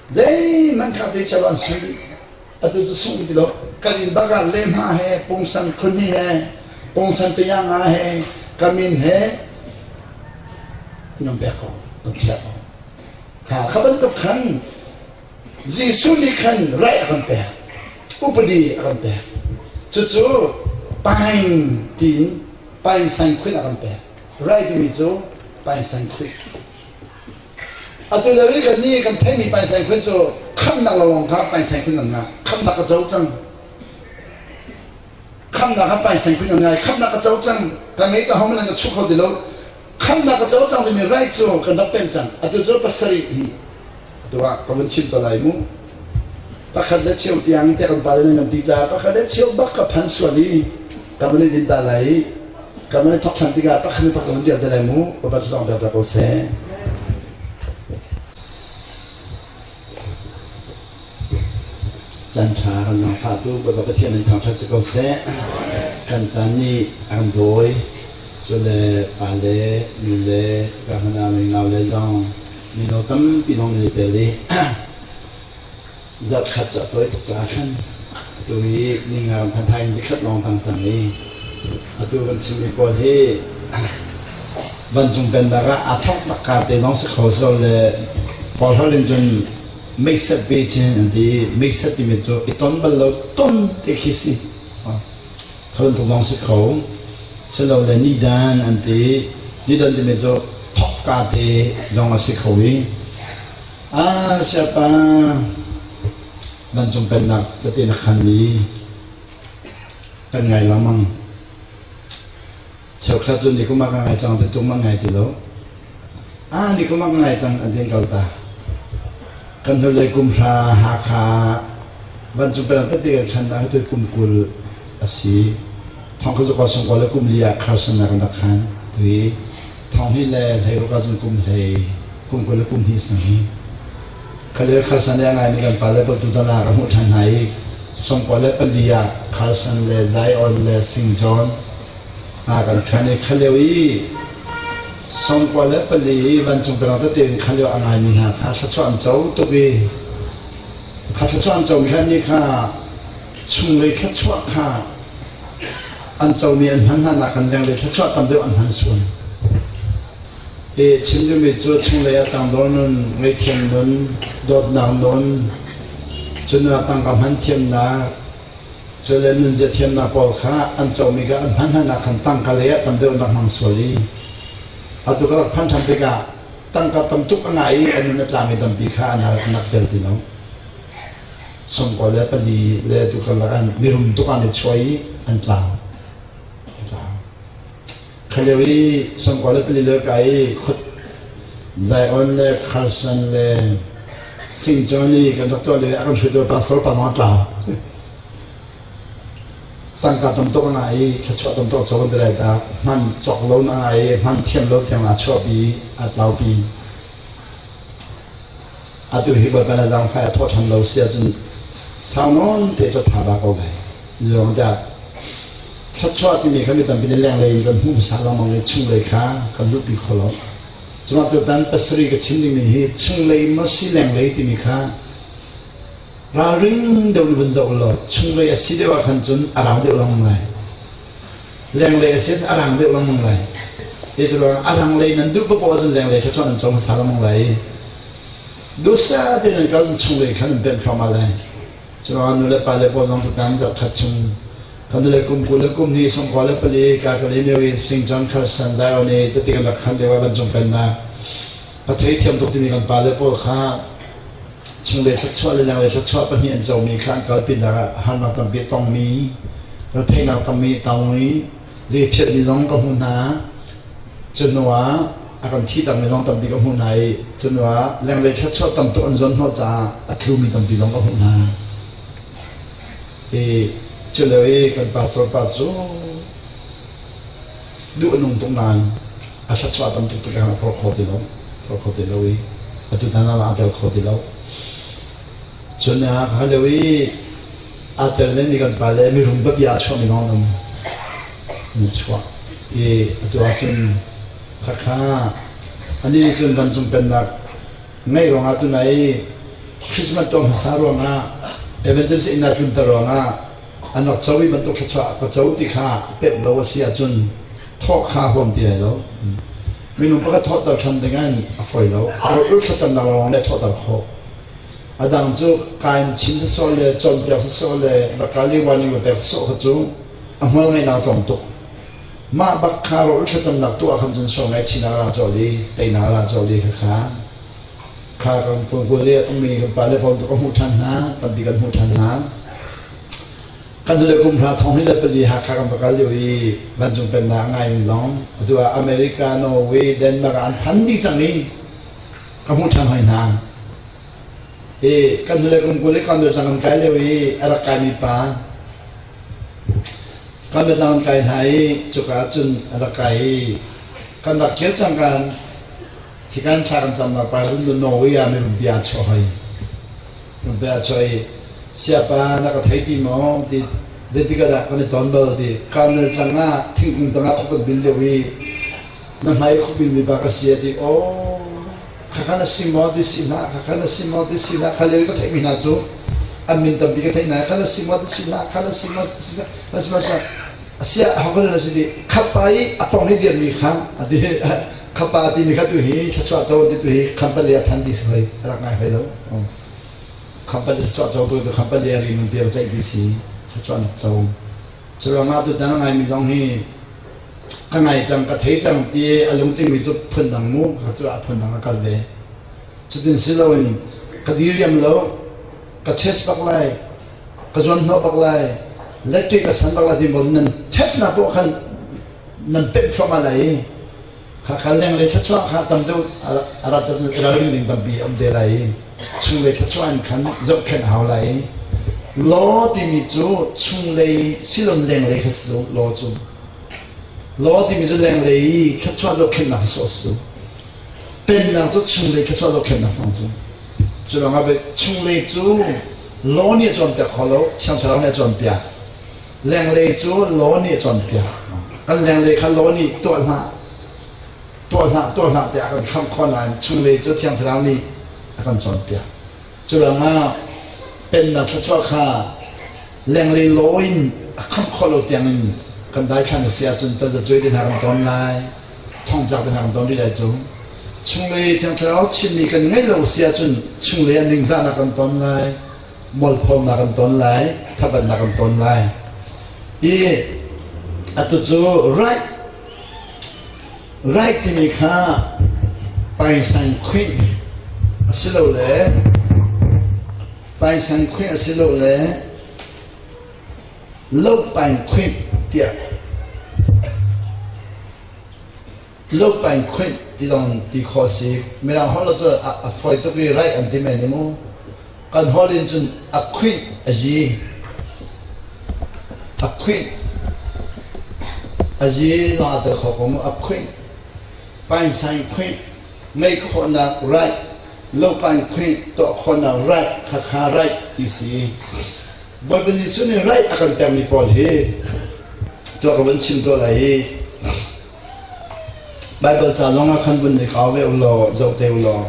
A: zeihmanh kha te chalo an sung dih. Atu cu sung ti lo. Kan inn bak ah lehhma he, pungsan khuni he, pungsan tayanga he, kamin he nan pek ko, kan chiah ko. Kha kha bantuk khan Jesuh nih khan right a kan pek, upadi a kan pek. Cucu paing tiin paing saing khuin a kan pek. Right timi cu paing saing khuih. Atu lio i kan nih kan theihmi paing saing khuin cu khamnak lawng kha paing saing khuin kan ngah. Khamnak ka co cang. Khamnak kha paing saing khuin kan ngai. Khamnak ka co cang. Ka ngei cang hohmanh an ka chuh kho ti lo. Khamnak ka co cang timi right cu kan rak pem cang. Atu cu pasarih hi atu ah ka vun chim ko lai mu. Pakhat le cheu tiang tiah kan pale nan kan ti caah pakhat le cheu bak ka phan sual i ka van i din ta lai i ka van i thok ṭhan tikah pakhat le pakhat kan rial te lai mu. Bawipa cu zong biak ko seh. Caan ṭha kan zaangfahtu Bawipa Pathian in thangṭhat si ko seh. Kan caan nih a kan dawi. Cule pa le nu le ka hmanau le nau le zong mino tampi zong nan i tel i zarhkhat cu a tawi tuk caah khan atu hi ninga kan phan thai in nikhat lawng tang cang i atu kan chimmi pawl hi vancung pennak ah aa thawk tak ka te zong si kho so le kawl holh in cun meiset pe chin an ti meiset timi cu i ton bal lo ton te khi si kho bantuk zong si kho silole nidan an ti nidan timi cu thawk ka te zong a si kho i Ah, siapa vancung pennak tete na khan mi kan ngai lengmang. Cheukhat cu nikum ah ka ngai cang ti tum an ngai ti lo. Ah, nikum ah ka ngai cang an tin kal ta. Kan hnulei kum hra Hakha vancung pennak tete kan khan ah tu kum 20 a si. Thong ka zuka sung ko le kum li ah Carson ah kan rak khan. Tui thong hi le hlei ruk ah cun kum hlei kum 20 le kum hnih sang hi khalil Carson le ngai nih kan pale pawl tutan ah ka hmuh ṭhan hna i 94 ah Carson le Zion le Sing John hna kan khan i khalio i 94 i vancung penang tete in khalio a ngaimi hna kha thluachuah an co tuk i kha thluachuah an comi kha nih kha chunglei thluachuah kha an comi an hman hna nakin lenglei thluachuah tam deuh an hman sual. Hi chim duhmi cu chunglei ah tangdor nun, ngaihthiam nun, dawtnak nun, cun ah tangka hman thiamnak, cu le nunzia thiamnak pawl kha an comi kha an hman hna nak khan tangka lei ah tam deuh an rak hmang sual i atu ka rak phan ṭhan tikah tangka tam tuk a ngah i a nun a tlangmi tampi kha an rak tel ti lo. 94 le tu karlak an mirum tuk an i chuai i an tlau. An tlau. Kha lio i 94 le ka i khut Zion le Carson le Sing John i kan rak tuah le a kan hruaitu pastor pa zong a tlau. Tangka tam tuk a ngah i thluachuah tam tuk a co kan ti lai ta. Hman cawk lo na ngah i hman thiam lo tiang aa chuahpi, aa tlaupi. Atu hi Bawipa na zaangfai a thawh ṭhan lo si ahcun sau nawn te cu tha ba ko lai. Lawng tiah thluachuah timi kha mi tampi nih lenglei in kan hmuh hmasa lengmang i chunglei kha kan luhpi kho lo. Cuma tutan pasarih ka chim dingmi hi chunglei maw si lenglei timi kha ralring deuh in vun zoh law chunglei a si deuh ah khan cun a rang deuh lengmang lai. Lenglei a si a rang deuh lengmang lai. Hi cu ruang a rang lei nan duh paoh ahcun lenglei thluachuah nan co hmasa lengmang lai. Duhsah tein nan kal chunglei khan nan pemh thluahmah lai. Cu ruangah nu le pa le pawl zong tutan zarhkhat chung kan nule kum 20 le kum hnih 94 ka ka lem in Sing John Carson Zion i tati kan rak khan lio ah vancung pennak ka theithiam tuk timi kan pa le pawl kha chunglei thluachuah le lenglei thluachuah pahnih an comi kha an kalpinak ah harnak tampi a tongmi retheihnak tampi tong i lephiatmi zong ka hmuh hna. Cu hnu ah a kan thihtakmi zong tampi ka hmuh hna i cu hnu ah lenglei thluachuah tam tuk an zuan hnawh caah a tlumi tampi zong ka hmuh hna. I cu lio i kan pastor pa cu duh a nung tuk nain a thluachuah tam tuk tikah a phor kho ti lo phor kho ti lo i atu tan ah aa tel kho ti lo. Cun kha lio i aa tel mi kan pa le mirum biapi ah chuahmi lawng an um. An chuah i atu ahcun khakha anih cun vancung pennak ngeih ruangah tunai Christmas tuah hmasa ruangah evangelist inn ah tlunter ruangah an rak co i bantuk thluachuah ka co ti kha a pemh lo a si ahcun thawh kha huam ti lai lo. Minung pakhat thawhter ṭhan dingah a fawi lo. Ur thlacamnak lawng le thawhter khawh. A dang cu kain chim sawsawh le cawnpiak sawsawh le bakali warning va pek sawsawh kha cu a hmual ngaihnak tlawm tuk. Mah bak kha rawl thlacamnak tuah khan cun sual ngaihchihnak a ra cawl i teinak a ra cawl i khakha kha kan kul i ummi kan pale pawl tu ka hmuh ṭhan hna tampi kan hmuh ṭhan hna. Kan nule kum hra thong hi le pali Hakha kan va kal lio i vancung pennak ngai in zong atu ah America, Norway, Denmark ah an phan dih cang i ka hmuh ṭhan hoi hna. I kan nule kum 20 i kan cang kan kai lio i a rak kaimi pa kan biatlang kan kai hna i cuka cun a rak kai i kan rak kir cang kan hi kan thla kan camnak pa run Norway ah mi bia chuah hoi bia chuah i siapa na ka thei ti maw ti zeitik ah dah kan i ton bal ti Carmel tlang ah thingkung tangah khuk kan bil lio i na hmai khup mi pa ka si a ti aw khakha na si maw ti si hlah khakha na si maw ti si hlah kha le ka theih mi hna cu an min tampi ka theih hna kha na si maw ti si hlah kha na si maw ti si hlah na si maw asia hokal na si ti khapa i a pong hi dir mi kha ati khapa ti mi kha tu hi thluachuah co ti tu hi khampali a than ti si hoi rak ngai hoi lo khampali thluachuah co tu tu khampali a ri nun piar tlaih ti si thluachuah nak co curuangah tutan a ngaimi zong hi ka ngai cang ka thei cang ti a lungtingmi cu phundang mu ka cu a phundang a kal ve cutin si loin ka diriam lo ka test bak lai ka zuan hnawh bak lai electric ka san bak lai ti nan test na poh khan nan pemh thluahmah lai i Khakha lenglei thluachuah kha tam deuh a rat ralring ding tampi a um te lai i chunglei thluachuah in khan zohkhenh a hau lai i law timi cu chunglei silon lenglei kha si law cu law timi cu lenglei i thluachuah zohkhenhnak sawh si pennak cu chunglei thluachuah zohkhenhnak sang cu cu ruangah chunglei cu law nih a cawnpiak kho lo thiang thlarau nih a cawnpiak Lenglei cu law nih a cawnpiak. Kan lenglei kha law nih tuah hlah, tuah hlah, tuah hlah tiah a kan khamh khawh nain chunglei cu Thiang Thlarau nih a kan cawnpiak. Cu ruangah pennak thluachuah kha lenglei law in a khamh khawh lo tiangin kan daithlan a si ahcun tazacuai te hna kan ton lai, thongtlak te hna kan ton rih lai cu. Chunglei Thiang Thlarau chimmi kan ngeih lo si ahcun chunglei ah ningzahnak kan ton lai, mualphonak kan ton lai thabatnak kan ton lai i atu cu right right timi kha paisan khuih asilole. Paisang khuih a si lo le Lopaing khuih tiah Lopaing khuih ti zong ti khawh a si. Mirang holh cu a fawi tuk i right an ti men i mu. Kan holh in cun a khuih a yi. A khuih a yi zong aa tel kho ko mu. A khuih painsaing khuih ngeih khawhnak right lopaing khuih tuah khawhnak right khakha right ti si. Bawipa Jesuh nih right a kan pekmi pawl hi tuah ka vun chim tuah lai i Baibal ca zong ah khan vun i kau ve u law zoh te u law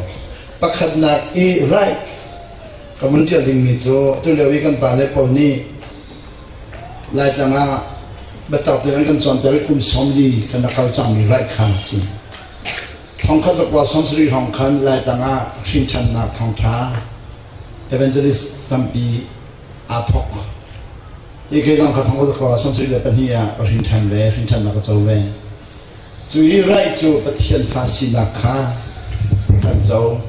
A: pakhatnak i right ka vun ṭial dingmi cu atu lio i kan pale pawl nih Laitlang ah biatak tein an kan cawnter i kum 40 kan rak kal cangmi right kha a si. Thongkhat zakua 70 hrawng khan Laitlang ah hrinṭhannak thawngṭha evangelist tampi aa thawk. Hi kei zong kha thong zakua 72 ah ka hrinṭhan ve, hrinṭhannak ka co ve. Cu i right cu Pathian fa sinak kha kan co.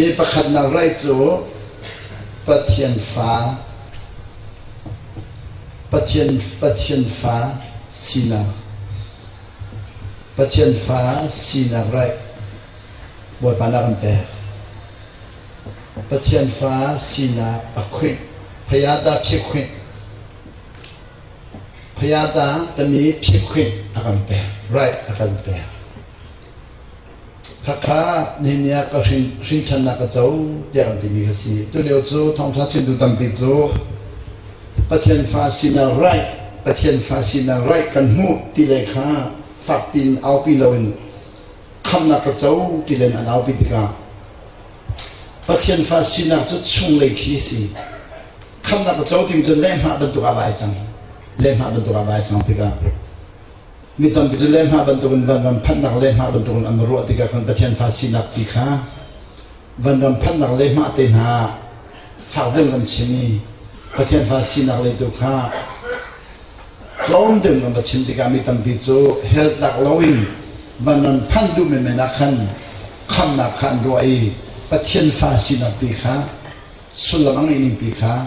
A: Hi pakhatnak right cu Pathian fa Pathian Pathian fa sinak Pathian fa sinak right Bawipa nih a kan pek. Pathian fa sinak a khuih. Phayata phikhwih. Phayata tami phikhwih a kan pek. Right a kan pek. Khakha nihin ni ah ka hrinṭhannak ka co tiah kan timi kha si. Tulio cu thawngṭha chimtu tampi cu Pathian fa sinak right, Pathian fa sinak right kan hmuh ti lei kha fak piin aupi loin khamhnak ka co ti len an aupi tikah Pathian fa sinak cu chunglei khi si. Khamhnak ka co timi cu lehhmah bantuk ah vai cang. Lehhmah bantuk ah vai cang tikah mi tampi cu lehhmah bantukin vanram phanhnak lehhmah bantukin an ruah tikah khan Pathian fa sinak ti kha vanram phanhnak lehhmah te hna fak deuh kan chim i Pathian fa sinak lei tu kha tlawm deuh kan va chim tikah mi tampi cu hell tlak loin vanram phanh duh menmen ah khan khamhnak kha an ruah i Pathian fa sinak pi kha sullam a ngeih ning pi kha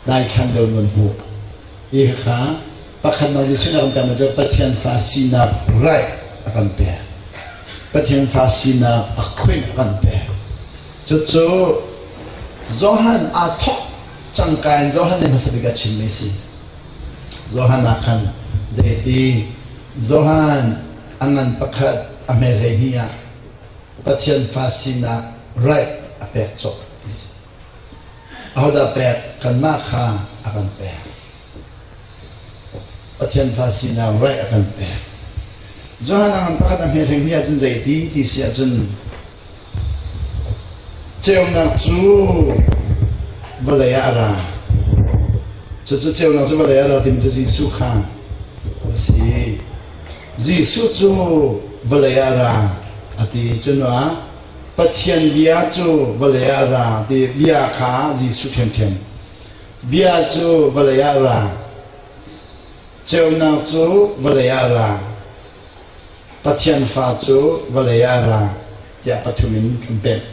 A: daithlan deuh in hmuh. Hi kha pakhatnak Jesuh nih a kan pekmi cu Pathian fa sinak right a kan pek. Pathian fa sinak a khuin a kan pek. Cucu Johan aa thawk cangka in Johan nih hmasa bik a chimmi a si. Johan ah khan zeiti Johan a ngan pakhat a hme 12 ah Pathian fa sinak right a pek cawk ti si. Ahodah pek? Kanmah kha a kan pek. Pathian fa sinak right a kan pek. Johan a ngan pakhat a hme 12 ahcun zeiti ti si ahcun Ceunak cu vawlei ah a ra. Cucu ceunak cu vawlei ah a ra timi cu Jesuh kha a si. Jesuh cu vawlei ah a ra a ti. Cu hnuah Pathian bia cu vawlei ah a ra ti bia kha Jesuh ṭhiamṭhiam. Bia cu vawlei ah a ra. Ceunak cu vawlei ah a ra. Pathian fa cu vawlei ah a ra tiah pathum in kan pemh.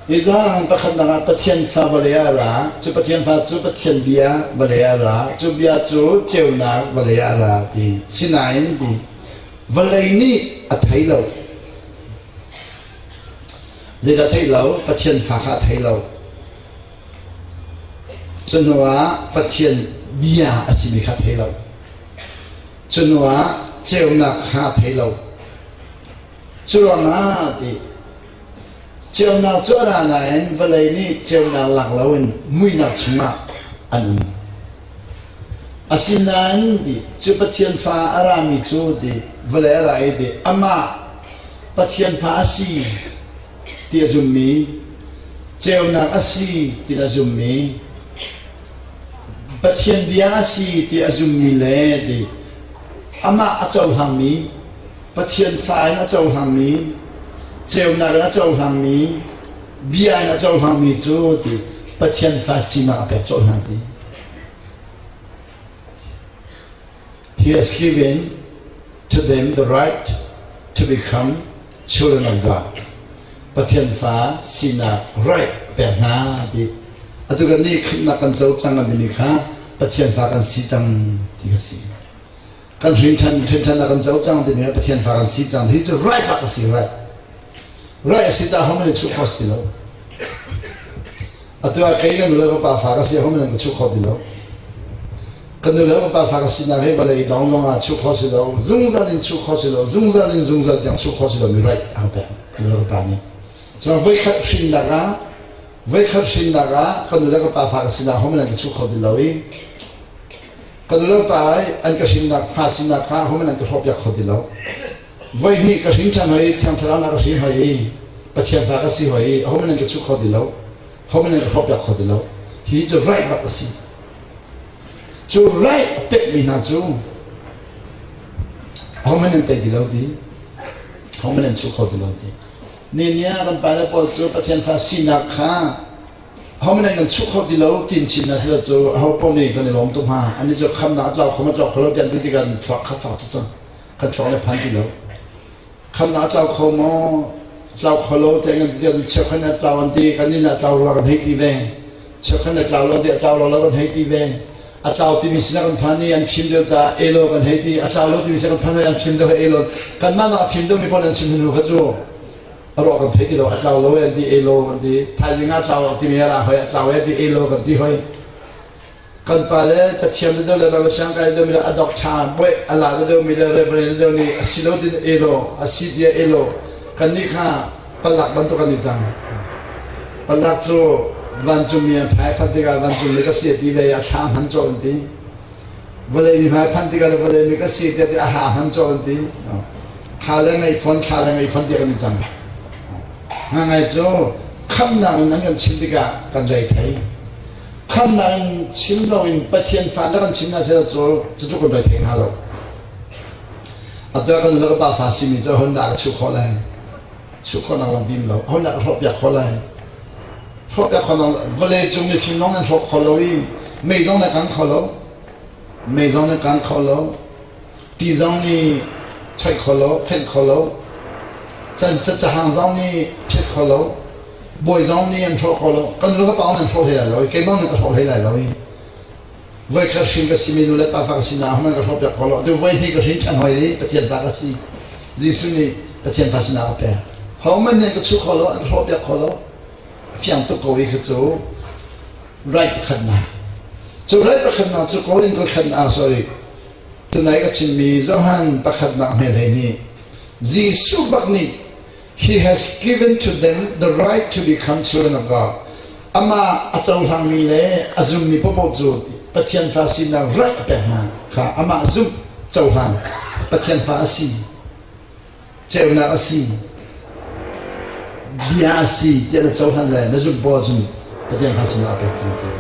A: Hi zaang pakhatnak ah Pathian fa vawlei ah a ra, cu Pathian fa cu Pathian bia vawlei ah a ra, cu bia cu ceunak vawlei ah a ra ti. Sinain ti vawlei nih a thei lo. Zeidah thei lo? Pathian fa kha a thei lo. Cu hnuah Pathian bia a simi kha a thei lo. Cu hnuah ceunak kha a thei lo. Cu ruangah ti ceunak cu a ra nain vawlei nih ceunak lak loin muihnak chungah an um. Asinain ti cu Pathian fa a rami cu ti vawlei a ra i ti amah Pathian fa a si ti a zummi ceunak a si ti a zummi Pathian bia a si ti a zummi le ti amah a cohlangmi Pathian fa in a cohlangmi ceunak in a cohlangmi bia in a cohlangmi cu ti Pathian fa sinak a pek colh hna ti He has given to them the right to become children of God. Pathian fa sinak right a pek hna ti. Atu kan nih khamhnak kan co cang an timi kha Pathian fa kan si cang ti kha si. Kan hrin ṭhan hrin ṭhan kan co cang timi kha Pathian fa kan si cang hi cu right bak a si right. Right a si ta ho man chuh kho si lo. Atu ah kei kan nu le ka pa fa ka si ho man ka chuh kho ti lo. Kan nu le ka pa fa ka sinak hi vawlei dong zong ah chuh kho si lo, zungzal in chuh kho si lo, zungzal in zungzal tiang chuh kho si lo mi right a ka pek nu le ka pa nih. Cun voikhat hrinnak ah voikhat hrinnak ah kan nu le ka pa fa ka sinak ho man an ka chuh kho ti lo i ka nu le pa an ka hrinnak fa sinak kha ho man an ka hrawhpiak kho ti lo. Voihnih ka hrin ṭhan hoi, Thiang Thlarau na ka hrin hoi i Pathian fa ka si hoi i aho nan ka chuh kho ti lo, ho nan ka hrawhpiak kho ti lo. Hi cu right bak a si. Cu right a pekmi hna cu aho nan tei ti lo ti, ho nan chuh kho ti lo ti. Ni nia kan pale pawl cu Pathian fa sinak kha aho nan kan chuh kho ti lo tin chin na si lo cu aho paoh nih kan i lawm tuk hnga. Ani cu khamnak a tlau kho ma tlau kho lo ti an ti tikah thluak kha fak tu cang. Kan chuak le phan ti lo. Khamnak a tlau kho maw? Tlau kho lo te ngan ti cheukhat nih a tlau an ti kan nih a tlau lo kan hei ti ve. Cheukhat nih a tlau lo ti a tlau lo lo kan hei ti ve. A tlau timi sinah kan phan i an fim deuh caah elo kan hei ti. A tlau lo timi sinah kan phan i an fim deuh elo. Kanmah nak a fim deuhmi pawl an chim hnu kha cu a ruah kan thei ti lo. A tlau lo an ti elo kan ti. Thaizing ah a tlau timi a ra hoi a tlau e ti elo kan ti hoi. Kan pa le cathiam deuh le Bible siangkai deuh mi le a doctor buai a la deuh mi le reverend deuh nih a si lo tin elo a si tia elo kan nih kha palak bantuk kan i cang. Palak cu vancungmi an phai phan tikah vancungmi ka si ti le a thla hman cawh an ti. Vawlei mi hmai phan tikah le vawlei mi ka si tiah ti a ha hman cawh an ti. Ha le ngei fon thla le ngei fon tiah kan i cang. Ngangai cu khamnak in an kan chim tikah kan rei thei. Khamnak in chim loin Pathian fa na kan chim na sel cu cucu kan rei thei hnga lo. Atu ah kan nu le pa fa simi cu hon dah ka chuh khawh lai. Chuh khawh nak lam bim lo. Hon dah ka hrawh piak khawh lai. Hrawh piak khawh nak vawlei cung mifim lawng nan hrawk kho lo i mei zong na kang kho lo. Mei zong na kang kho lo. Ti zong nih choih kho lo, fenh kho lo. Can cahang zong nih phiat kho lo. Bawi zong nih an hrawh kho lo. Kan nu ka pa an hrawh hlei lai lo i keimah nih ka hrawh hlei lai lo i voikhat hrin ka simi nu le pa fa ka si na hman ka hrawh piak kho lo. Tu voi hnih ka hrin ṭhan hoi i Pathian fa ka si. Jesuh nih Pathian fa sinah a pek. Hohmanh nih an ka chuh kho lo, an ka hrawh piak kho lo. A fiang tuk ko i kha cu right pakhatnak. Cu right pakhatnak cu Korin pakhatnak sorry tunai ka chimmi Johan pakhatnak hme hlei nih Jesuh bak nih He has given to them the right to become children of God. Amah a cohlangmi le a zummi paohpaoh cu Pathian fa sinak right a pek hna kha amah zumh cohlan Pathian fa a si ceunak a si bia a si tiah na cohlan le na zumh paoh ahcun Pathian fa sinak a pek cang ti.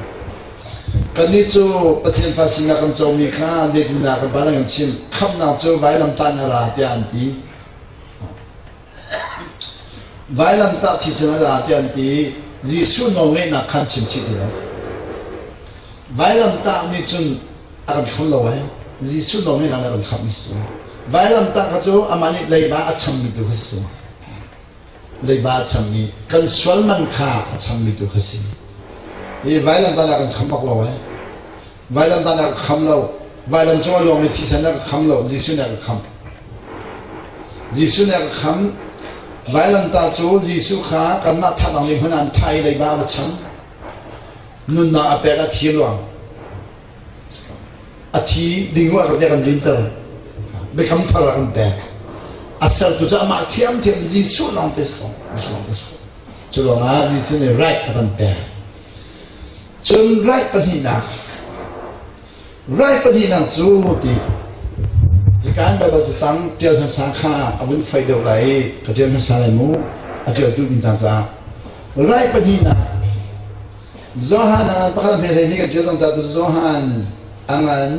A: Kannih cu Pathian fa sinak kan comi kha zeitindah kan pa kan chim khamhnak cu vailamtah in a ra tiah an ti. Vailamtah thisen a ra tiah an ti. Jesuh nawlngeihnak khan chim chih ti lo. Vailamtah nih cun a kan khamh lo ai. Jesuh nawlngeihnak nih a kan khamh a si. Vailamtah kha cu amah nih leiba a chammi tu kha si. Leiba a chammi kan sual man kha a chammi tu kha si. Hi vailamtah nih a kan khamh bak lo ai. Vailamtah nih a ka kham lo. Vailam cung a luangmi thisen nih a ka kham lo. Jesuh nih a ka kham. Jesuh nih a ka kham. Vailamtah cu Jesuh kha kanmah thah ding hmun ah an thah i leiba a va cham. Nunnak a pek a thi luang. A thi ding ah kan kan dinter. Biakam thar a kan pek. A sertu cu amah thiamthiam Jesuh lawng te si ko. Jesuh lawng te si ko. Cu ruangah Jesuh nih right a kan pek. Cun raih pahnihnak raih pahnihnak cu ti hika an Baibal cacang ṭial hmasa kha a vun faih deuh lai i ka ṭial hmasa lai mu a ṭialtu ding cang caah raih pahnihnak Johan a ngan pakhat a hme hlei kan ṭial cang caah Johan a ngan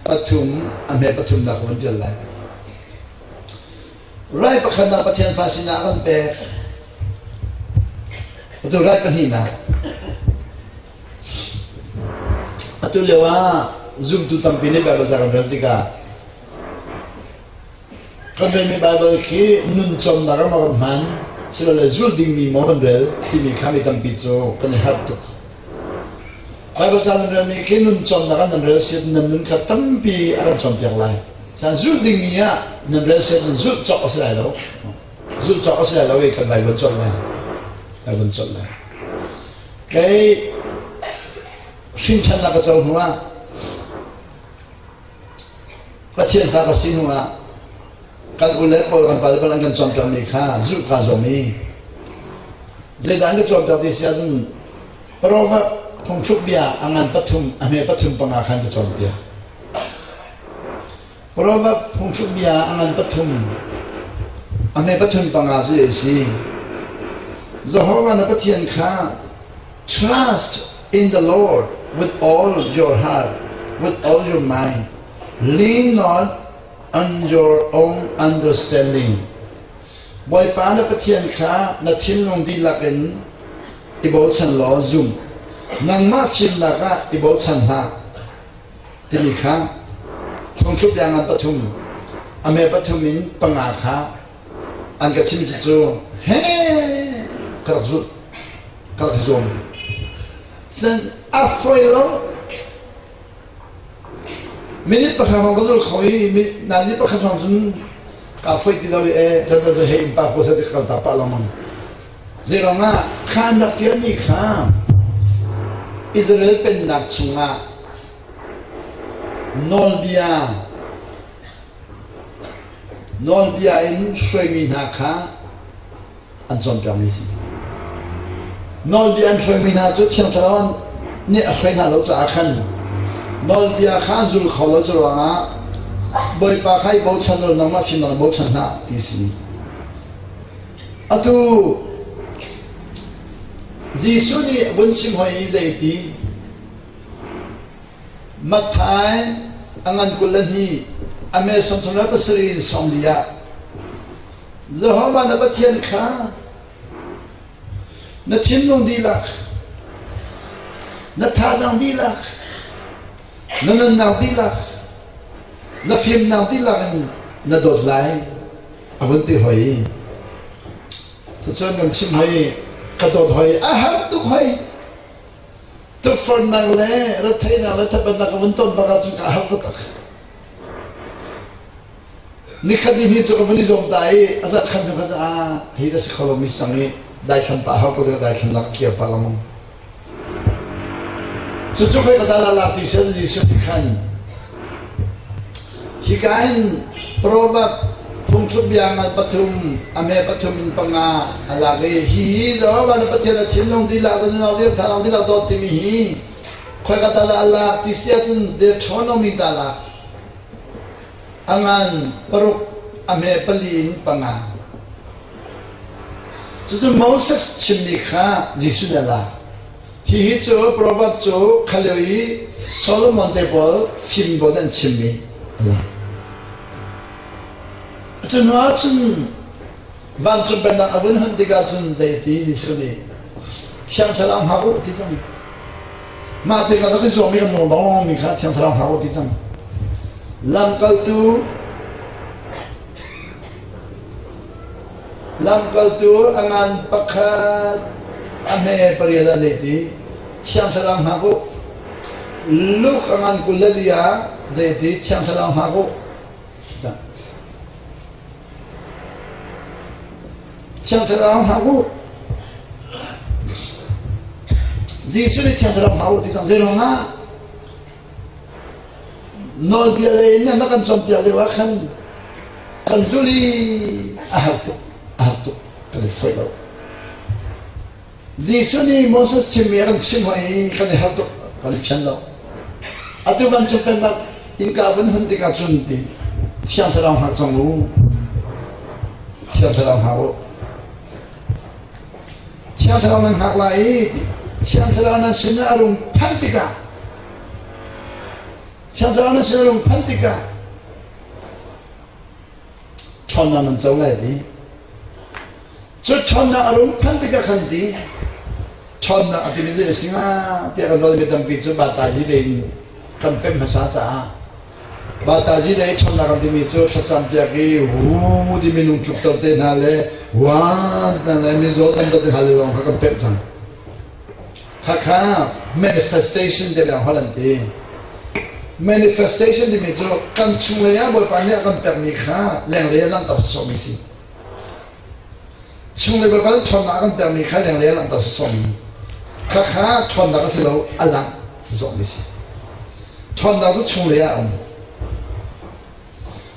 A: pathum a hme pathumnak ka vun ṭial lai. Rai pakhatnak Pathian fa sinah kan pek. Atu rai pahnihnak. Atu lio ah zumtu tampi nih Bible ca kan rel tikah kan relmi Bible khi nun cawmnak ram ah kan hman. Silole zulh dingmi maw kan rel timi kha mi tampi cu kan i harh tuk. Baibal ca nan relmi khi nun cawnnak ah nan rel siat nan nun kha tampi a kan cawnpiak lai. San zulh dingmi ah nan rel siat nan zulh cawk a si lai lo. Zulh cawk a si lai lo i kan vai von colh lai. Vai von colh lai. Kei hrinṭhannak ka co hnu ah Pathian fa ka si hnu ah kan u le pawl kan pale pawl an kan cawnpiakmi kha zulh kaa zuam i zeidah an ka cawnpiak ti si ahcun Proverb phungthluk bia a ngan pathum a hme pathum panga khan ka cawnpiak. Proverb phungthluk bia a ngan pathum a hme pathum panga cu a si. Jehovah na Pathian kha trust in the Lord with all your heart, with all your mind. Lean not on your own understanding. Bawipa na Pathian kha na thinlung dihlak in i bochan law zum. Nangmah fimnak ah i bochan hlah timi kha phungthluk bia ngan pathum a me pathum in panga kha an ka chim cu he ka rak zulh ka rak zuam. Sen a foi lo Minute pakhat hrawng ka zul kho i nazi pakhat hrawng cun kaa foih ti lo i e can cu hei in pa ko seh ti ka kal tak pah lengmang. Zeiruang ah kha an rak ṭialmi kha Israel pennak chungah nawlbia nawlbia in hruaimi hna kha an cawnpiakmi a si. Nawlbia an hruaimi hna cu Thiang Thlarau nih a hruai hna lo caah khan nawlbia kha an zul kho lo cu ruangah Bawipa kha i bochan law nangmah fimnak in bochan hlah ti si. Atu Jesuh nih vun chim hoi i zeiti Matthai a ngan 22 a me 37 in 40 ah Jehovah na Pathian kha na thinlung dihlak, na thazaang dihlak, na nunnak dihlak, na fimnak dihlak in na dawt lai a vun ti hoi. Cucun kan chim hoi, ka dawt hoi, a har tuk hoi. Tukforhnak le retheihnak le thabatnak ka vun ton bak ahcun ka har taktak. Nikhat ni hni cu ka vun i zuam ta i a zarh khat hnu khan ah hi a si kho lomi sang i daithlan pah hau ko daithlan lak kir pah lengmang. Cucu khoi ka dala lak ti sel Jesuh ti khan hika in Proverb phungthluk bia ngan pathum a me pathum in panga a lak i hi hi Jehovah na Pathian a thinlung dihlak na nunnak dihlak thazaang dihlak dawt timi hi khoi ka dala a lak ti si ahcun Deuteronomy ta lak A ngan paruk, a hme pali in panga. Cucu Moses chimmi kha Jesuh nih a lak. Hihi cu proverb cu kha lio i Solomon te pawl fimbawl an chimmi a lak. Cu hnu ah cun vancung pennak a vun hun tikah cun zeiti Jesuh nih Thiang Thlarau hngak u ti cang. Mah tikah rak i zuammi kan lung dongmi kha Thiang Thlarau hngak u ti cang. Lamkaltu Lamkaltu a ngan pakhat a hme parial a let i Thiang Thlarau hngak u. Luke a ngan 24 ah zeiti Thiang Thlarau hngak u. Thiang Thlarau hngak u. Jesuh nih Thiang Thlarau hngak u ti cang zeiruang ah nawlbia lei in na kan cawnpiak lio ah khan kan zul i a har tuk a har tuk kan i foih lo. Jesuh nih Moses chimmi a kan chimh hoi i kan i harh tuk, kan i fian lo. Atu vancung pennak innka vun hun tikah cun ti Thiang Thlarau hngak cang u. Thiang Thlarau hngak u. Thiang Thlarau nan hngak lai i Thiang Thlarau nan sinah a rung phanh tikah Thiang Thlarau nan sinah a rung phanh tikah ṭhawnnak nan co lai ti. Cu ṭhawnnak a rung phanh tikah khan ti ṭhawnnak a timi zei a si hnga tiah kan ruah mi tampi cu bata hi in kan pemh hmasa caah. Batazi lei ṭhawnnak kan timi cu thlacam piak i hu ti minung tlukter te hna le wan hna le mizaw damter te hna le lawng kha kan pemh cang. Khakha manifestation te lawng holh an ti. Manifestation timi cu kan chunglei ah Bawipa nih a kan pekmi kha lenglei ah langhter sawsawhmi si. Chunglei Bawipa nih ṭhawnnak a kan pekmi kha lenglei ah langhter sawsawhmi. Khakha ṭhawnnak a si lo, a langh sawsawhmi si. Ṭhawnnak cu chunglei ah a um.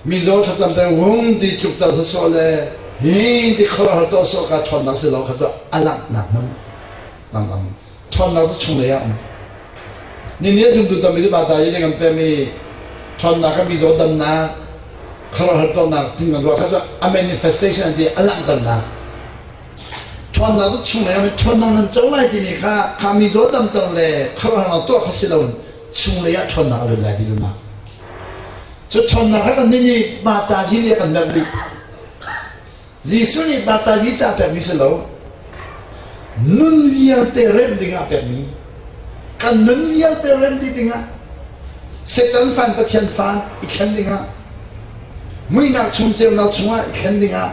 A: Mizaw thlacam te hung ti tlukter sawsawh le hi ti khuaruahhar tuah sawh ka ṭhawnnak si lo kha cu a langhnak hmun langlang ṭhawnnak cu chunglei ah um. Ni ni zumtu tampi cu bata i kan pemi ṭhawnnak ka mizaw damnak khuaruahhar tuahnak tin kan ruah kha cu a manifestation an ti a langhternak ṭhawnnak cu chunglei ah ṭhawnnak nan co lai timi kha kha mizaw damter le khuaruahhar tuah kha si lo chunglei ah ṭhawnnak a lut lai ti lunak Cu ṭhawnnak kha kannih nih batazi nih a kan merh dih. Jesuh nih batazi ca pekmi si lo. Nun vialte remh dingah pekmi. Kan nun vialte remh dih dingah Satan fan Pathian fa i thlen dingah muihnak chung ceunak chungah i thlen dingah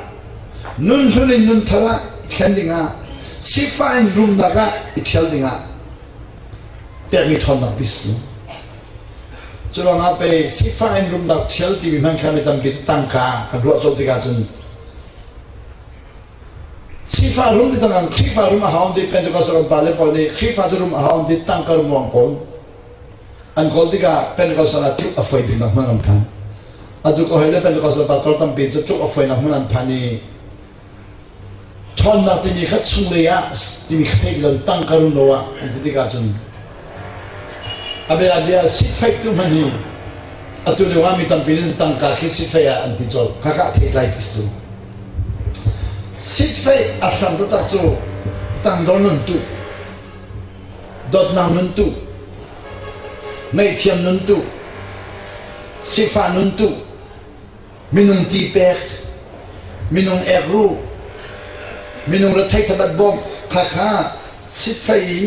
A: nun hlun in nun thar ah i thlen dingah sifah in rumnak ah i ṭhial dingah pekmi ṭhawnnak bi si. Cu ruangah pei sifah in rumnak ṭhial timi hmanh kha mi tampi cu tangka kan ruah colh tikah cun sifah rum ti tangka Khrihfa rum a hau ti Pentecost ram pa le pawl nih Khrihfa cu rum a hau ti tangka rum an kawl. An kawl tikah Pentecost ah tluk a foi biknak hmun an phan. Atu ko hei le Pentecost pastor tampi cu tluk a foinak hmun an phan i Ṭhawnnak timi kha chunglei ah timi kha theih lo tangka rumro ah an ti tikah cun a bia bia sitfeih tu hmanh hi atu lio ah mi tampi nih tangka khi sitfeih ah an ti colh khakha a thei tlai khi si sitfeih a hram taktak cu tangdor nun tu dawtnak nun tu ngaihthiam nun tu sifah nun tu minung ti pek, minung ek ruh, minung rethei thabat bawmh kha kha sitfei i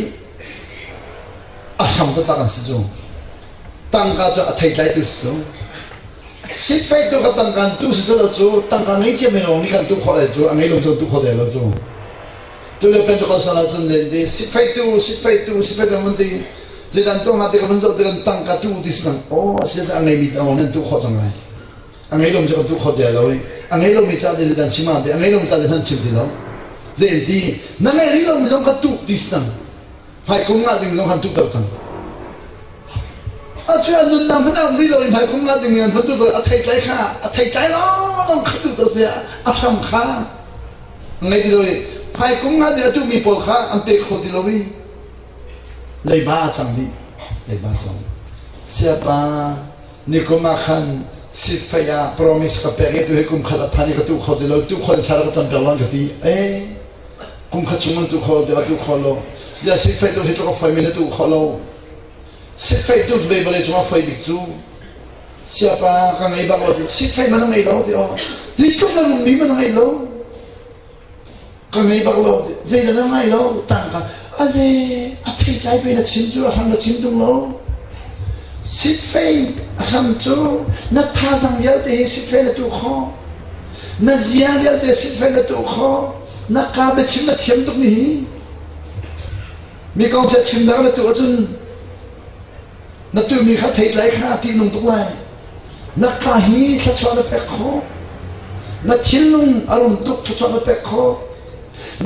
A: a hram taktak an si cu. Tangka cu a theitlaitu si cu. Sitfei tu kha tangka an tu si lo cu tangka ngei cia minung nih khan tu khawh lai cu a ngei lo cu tu khawh ve lo cu. Tu le Pentecostal ah cun len ti sitfei tu sitfei tu sitfei tu mun ti zeidan tu nga ti ka van zoh ti kan tangka tu ti si oh a si a ngei mi nan tu khawh cang lai. A ngei lomi cu kan tuh kho ti lo i a ngei lomi ca te zeidan chim ah ti a ngei lomi ca te hmanh chim ti lo. Zei an ti na ngei rih lomi zong kha tuh ti si cang. Hmaikum ngah ding zong khan tuh ter cang. A cu a nunnak hmanh a um rih lo i hmaikum ngah ding in an tuh ter a theitlai kha a theitlai lawng kha tuh ter si a hram kha ngei ti lo i hmaikum ngah ding a tuhmi pawl kha an pe kho ti lo i leiba a cang dih leiba a cang siapa Nikum ah khan sifei ah promise ka pek i tu hi kum khat a phan i ka tu kho ti lo tu kho in thla ka cam ter lan ka ti eh kum khat chung an tu kho ti a tu kho lo ya sifei tu hi tluk a foi mi na tu kho lo sifei tu ve vale chung a foi bik cu siapa ka ngei bak lo sifei man ngei lo ti o hi tluk na mi man ngei lo Ka ngei bak lo. Zei na ngai lo. Tangka aze a thei tlai pe na chim cu a hram na chim tung lo. Sitfei a hram cu na thazang vialte hi sitfei na tu kho. Na zia vialte sitfei na tu kho. Na ka biachim na thiam tuk ni hi. Mi kong chia chim dang na tu ahcun Na tuahmi kha thei lai kha ṭihnung tuk lai. Na ka hi thluachuah na pek khawh. Na thinlung a rum tuk thluachuah na pek khawh.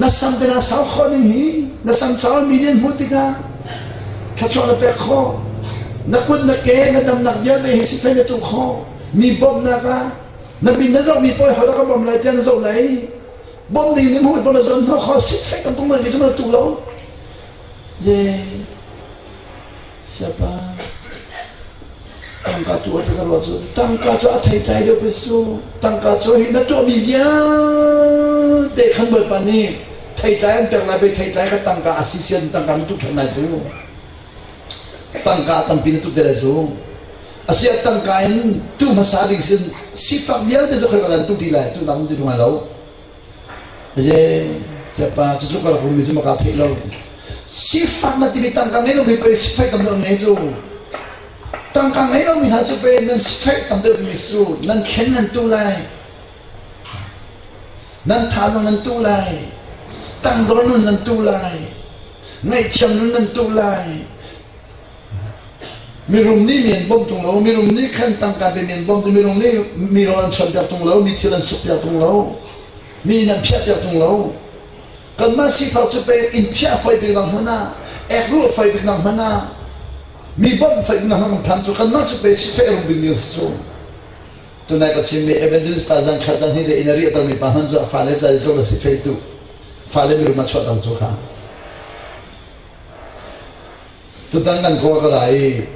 A: Na sam te na sau khawh ning hi na sam sau mi nih an hmuh tikah thluachuah na pek khawh. Na kut na ke na damnak vialte hi sifei na tuh khawh. Mi bawmhnak ah na min na zohmi pawl ho dah ka bawmh lai tiah na zoh lai. Bawmh ding nih hmuh pawl na zuan hnawh khawh sifei kan tung lai ti cu na tuh lo. Ye Siapa tangka tu a ka ruah cu tangka cu a theitlai deuh pe su tangka cu hi na tuahmi vialte khan Bawipa nih theitlai an pek lai pei theitlai kha tangka a si sian tangka na tuh ṭhan lai cu tangka tampi na tuh te lai cu a si ah tangka in tuh hmasa ding sin sifak vialte cu khoi ka tuh ti lai tuh dang ti ṭung lo Ye, siapa cucu ka rak rummi cu maka theih lo. Sifak na timi tangka ngei lo mi pei sifai tam deuh ngei cu. Tangka ngei lomi hna cu pe nan sifeih tam deuhmi su nan thlen nan tu lai. Nan thazaang nan tu lai. Tangdor nun nan tu lai. Ngaihthiam nun nan tu lai. Mirum nih mi an bawmh ṭung lo, mirum nih khan tangka pe mi an bawmh mirum nih mi rawl an chuanpiak ṭung lo, mi thil an sukpiak ṭung lo, mi inn an phiahpiak ṭung lo. Kanmah sifak cu pek inn phiah foi bik nak hmun ah, ek ruh foi bik nak hmun ah, mi bawmh foi bik nak hmun kan phan cu kanmah cu pe sifeh rum bik mi si cu. Tunai ka chimmi evangelist pa zan khat dan hi le inn a riahtermi pa hman cu a fale ca i tlawm a si fei tu fale mirum a chuahter cu kha. Tutan kan kawl ka la i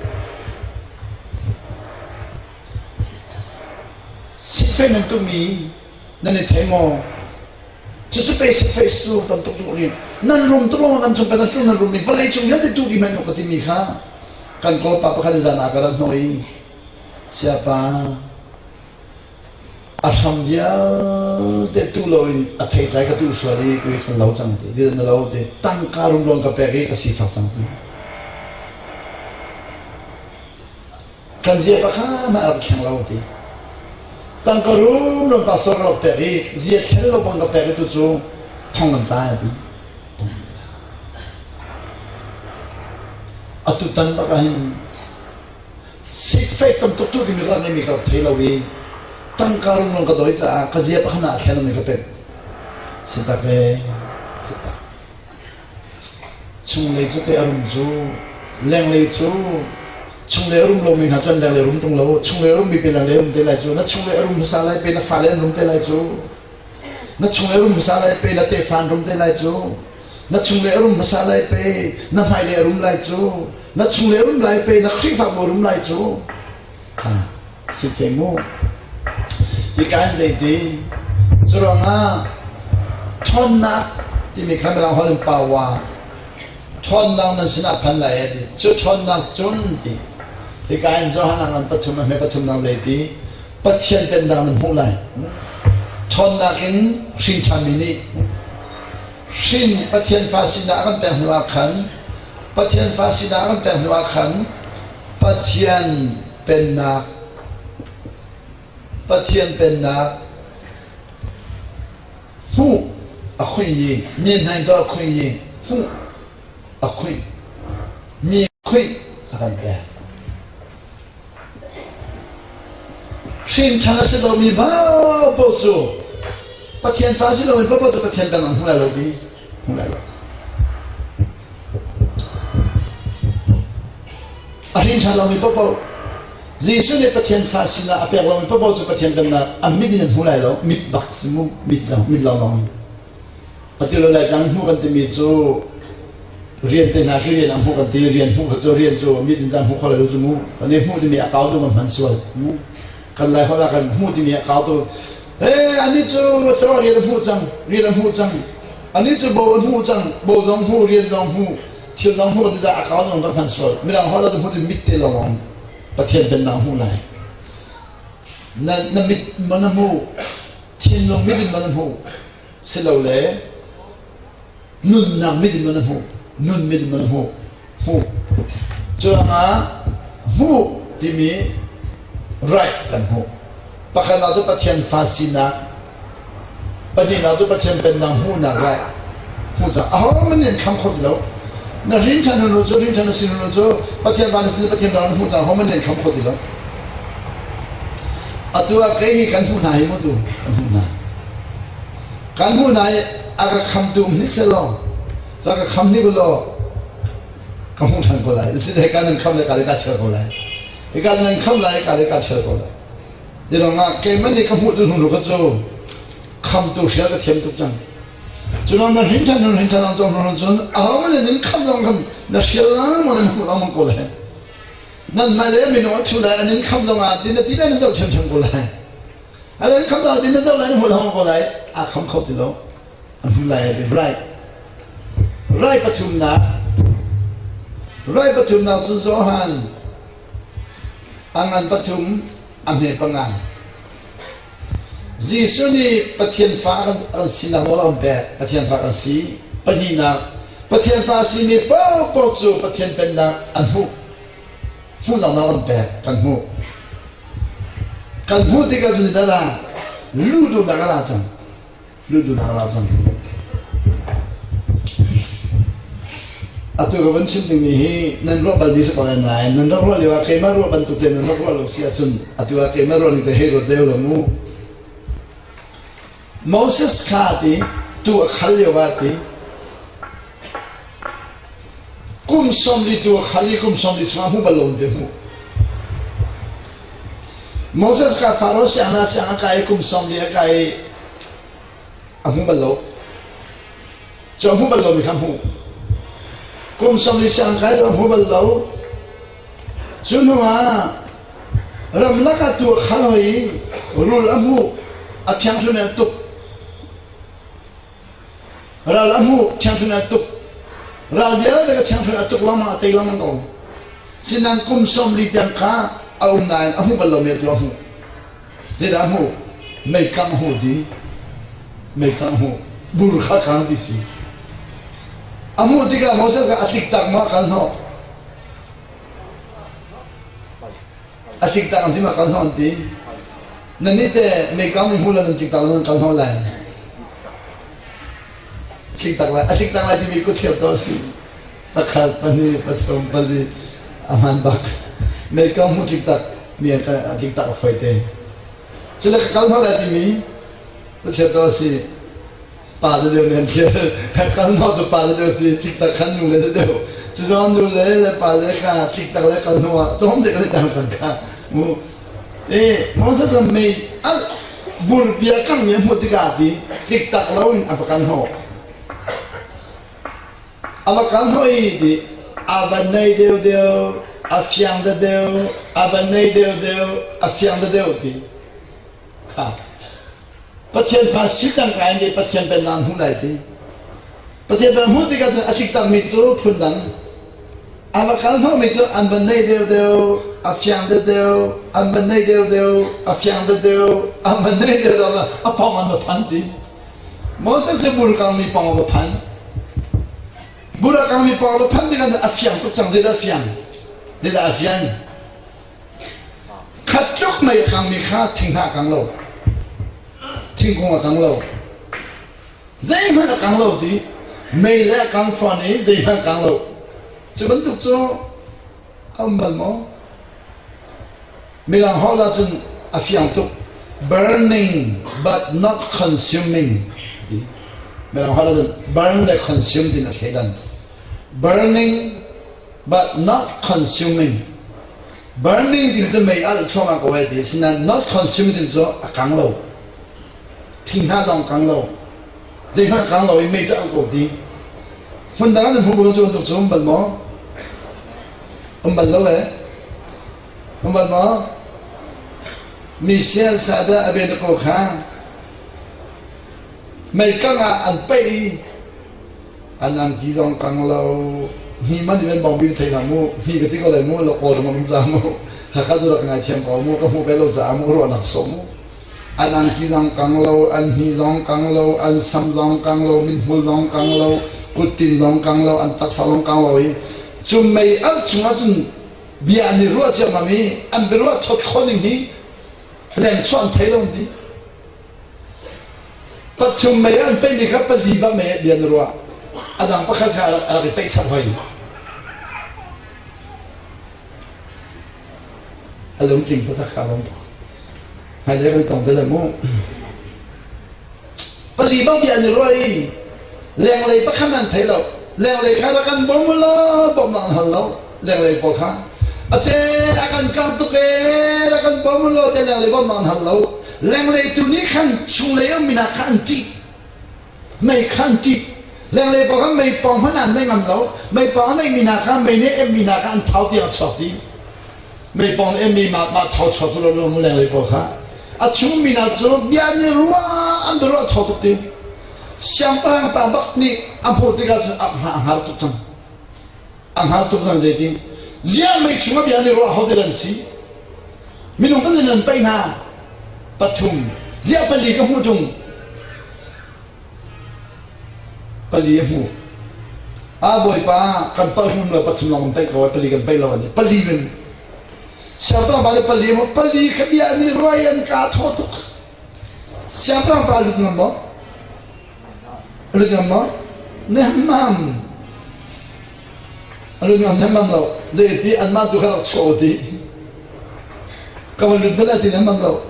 A: sifei nan tumi nan i thei maw? Cucu pe sifei cu tam tuk tuk nih nan rum tuk lawng kan cung kan tlung nan rum i vawlei cung vialte tu di hmanh ka timi kha kan kawl pa pakhat in zan ah ka rat hnawh i siapa A hram vialte tuh loin a theitlai ka tuh sual i kui kan lo cang ti. Ti na lo ti. Tangka rumruang ka pek i ka sifak cang ti. Kan zia pa kha mah rak thleng lo ti. Tangka rumruang pastor ka rak pek i zia thlen lo bang ka pek i tu cu thong kan tlai a ti. Atu tan bak ah hin Sikfeih tam tuk tu ding rak ngeimi ka rak thei lo i tangka rumrung ka doi caah ka zia pakhat ah thlen mi ka pek. Si tak e, si tak. Chunglei cu te a rum cu, lenglei cu chunglei a rum lomi hna cu an lenglei rum tung lo, chunglei a rummi pe lenglei rum te lai cu, na chunglei a rum hmasa lai pe na fale an rum te lai cu, na chunglei a rum hmasa lai pe na tefa an rum te lai cu, na chunglei a rum hmasa lai pe na hmailei a rum lai cu na chunglei a rum lai pe na Khrihfabu a rum lai cu ha si te mu hi kan zeiti curuangah ṭhawnnak timi kha mirang holh in power ṭhawnnak nan sinah phan lai a ti cu ṭhawnnak cun ti hika in Johan ah ngan pathum a hme pathum nang zeiti Pathian pennak nan hmuh lai ṭhawnnak in hrin ṭhanmi nih hrin Pathian fa sinah a kan pek hnu ah khan Pathian fa sinah a kan pek hnu ah khan Pathian pennak Pathian pennak hmuh a khui i mi hnain to a khui i hmuh a khui mi khui a kan pek Hrinṭhan a si lomi paohpaoh cu Pathian fa a si lomi paohpaoh cu Pathian kan hmu lai lo ti hmu lai lo. A hrinṭhan lomi paohpaoh Jesuh nih Pathian fa sinah a pek lomi paohpaoh cu Pathian pennak a mit in an hmu lai lo. Mit bak si mu, mit lo, mit lo lawng. Atu lo Laitlang hmuh kan timi cu rian te hna khi rian an hmuh kan ti rian hmuh kha cu rian cu mit in zang hmuh kho lo cu mu kan i hmuh timi a kau tu kan hman sual mu kan lai holh ah kan hmuh timi a kau tu eh ani cu caw rian a hmuh cang rian a hmuh cang ani cu bo a hmuh cang bo zong hmu rian zong hmu thil zong hmu ti a kau zong kan hman sual midang holh ah hmuh timi mit te lawng Pathian pennak hmuh lai na na mit man na hmuh thinlung mit in man na hmuh silole nunnak mit in na hmuh nun mit in na hmuh hmuh cuangah hmuh timi right kan hmuh pakhatnak cu Pathian fa sinak pahnihnak cu Pathian pennak hmuhnak right hmuh cang ahohmanh nih an kham kho ti lo na hrin ṭhan hnu cu hrin ṭhan na si hnu cu Pathian van na si Pathian van na hmuh cang ahohmanh nih an kham kho ti lo atu ah kei hi kan hmuh hna hi mu tu kan hmuh hna Kan hmuh hna i a ka khamtu um hnik selaw rak ka kham hnik ulaw ka hmuh ṭhan ko lai. Si hika nan kham le ka le ka chel ko lai. Hika nan kham lai ka le ka chel ko lai. Ti ah keimah nih ka hmuh tu hnu kha cu khamtu hrial ka thiam tuk cang. Cu lawng na hrin ṭhan hnu hrin ṭhan cun hnu cun ahohmanh nih nan kham zong khan na hrial lengmang nan hmuh lengmang ko lai. Nan hmailei minung an ṭhu lai an in kham zong ah ti na ti lai na zoh ṭhiamṭhiam ko lai. An kham lo ti na zoh lai na hmu lo ko lai a kham kho ti lo a hmu lai a ti right right pathumnak right pathumnak cu Johan a ngan pathum a hme panga Jesuh nih Pathian fa kan sinak nawl a kan pek Pathian fa kan si pahnihnak Pathian fa simi paohpaoh cu Pathian pennak an hmuh. Hmuhnak nawl an pek kan hmuh. Kan hmuh tikah cun dara lu duhnak a ra cang. Lu duhnak a ra cang. Atu ka van chim dingmi hi nan ruah balmi si ko lai nain nan rak ruah lio ah keimah ruah bantuk te nan rak ruah lo si ahcun atu ah keimah ruah ning te hei ruat leo lo mu. Moses kha ti tu a khal lio ah ti kum 40 tu a khal i kum 40 chungah hmu bal lo ti hmu. Moses kha Faro siang na siang a kai i kum 40 a kai i a hmu bal lo. Cu a hmu bal lomi kha hmu. Kum 40 siang kai lo a hmu bal lo. Cu hnu ah ramlak ah tu a khal hoi i rul a hmuh, a thiangthunh in a tuk. Ral a hmuh, thiangthunh in a tuk. Ral vialte ka thiangthunh a tuk lengmang, a tei lengmang ko. Sinain kum 40 tiang kha a um nain a hmuh bal lomi tu a hmuh. Zeidah a hmuh? Meikang a hmuh ti. Meikang a hmuh. Bur kha kang ti si. A hmuh tikah Moses kha a tlik tak ma kal hnawh. A tlik tak an ti ma kal hnawh an ti. Nan nih te meikang mi hmu lo nan tlik tak lo nan kal hnawh lai. Tlik tak lai. A tlik tak lai timi kut thliar to si. Pakhat, pahnih, pathum, pali, a hman bak. Meikang hmu tlik tak mi an tlik tak a foi te. Cule ka kal hnawh lai timi kut thliar to si. Pa le deuh nih an thliar. Kal hnawh cu pa le deuh si, tlik tak khan nu le deuh. Cucaah nu le le pa le kha tlik tak le kal hnu ah tlawm te kan i tang cang kha. Mu. E, Moses cu mei alh burbia kangmi a hmuh tikah ti tlik tak lo in a va kal hnawh. A va kal hnawh i ti a va nei deuhdeuh, a fiang deuhdeuh, a va nei deuhdeuh, a fiang deuhdeuh ti. Kha. Pathian fa si tangka in deh Pathian pennak an hmuh lai ti. Pathian pen hmuh tikah cun a tlik takmi cu phundang. A va kal hnawhmi cu an van nei deuhdeuh, a fiang deuhdeuh, an van nei deuhdeuh, a fiang deuhdeuh, an van nei deuhdeuh, a pong an va phan ti. Moses cu bur kangmi pong a va phan. Bur a kangmi pong a va phan tikah a fiang tuk cang. Zeidah a fiang? Zeidah a fian? Khat tluk mei a kangmi kha thinghnah a kang lo. Thingkung a kang lo. Zeihmanh a kang lo ti. Mei le a kang fawn i zeihmanh a kang lo. Cu bantuk cu a um bal maw? Mirang holh ahcun a fiang tuk. Burning but not consuming. Mirang holh ahcun burn le consume tin a thleidan. Burning but not consuming. Burning timi cu mei alh thluahmah ko ai ti. Asinain not consuming timi cu a kang lo. Thinghnah zong kang lo. Zeihmanh kang lo i mei cu alh ko ti. Hmun dang ah nan hmu bal cu bantuk cu um bal maw? Um bal lo eh. Um bal maw? Mi sian sa dah a ben ko kha. Mei kang ah an paih i an angki zong kang lo hni man in an bong bil thei hlah mu hni ka ti ko lai mu lo kawl ram um ca mu Hakha cu rak ngai thiam ko mu ka hmu ve lo caah mu ruahnak sawh mu an angki zong kang lo an hni zong kang lo an sam zong kang lo mithmul zong kang lo kuttin zong kang lo an taksa zong kang lo i cu mei alh chungah cun bia an i ruah ciammam i an biaruah thawt khawh ning hi leng chuah an thei lo an ti Pathum mei an peih ni kha pali bak mei bia na ruah. A dang pakhat kha a rak i peih chap hoi. A lungtling taktak kha lawm tuk. Hmailei kan tong te le mu. Pali bak bia an i ruah i lenglei pakhat an thei lo. Lenglei kha rak kan bawm u law bawmhnak an hal lo. Lenglei pawl kha a ce a kan kang tuk ee rak kan bawm u law te lenglei bawmhnak an hal lo. Lenglei tu nih khan chunglei ummi hna kha an ṭih. Mei kha an ṭih. Lenglei pawl kha mei pawng hmanh an nei ngam lo. Mei pawng a neihmi hna kha mei nih emmi hna kha an thau tiang a chuak dih. Mei pawng nih emmi mah mah thau chuak tu lo lo lenglei pawl kha. A chungmi hna cu bia an i ruah an biaruah a thaw tuk ti. Siangpahrang pa bak nih a hmuh tikah cun a hngar tuk cang. A hngar tuk cang zeitin. Ziah mei chungah bia an i ruah ho te an si. Minung kan nan paih hna. Pathum. Ziah pali ka hmuh ṭung. Pali a hmuh. A bawipa kan palh hrum lo pathum lawng kan paih ko pali kan paih lo an ti. Pali men. Siangpahrang pa nih pali pali kha bia an i ruai an ka thaw tuk. Siangpahrang pa lut ngam maw? Lut ngam maw? Nehmam. A lut ngam nehmam lo. Zei ti anmah tu kha rak chuah ti. Ka van lut bal ti nehmam lo.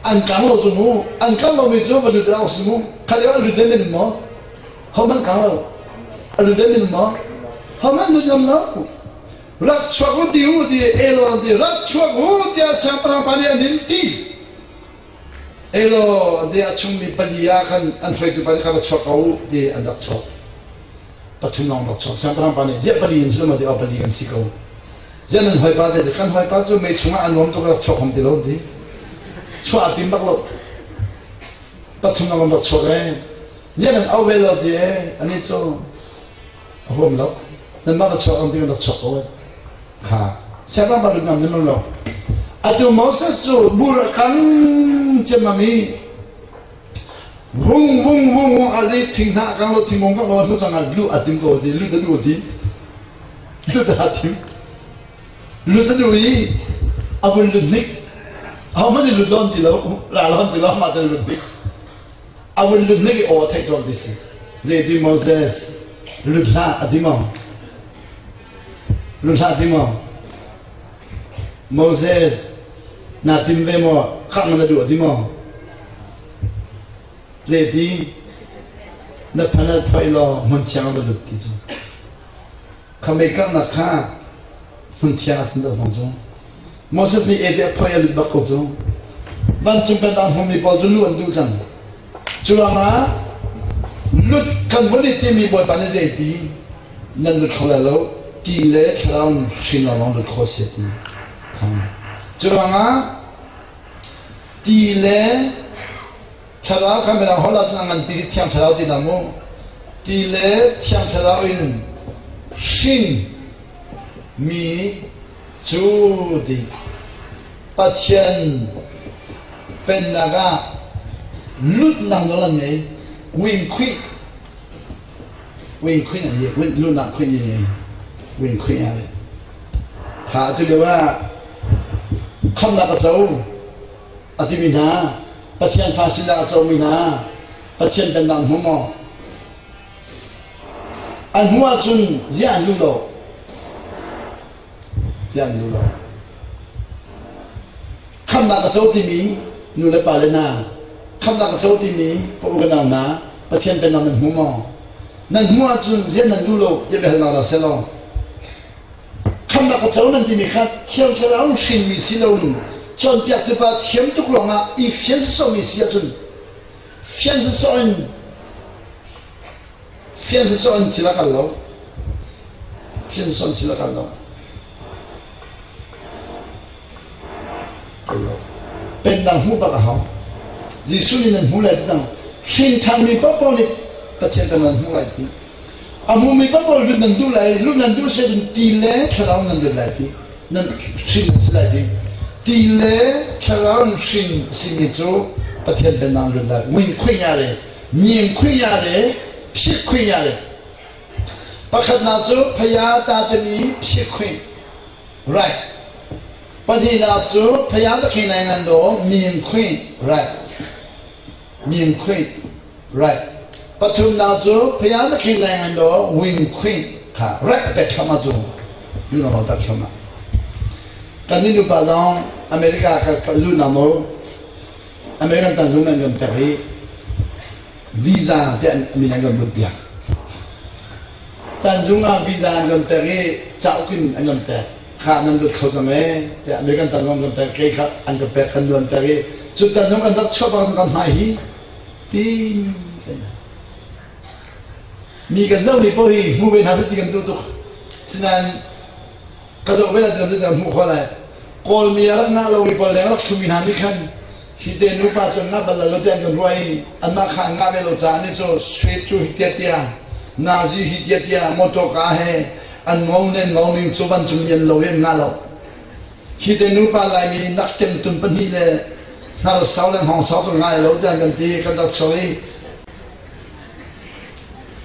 A: An kang lo cu mu. An kang lomi cu va lut awk si mu. Kha lio an lut ve men maw? Hohmanh kang lo. A lut ve men maw? Hohmanh lut ngam lo. Rak chuak u ti u ti elo an ti rak chuak u tiah siangpahrang pa nih an in ti. Elo an ti a chungmi pali ah khan an hruaitu pa nih kha va chuak ko u ti an rak chuak. Pathum lawng rak chuak. Siangpahrang pa nih ziah pali in zulma ti aw pali kan si ko. Ziah nan hawipa te kan hawipa cu mei chungah a nuam tuk rak chuak hom ti lo ti. Chuah a tim bak lo. Pathum lawng rak chuak ee. Ziah nan au ve lo ti ee. Ani cu a huam lo nanmah va chuak ang ti kan rak chuak ko ai kha siangpahrang pa lut ngam nan lo atu Moses cu bur a kang ciammam i vung vung vung vung a thing hna kang lo thingkung kang lo hnu cang ah lu a tim ko ti lu da du ti lu da tim lu da du i a vun lut hnik a hmanh lut lon ti lo la lon ti lo mah te lut hnik A vun lut nih aw a theih colh ti si. Zeiti Moses lut hlah a ti maw? Lut hlah ti maw? Moses naa tim ve maw? Khah na duh a ti maw? Zeiti na phanat phoih law hmun thiang na lut ti cu. Kha meikanghnak kha hmun thiang ah cun dah zong cu Moses nih ete a phoi a lut bak ko cu. Vancung pennak hmumi pawl cu luh an duh cang. Cu ruangah lut kan vun i timi Bawipa nih zeiti nan lut kho lai lo ti le thlarau hrin lawnglawng lut kho si ti. Cu ruangah ti le Thlarau kha mirang holh ahcun a nganpi hi Thiang Thlarau ti dah mu. Ti le Thiang Thlarau in hrin mi cu ti Pathian pennak ah lutnak nawl an ngei. Wing khuih wing khuih an hi lutnak khuih ni ngei wing khuih ai. Kha atu lio ah khamnak a co a timi hna Pathian fa sinah a comi hna Pathian pennak hmu maw? An hmu ahcun ziah an duh lo? Ziah an duh lo? Khamnak a co timi nu le pa le hna, khamnak a co timi ka u ka nau hna, Pathian pennak nan hmu maw? Nan hmu ahcun ziah nan duh lo tiah biahalnak ra seh law Khamnak a co nan timi kha Thiang Thlarau hrinmi si loin cawnpiaktu pa thiam tuk ruangah i fian sawsawhmi si ahcun fian sawsawh in fian sawsawh in thil a kal lo. Fian sawsawh in thil a kal lo. Kal lo. Pennak hmuh bak a hau. Jesuh nih nan hmu lai ti cang. Hrin ṭhanmi paohpaoh nih Pathian kan nan hmuh lai ti. A hmumi paoh lut nan duh lai, lut nan duh si ahcun ti le thlarau nan lut lai ti, nan hrin nan si lai ti. Ti le thlarau in hrin a simi cu Pathian pennak lut lai. Win khuinya le nying khuinya le phit khuinya le. Pakhatnak cu phaya ta timi phit khuih. Right. Pahnihnak cu phaya ta khi nai ngan do mim khuih. Right. Mim khuih. Right. Pathumnak cu phaya na khin lai ngan do wing khwing kha right pek thlam cu you know tak thlam kan ni nupa zong America ka ka lu na mo American tan zung nan kan pek i visa te an min an kan but piak Tanzung ah visa an kan pek i cauk in an kan pek kha nan lut kho cang ee tiah American tanzung an kan pek kei kha an kan pek kan luan pek i cu tanzung kan rak chuah bak kan hmai hi tin mi kan zohmi paoh hi hmu ve hna seh ti kan duh tuk sinain ka zoh ve la ti kan hmuh khawh lai Kawlmi a rak ngah lomi pawl leng rak thlumi hna nih khan hi te nupa cu ngah bal lo tiah an kan ruah i anmah kha an ngah ve lo caah nih cu sweet cu hi tia tia nazi hi tia tia motor he an ngo nen ngo ning cu vancung mi an lo i an ngah lo hi te nupa Laimi nak kem tun pahnih le hnar sau le hngawng sau cu ngai lo tiah kan ti kan rak chuak i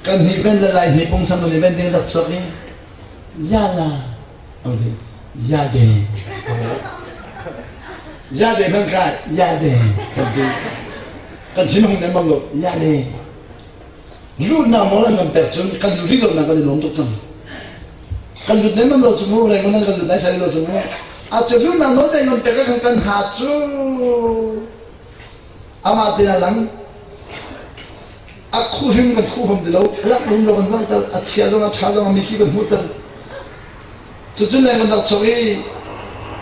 A: kan hni ven le lai hni pungsan ni ven ding rak chuak i yala an ti. Yade. Yade hmanh kha yade kan ti. Kan thin hung nem bang lo yade. Luhnak nawl an kan pek cun kan lut rih lo nak kan i nuam tuk cang. Kan lut nem lo cu mu reng nan kan lut nai sai lo cu mu. A cu luhnak nawl te kan pek kan kan ha cu amah tin a lang a khuhrim kan khuham ti lo lak lum lo kan langhter a chia zong a ṭha zong a mitthli kan hmuhter cucun leng kan rak chok i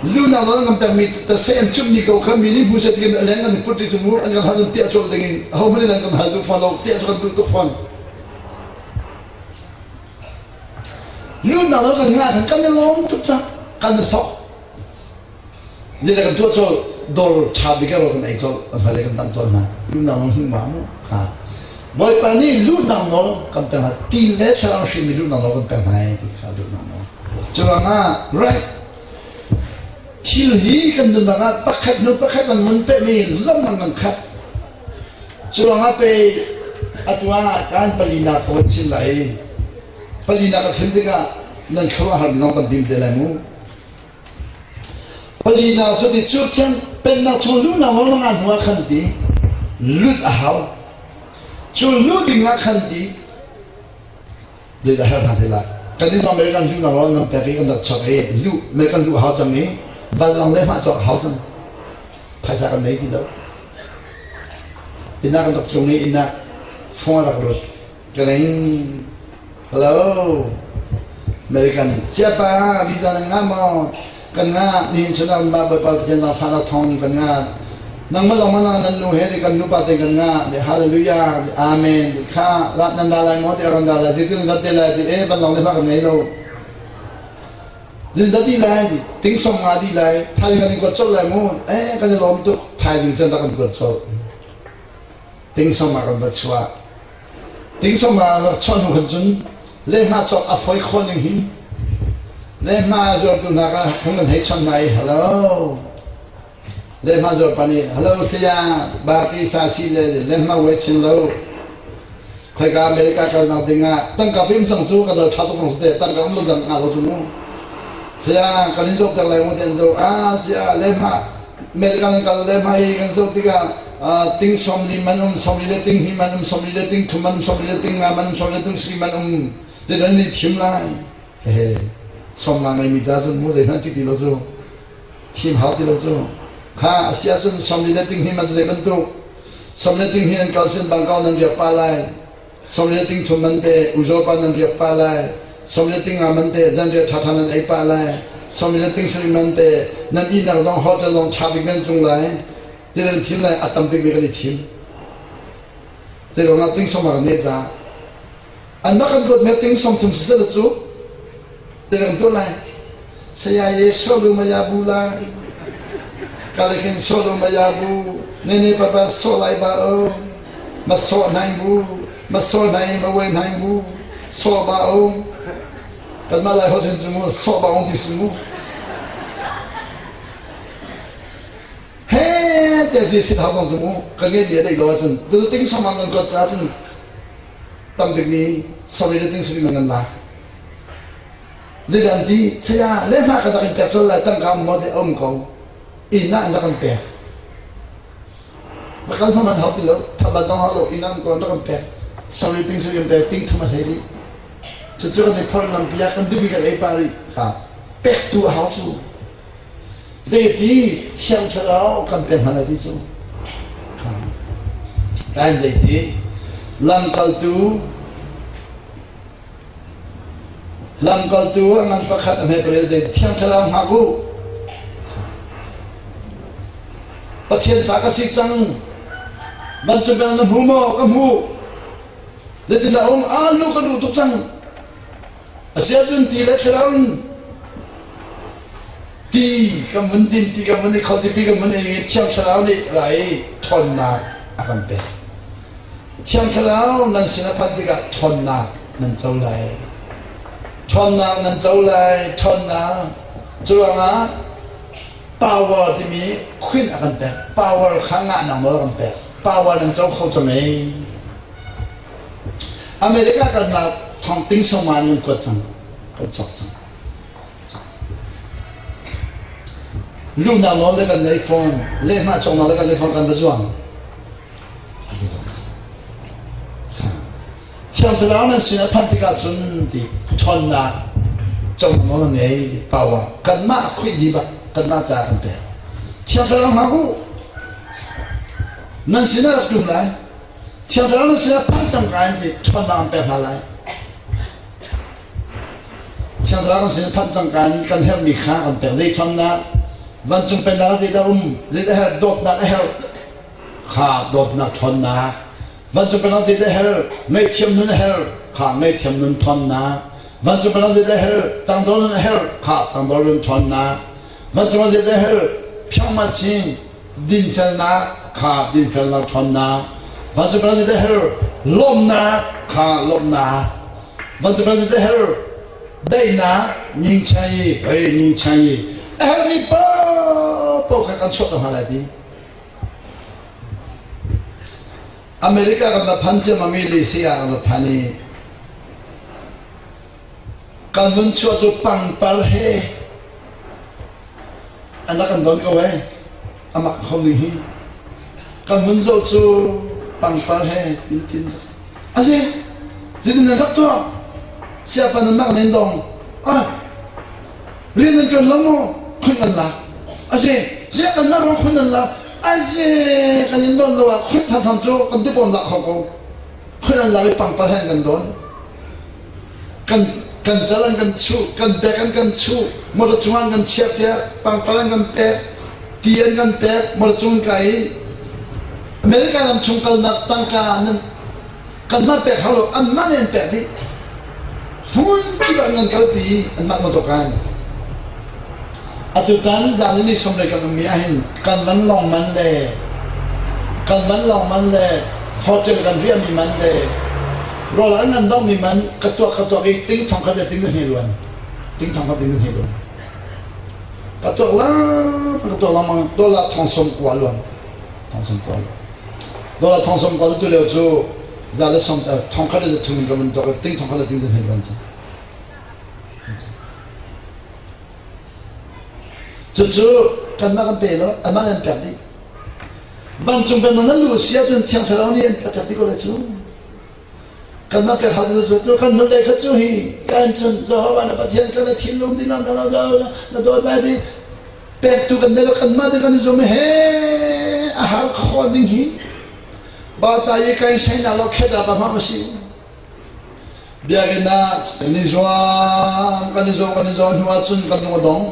A: lunak nawl an kan pekmi taseh an cumhmi ko kha mi nih hmu seh ti leng kan put ti cu mu an kan hal cun piah colh dingin ahohmanh nih an kan hal duh fawn lo piah cu kan duh tuk fawn lunak nawl kan ngah khan kan i lawm tuk cang kan i thok Zeidah kan tuah colh? Dawr ṭha bik ah kan ei colh, kan hmailei kan tang colh hna. Luhnak nawl hmuh ma mu? Kha. Bawipa nih luhnak nawl kan pek hna. Ti le thlarau hrimmi luhnak nawl kan pek hna i ti kha luhnak nawl. Curuangah right thil hi kan nunnak ah pakhat hnu pakhat kan mun pehmi zong kan khat. Curuangah pe atu ah kan palinak ka van chim lai i palinak ka chim tikah nan khuaruahhar mi zong tampi te lai mu. Palinak cu ti cu thiang pennak chung luhnak nawl nga hnu ah khan ti lut a hau. Cu luh ding ah khan ti zeidah her hna te lai. Kan i zong American luhnak nawl nan pek i kan rak chok i luh American luh a hau cang i vanlawng le hmah cawk a hau cang. Phaisa kan nei ti lo. Inn ah kan rak tlung i inn ah phone a rak lut. Ka ring. Hello. American siapa visa nan ngah maw? Kan ngah. Nihin chun ah mah Bawipa Pathian zaangfahnak thawng kan ngah. Nangmah lawng mana nan nu he kan nupa te kan ngah. De hallelujah. De amen. De kha rat nan ra lai maw? De ron ra lai. Zeitin rat te lai? De e ban lawng le ma kan nei lo. Zinda di lai. Ting som nga di lai. Thaizing kan in kuat colh lai mu. Eh kan i lawm tuk. Thaizing cun rak kan kuat colh. Ting som ah kan va chuah. Tingsawm ah rak chuah hnu khan cun lehhmah cawk a fawi khawh ning hi lehhmah zuartu hna kha phung an hei chawnh hna i hello lehhmah zuarpa nih hello saya barti sa si le lehhmah we chin lo khoika America kal nak ding ah tangka pim cang cu ka dal tha tuk cang te tangka um lo dang nga lo cu mu saya kan in zoh ter lai mu te an zo ah saya lehhmah America kan kal le hmai kan zoh tikah ting 40 man um 40 le ting hnih man um 40 le ting thum man um 40 le ting nga man um 40 le ting sri man um zeidan nih thim lai hehe som nga ngeimi ca cun mu zeihmanh ci ti lo cu thim hau ti lo cu kha a si ahcun 40 le ting hnih man zei bantuk 40 le ting hnih an kal sin bangkau nan riak pa lai Sawmle ting thum man te uzaw pa nan riak pa lai. Sawmle ting nga man te zanriah ṭhaṭha nan ei pah lai. Sawmle ting sarih man te nan ihnak zong hotel zong ṭha bik nan tlung lai. Ti nan thim lai a tam bik mi kan i thim. Ti ruangah ting sawm kan neh caah anmah kan kuat me ting 30 siseh cu ti kan tuah lai. Saya ye solu maya bu la kale khin solu maya bu nene papa so lai ba o ma so nai bu ma so nai ma we nai bu so ba o kan ma lai ho sin cu mu so ba ong ti si mu he te si sit hau bang cu mu kan nge bia dei lo ahcun tu ting samang kan kot ca cun tambik mi sorry le ting suri man nan lak Zeidah an ti? Saya, lehmah ka rak in pek colh lai, tangka um maw ti a um ko. Inn ah an rak kan pek. Va kal hmanh hau ti lo, thabat zong hau lo, inn ah um ko an rak kan pek. Sorry ting sari kan pek, ting thum a hlei rih. Cucu kan i phorh lampi ah kan duhmi kan ei pah rih. Kha pektu a hau cu. Zeiti Thiang Thlarau kan pek hna lai ti cu. Kha. Kain zeiti lamkaltu Lamkaltu a ngan pakhat a hme parel zei Thiang Thlarau hngak u. Pathian fa ka si cang. Vancung bel na hmu maw? Ka hmu. Zeitindah um? Ah, lu ka duh tuk cang. A si ahcun ti le thlarau in ti kan vun din, ti kan vun i kho, tipi kan vun ei i Thiang Thlarau nih ra i ṭhawnnak a kan pek. Thiang Thlarau nan sin a phanh tikah ṭhawnnak nan co lai. Ṭhawnnak nan co lai, ṭhawnnak. Curuangah power timi khuin a kan pek. Power kha ngahnak nawl a kan pek. Power nan co kho cang ei. America kalnak thong ting sawma nan kuat cang, kan cawk cang. Luhnak nawl le kan nei fawn, lehhmah cawknak le kan nei fawn kan va zuang. Thiang Thlarau nan sin a phanh tikah cun ti ṭhawnnak conak nawl an ngei power kanmah a khuih dih bak kanmah caah kan pek. Thiang Thlarau hngak u. Nan sinah rak ṭum lai. Thiang Thlarau nan sinah phanh cang ka in ti ṭhawnnak an pek hna lai. Thiang Thlarau kan sin phanh cang ka in kan herhmi kha kan pek. Zei ṭhawnnak? Vancung pennak zeidah um? Zeidah herh? Dawtnak a herh. Kha dawtnak ṭhawnnak. Vancung pennak zeidah herh? Ngaihthiam nun a herh. Kha ngaihthiam nun ṭhawnnak. Vancung pennak zeidah herh? Tangdor nun a herh. Kha tangdor nun ṭhawnnak. Vancung ah zeidah herh? Phiangmah chin dinfelnak kha dinfelnak ṭhawnnak. Vancung pennak zeidah herh? Lawmhnak kha lawmhnak. Vancung pennak zeidah herh? Daihnak nyingchai hei nyingchai a herhmi paohpaoh kha kan chuah hna lai ti. America kan va phan ciammam i Lisia kan va phan i kan vun chuah cu pangpar he an rak kan don ko ee a mak kho ning hi kan vun zoh cu pangpar he tin tin asi zeitin nan rak tuah siapa nan mak nen dong ah rian nan ṭuan lo maw khun nan lak asi ziah kan mah ruang khun nan lak asi kan in don lo ah khun thamtham cu kan dupon lak kho ko khun an lak i pangpar he an kan don kan kan zal an kan chuh kan bek an kan chuh motor cung an kan chiah piak pangpar an kan pek ti an kan pek motor cung kai i America ram chung kalnak tangka nan kanmah pek hau lo anmah nih an pek dih hmun kip ah an kalpi anmah motor kan Atutan zan ni sawm lei kan ummi ahhin kan vanlawng man le kan vanlawng man le hotel kan riahmi man le rawl an kan donghmi man ka tuak ka tuak i ting thong khat le ting hnih luan ting thong khat ting hnih luan ka tuak lang ka tuak lengmang dollar thong sawm kua luan thong sawm kua luan dollar thong sawm kua tu lio cu za le sawm thong khat le za thum in ka vun tuak i ting thong khat le ting hnih luan cang Cucu kanmah kan pe lo, amah nih an pek dih. Vancung pennak nan luh si ahcun Thiang Thlarau nih an pek dih ko lai cu. Kanmah pek hau cu cu kan hnulei kha cu hi kan cun Jehovah na Pathian kan na thinlung dihlak na na dawt lai di pektu kan nei lo kanmah te kan i zum he a har khawh ding hi ba ta i kai sai na lo khet ah ba ma si Biakinn ah kan i zuam, kan i zuam, kan i zuam hnu ahcun kan lung a dong.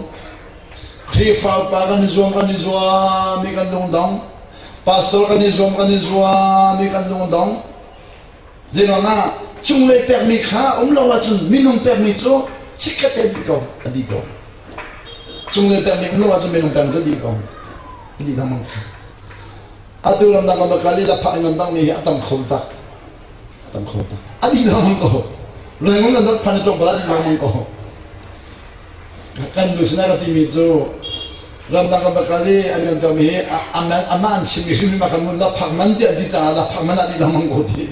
A: Khrihfa upa kan i zuam, kan i zuam i kan lung dong. Pastor kan i zuam, kan i zuam i kan lung dong. Zeiruangah cunglei pekmi kha um lo ahcun minung pekmi cu chikkhat te a dih ko, a dih ko. Cunglei pekmi um lo ahcun minung pekmi cu a dih ko. A dih lengmang. Atu ramdang kan kal i laphah in ramdang mi hi a tam kho tak. Tam kho tak. A dih lengmang ko. Rangoon kan rak phan i tlawmpal a dih lengmang ko. Kan nu sinah ka timi cu ramdang kan va kal i an kan tuahmi hi amah an chimmi hrimhrim ah kan mun laphak man tiah ti caah laphak man ah dih lengmang ko ti.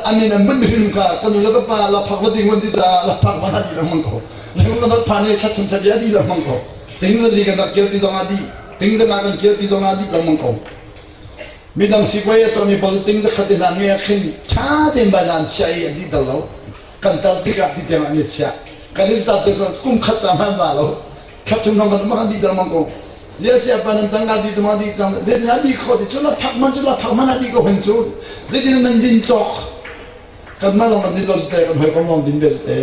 A: Amin an mun hrim kha kan nu le ka pa laphak va ding mun ti caah laphak man ah dih lengmang ko. Rangoon kan rak phan i thla thum thla a dih lengmang ko. Ting zali kan rak kirpi zong ah dih. Ting zanga kan kirpi zong ah dih lengmang ko. Midang sipuai a tuahmi pawl ting zakhat in hna nge ah khin ṭha tein bai an chiah i an dih dal lo. Kan tar tikah ti tiang an i chiah. Kan i tar tik kum khat ca hmanh za lo. Thla thum hmang kan um dih dal mang ko. Zia sia pa nan tangka dih zong dih cang. Zeitin ah dih khawh ti cu la phak man cu la phak man ah dih ko hen cu. Zeitin nan din cawk. Kan mah lawng kan din lo te kan hawikom lawng din ve te.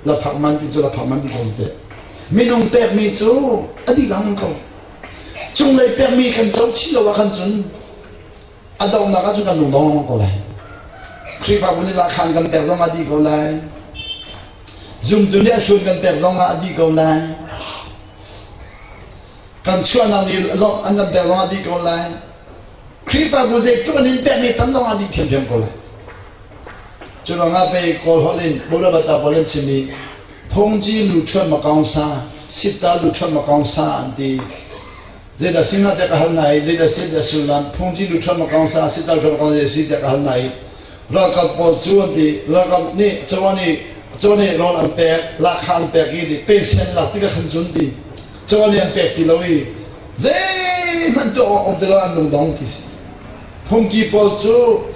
A: La phak man ti cu la phak man ti ko te. Minung pekmi cu a dih lengmang ko. Cunglei pekmi kan co chih lo ah khan cun a donghnak ah cun kan lung dong ko lai. Khrihfabu nih lahkhan kan pek zong ah dih ko lai. Zumtu nih a hlun kan pek zong ah a dih ko lai. Kan chuahnak nih lawmh an kan pek zong ah dih ko lai. Khrihfabu zeitluk an in pekmi tam zong ah dih ṭhiamṭhiam ko lai. Cu ruangah pei Kawl holh in Buddha pawl an chim i Phungji lu ṭhuan makaung sa, sitta lu ṭhuan makaung sa an ti. Zeidah si hnga tiah ka hal hna i zeidah si tiah sullam phungji lu ṭhuan makaung sa, sitta lu ṭhuan makaung sa si tiah ka hal hna i ralkap pawl cu an ti ralkap nih caw nih caw nih rawl an pek lahkhah an pek i pension lak tikah khan cun ti. Caw nih an pek ti lo i zeihmanh tuah awk um ti lo an lungdong ti si. Phungki pawl cu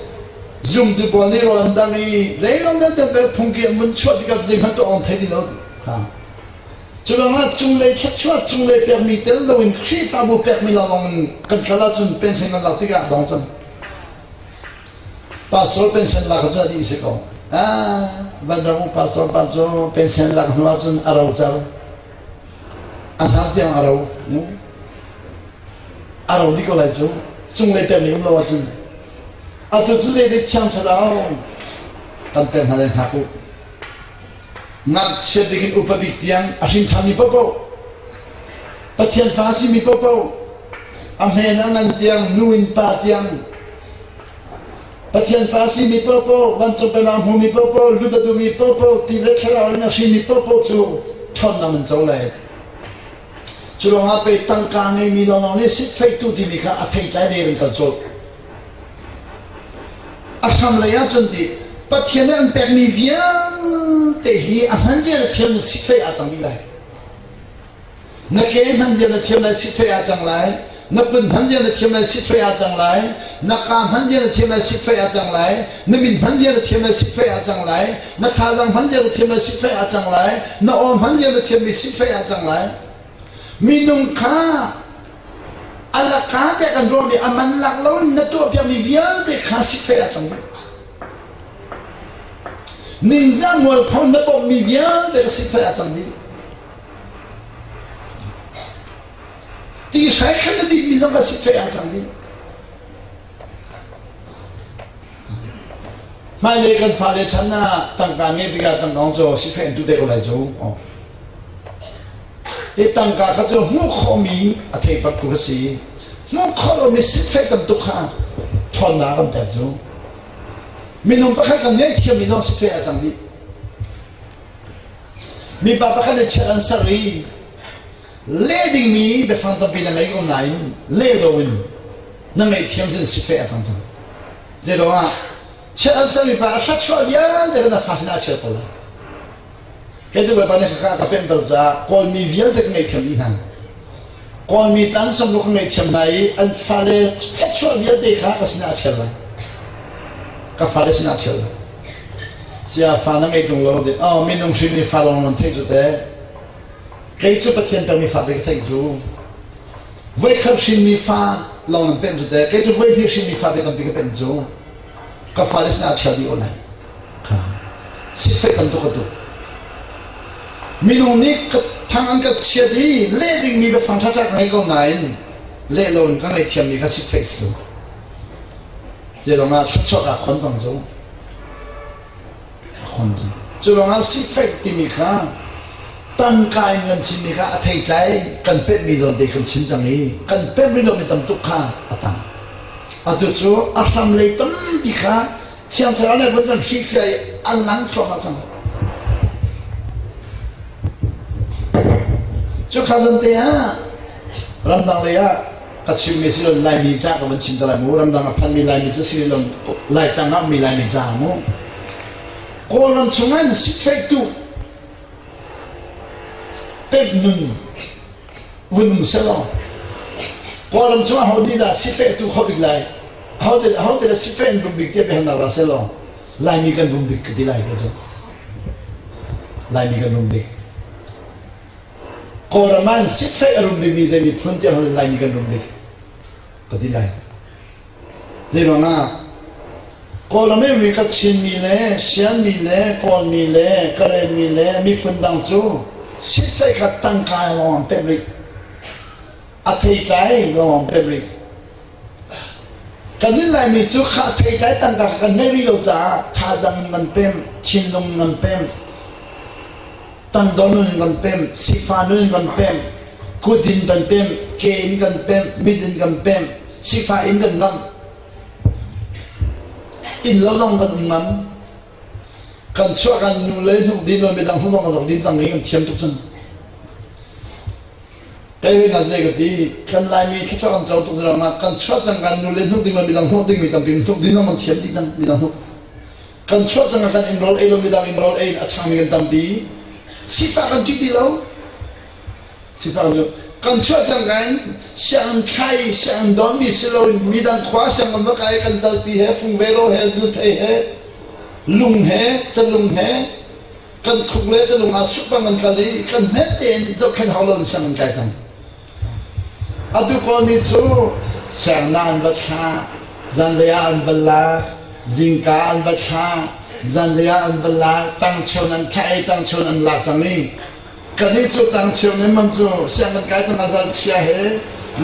A: zumtu pawl nih rawl an dang i zeilong vialte an pek phungki an vun chuah tikah zeihmanh tuah awk an thei ti lo. Ha. Cu ruangah cunglei thluachuah cunglei pekmi tel loin Khrihfabu pekmi lawnglawng in kan kal ahcun pension kan lak tikah dong cang. Pastor pension lak cu a dih si ko. Ah, Vanram pastor pa cu pension lak hnu ahcun a ro car. A hnar tiang a ro. A ro dih ko lai cu. Cunglei pekmi um lo ahcun. Atu cu zei thiang thlarau kan pek hna lai hngak u. Ngakchia bik in upa bik tiang a hrin ṭhanmi paohpaoh, Pathian fa a simi paohpaoh, a hmen a ngan tiang, nu in pa tiang, Pathian fa a simi paohpaoh, vancung pennak hmumi paohpaoh, lut a duhmi paohpaoh, ti le thlarau in a hrinmi paohpaoh cu ṭhawnnak nan co lai. Cu ruangah pei tangka ngeimi lawnglawng nih sitfeihtu timi kha a theitlai deuh in kal colh. A hramlei ahcun ti Pathian nih an pekmi vialte hi a hman zia na thiam na sikfei aa cang dih lai. Na ke hman zia na thiam lai sikfei aa cang lai. Na kut hman zia na thiam lai sikfei aa cang lai. Na kaa hman zia na thiam lai sikfei aa cang lai. Na min hman zia na thiam lai sikfei aa cang lai. Na thazaang hman zia na thiam lai sikfei aa cang lai. Na aw hman zia na thiammi sikfei aa cang lai. Minung kha a laka tiah kan ruahmi a man lak loin na tuahpiakmi vialte kha sikfei ah cang dih. Ningzah mualpho na bawmhmi vialte kha sikfei ah cang dih. Ti hrai khan na dihmi zong kha sikfei ah cang dih. Hmailei kan fale chan ah tangka ngei tikah tangka cu sifeh an tu te ko lai cu. Hi tangka kha cu hmuh khawhmi a theipar tu a si. Hmuh khawh lomi sifeh tam tuk kha ṭhawnnak kan pek cu. Minung pakhat kan ngaihthiammi zong sifeh a cang dih. Mipa pakhat nih chiat an ser i leh dingmi biafang tampi na ngei ko nain leh loin na ngaihthiam sin sifeh a cang cang. Zeiruangah chiat an sermi pa a thluachuah vialte kha na fa sinah a chial ko lai. Kei cu Bawipa nih ka ka pemter caah Kawlmi vialte ka ngaihthiam dih hna. Kawlmi tan samlu ka ngaihthiam hna i an fale thluachuah vialte kha ka sinah a chial lai. Ka fale sinah a chial lai. Sia fa na ngei tung lo de oh minung hrim nih fa lawng nan theih cu te. Kei cu Pathian pekmi fa te ka theih cu. Voikhat hrinmi fa lawng nan pemh cu teh kei cu voihnih hrinmi fa te tampi ka pemh cu ka fale sinah chia dih lai kha sifek tam tuk ka tuk minung nih ka thang an ka chiat i leh dingmi biafang ṭhaṭha ka ngei ko nain leh loin ka ngaihthiammi kha sifek si Zelong ah thluachuah kaa khon cang cu Cu ruangah sifek timi kha tangka in kan chimmi kha a theitlai kan pemhmi zawnte kan chim cang i kan pemh rih lomi tam tuk kha a tam. Atu cu a hram lei tampi kha Thiang Thlarau nih vun kan hrilhfiah i a lang thluahmah cang. Cu kha zawnte ah ramdang lei ah ka chimmi si lo Laimi ca ka van chim te lai mu ramdang a phanmi Laimi cu si lo Laitlang ah ummi Laimi ca mu Kawlram chungah in sitfeihtu pek nun vun um selaw Kawlram chungah ho nih dah sifehtu kho bik lai ho te ho te sifeh in rum bik tiah biahalnak ra selaw Laimi kan rum bik ka ti lai ka cu Laimi kan rum bik Kawlram ah sitfeih a rum dingmi zei miphun tiah Laimi kan rum bik ka ti lai. Zeiruangah Kawlram i mi ka Chinmi le Sianmi le Kawlmi le Karenmi le miphun dang cu sitfeih kha tangka lawng an pemh rih. A theitlai lawng an pemh rih. Kan nih Laimi cu kha theitlai tangka kha kan ngeih rih lo caah thazaang in kan pemh, thinlung in kan pemh. Tangdor nun in kan pemh, sifah nun in kan pemh, kut in kan pemh, ke in kan pemh, mit in kan pemh, sifah in kan ngamh. Inn lo zong kan um ngam. Kan chuah kan nu le hnuk din lo midang hnuk kan rak din cang i kan thiam tuk cun. Kei na zei ka ti, kan Laimi thluachuah kan co tuk ruangah kan chuah cang kan nu le hnuk ding lo midang hnuk dingmi tampi hnuk din zong kan thiam dih cang midang hnuk. Kan chuah cang ah kan inn rawl ei lo midang inn rawl ei in a changmi kan tampi. Sifah kan ṭih ti lo. Sifak cu kan chuah cangka in sianginn thlai sianginn dawnmi si loin midang khua sianginn va kai kan zalpi he fungvero he zulthei he lung he calung he kan khuk le calung ah suk bang kan kal i kan hmet tein zohkhenh hau loin sianginn kai cang. Atu Kawlmi cu sianginn an va thlah, zanlei ah an va lak, zingka an va thlah, zanlei ah an va lak, tangcheu an thlah i tangcheu an lak cang i Kannih cu tangcheu nemman cu sianginn kai tang azal chia he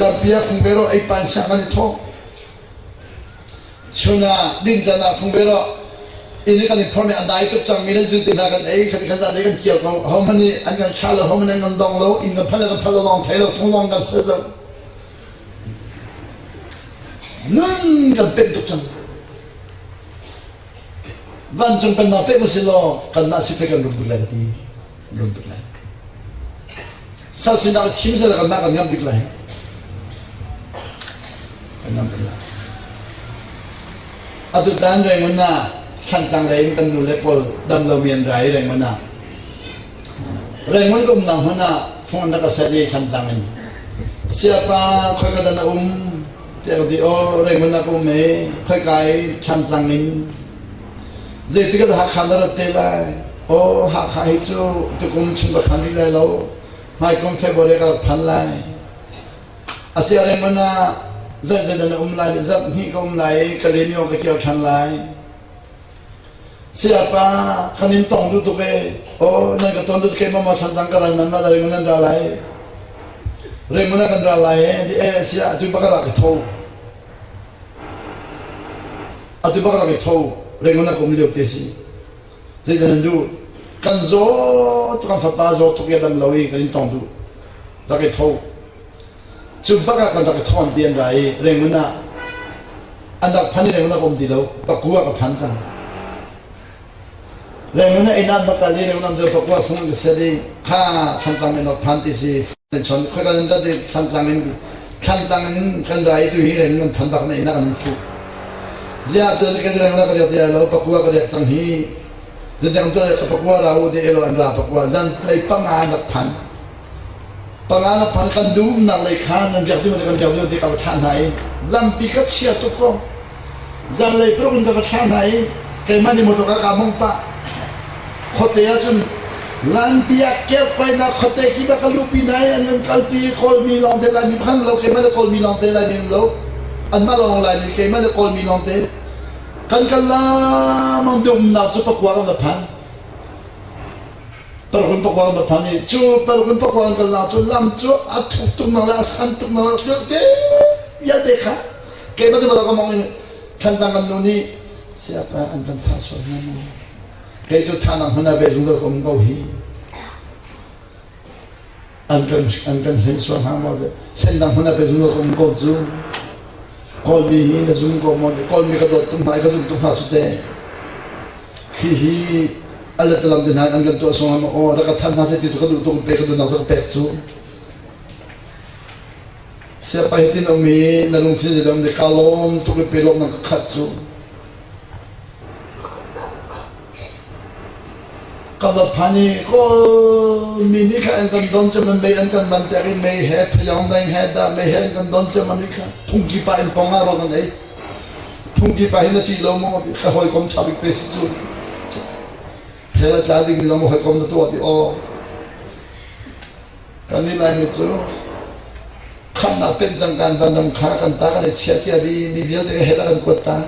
A: lampi ah fungvero ei pan siang kan i thawh. Chun ah din caan ah fungvero inn i kan i phormi a dai tuk cangmi le zil te hna kan ei khat kan zan kan kir ko ho hmanh nih an kan thlah lo ho hmanh an kan dong lo inn kan phal le kan phal lo lawng thei lo fung lawng kan se lo nun kan pem tuk cang vancung pennak pek usih law kanmah sifek kan rum bik lai ka ti rum bik lai sal sinak thim sel kanmah kan ngam bik lai kan ngam bik lai atu tan Rangoon ah Thlantlang lei in kan nu le pawl dam lo mi an ra i Rangoon ah Rangoon ka umnak hmun ah phone rak ka set i Thlantlang in siapa khoi ka dan a um tiah ka ti aw Rangoon ah ka um e khoika i Thlantlang in zeitik ah Hakha na rat te lai aw Hakha hi cu tukum chung ka phan rih lai lo hmaikum February ka rak phan lai asia Rangoon ah zeizei na um lai zarh hnih ka um lai i Kalaymyo ka kir ṭhan lai Siapa kan in tong duh tuk e aw nan ka ton duh keimah ma Thlantlang ka ral nan mah Rangoon nan ra lai Rangoon ah kan ra lai e e sia atu bak rak i tho atu bak rak i tho Rangoon ah ka um lio te si zeidah nan duh kan zaw tuk kan fapa zaw tuk i a dam lo i kan in tong duh rak i tho Cu bak ah kan rak i thawn ti an ra i Rangoon ah an rak phan i Rangoon ah ka um ti lo. Pakua ka phan cang. Rangoon ah inn ah bak kal i Rangoon am pakua fung ka set i kha Thlantlang in rak phan ti si an chon khoi kan rat i Thlantlang in Thlantlang in kan ra i tu hi Rangoon an phan bak na inn ah kan fuh. Ziah tu kan Rangoon ah ka riak ti lo pakua ka riak cang hi. Zatiang tu ka pakua ra u ti elo an ra pakua zan lei panga an rak phan. Panga na phan kan duhnak lei kha nan biak duh kan biak duh ti ka va thlah hna i lampi ka chia tuk ko. Zanlei paruk in ka va thlah hna i keimah nih motor ka ka mong pah. Khuate ahcun lampi ah kerpainak khuate khi ba ka luhpi hna i an kan kalpi i Kawlmi lawng te Laimi phang lo keimah le Kawlmi lawng te Laimi lo anmah lawng Laimi keimah le Kawlmi lawng te kan kal lamang dumnak cu pakua kan va phan. Parkun pakuang na phan i cu parkun pakuang kal nak cu lam cu a thuk tuk nak le a san tuk nak le vialte vialte kha keimah te ka mong in Thlantlang kan nu nih siapa an kan thah sual hna maw kei cu thahnak hmun ah ve zungzal ka um ko hi an kan an kan hlen sual hnga maw hlennak hmun ah ka zum um ko cu Kawlmi hi na zum ko maw Kawlmi ka dawt tuk hna i ka zum tuk hna cu te hi hi alatalam te hna an kan tuah sung maw aw rak ka than hna seh ti cu ka duh tuk pe ka duh nak cu ka pek cu siapa hi tin um i na lungthin le dam de ka lawm tuk i pe lawm nang ka khat cu Ka va phan i Kawlmi nih kha an kan don cem an mei an kan ban piak i mei he phayong deng he dah mei he an kan don cem an kha phungki pa in pong ah rawn an ei phungki pa hi na ṭih lo maw ti ka hawikom ṭha bik te si cu hell a tla ding mi zong hawikom na tuah ti aw kan nih Laimi cu khamnak penh cang kan vanram kha kan ta kan i chia cia di mi vialte ka hell ah kan kuat ta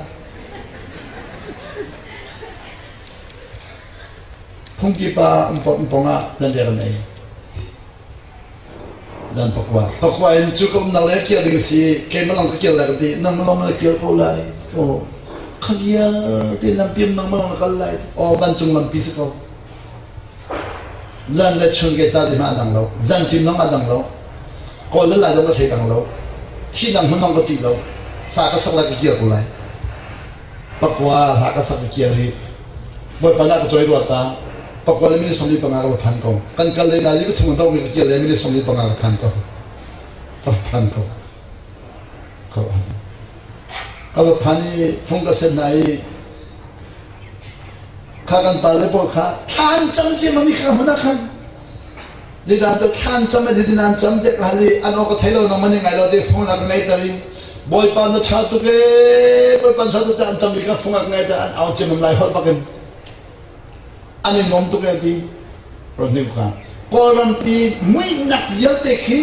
A: Phungki pa pong ah zanriah kan ei. Zan pakua. Pakua in cu ka umnak le kir ding si keimah lawng ka kir lai ka ti. Nang lawng na kir ko lai. Oh, kha vialte lampi um nang lawng na kal lai. Oh, vancung lampi si ko. Zan le chun ke ca ti hmah a dang lo. Zan tim zong a dang lo. Kawl le lai zong ka thei dang lo. Thih dang hmun zong ka ṭih lo. Hla ka sak lai ka kir ko lai. Pakua hla ka sak ka kir i Bawipa na ka cawi rua ta. Pakua le minute 45 ka va phan ko. Kan kal le nai li pathum do mi ka kir le minute 45 ka phan ko. Ka phan ko. Ka ka va phan i fung ka sen na i kha kan pa le pawl kha thlan cam cem mi kha hmun ah khan. Zeidah tu thlan cam a ti nan cam te ka hal i an aw ka thei lo nang man ngai lo te phone a ka ngei ter i Bawipa na ṭha tuk ee Bawipa na ṭha tuk te an cam i ka phone a ka ngei ter an au cem lai holh bak in an i nuam tuk e ti ron kha Kawlram pi muihnak vialte khi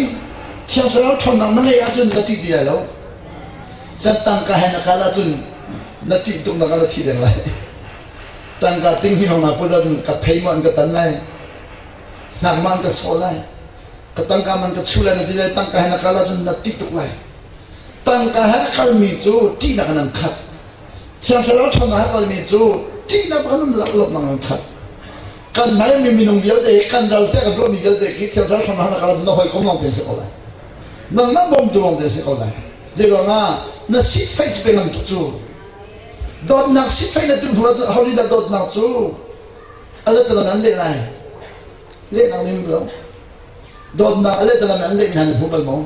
A: Thiang Thlarau ṭhawnnak na ngeih ahcun na ṭih ti lai lo san tangka he na kal ahcun na ṭih tuk na na thi deng lai tangka ting hi hong na put ahcun ka phei maw an ka tan lai hnak ma an ka sawh lai ka tangka man ka chu lai na ti lai tangka he na kal ahcun na ṭih tuk lai tangka he a kalmi cu ṭihnak in an khat Thiang Thlarau ṭhawnnak a kalmi cu ṭihnak kan um lawmhnak an khat. Kan hmaimi minung vialte hi kan ral tiah kan ruahmi vialte khi Thiang Thlarau ṭhawnnak na kal ahcun na hawikom lawng te an si ko lai. Nangmah bawmtu lawng te an si ko lai. Zeiruang ah na sitfeih cu pe bantuk cu dawtnak sitfeih na tuh hnu ahcun ho nih dah dawtnak cu a let an leh lai? Lehnak ning lo. Dawtnak a let an leh mi hna na hmu bal maw?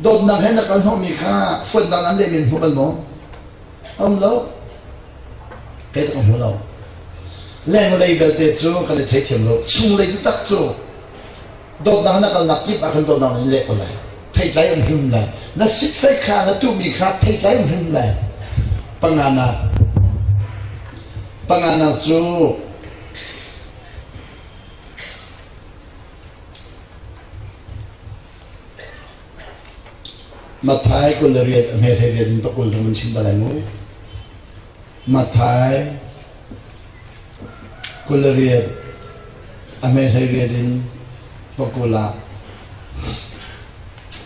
A: Dawtnak he na kal hnawhmi kha fuannak an lehmi an hmu bal maw? Um lo. Kei cu ka hmu lo. Lenglei belte cu kan i theithiam lo. Chunglei taktak cu dawtnak na kalnak kip ah khan dawtnak in leh ko lai. Theitlai um hrim lai. Na sitfei kha na tuhmi kha theitlai um hrim lai. Panganak. Panganak cu Matthai 28 a hme 18 in pakul thong in chim ta lai mu. Matthai 28 a hme 18 in pakul ah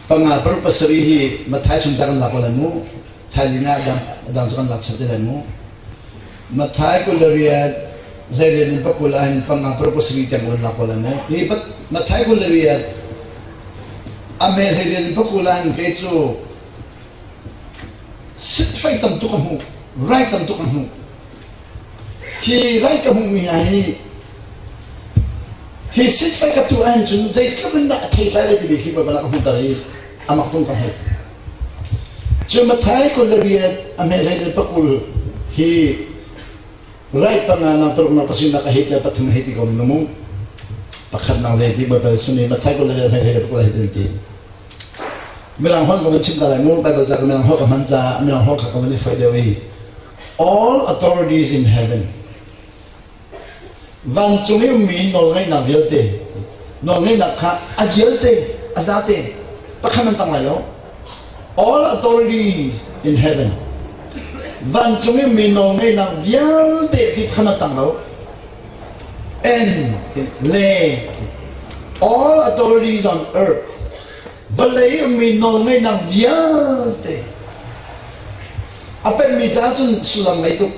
A: panga paruk pasarih hi Matthai chung ta kan lak lai mu. Thaizing ah dang cu kan lak chap te lai mu. Matthai 28 zeirian in pakul ah hin panga paruk pasarih tiang kan lak lai mu. Hi Matthai 28 a me hleirian in pakul ah hin kei cu sitfei tam tuk a hmuh, rai tam tuk a hmuh. Hi rai ka hmuhmi hna hi hi sitfei ka tu ahhin cun zeitluk in dah a thei tlai lai timi khi Baibal ah ka hmuhter i a mak tung ka hmuh. Cu Matthai 28 a hme hlei pakul hi right panga nang paruk nang pasarih nak a hei pathum hei ti ko na mu pakhat nang zei ti Baibal suni Matthai 28 hme hlei pakul hei ti Mirang holh ka chim ta lai mu Bible ca ka mirang holh ka hman caah mirang holh kha ka van i foih deuh i all authorities in heaven Vancung i ummi nawlngeihnak vialte, nawlngeihnak kha a vialte, a zate, pakhat an tang lai lo. All authorities in heaven. Vancung i ummi nawlngeihnak vialte ti pakhat an tang lo. And le all authorities on earth. Vawlei ummi nawlngeihnak vialte A pemmi caah cun sullam ngei tuk.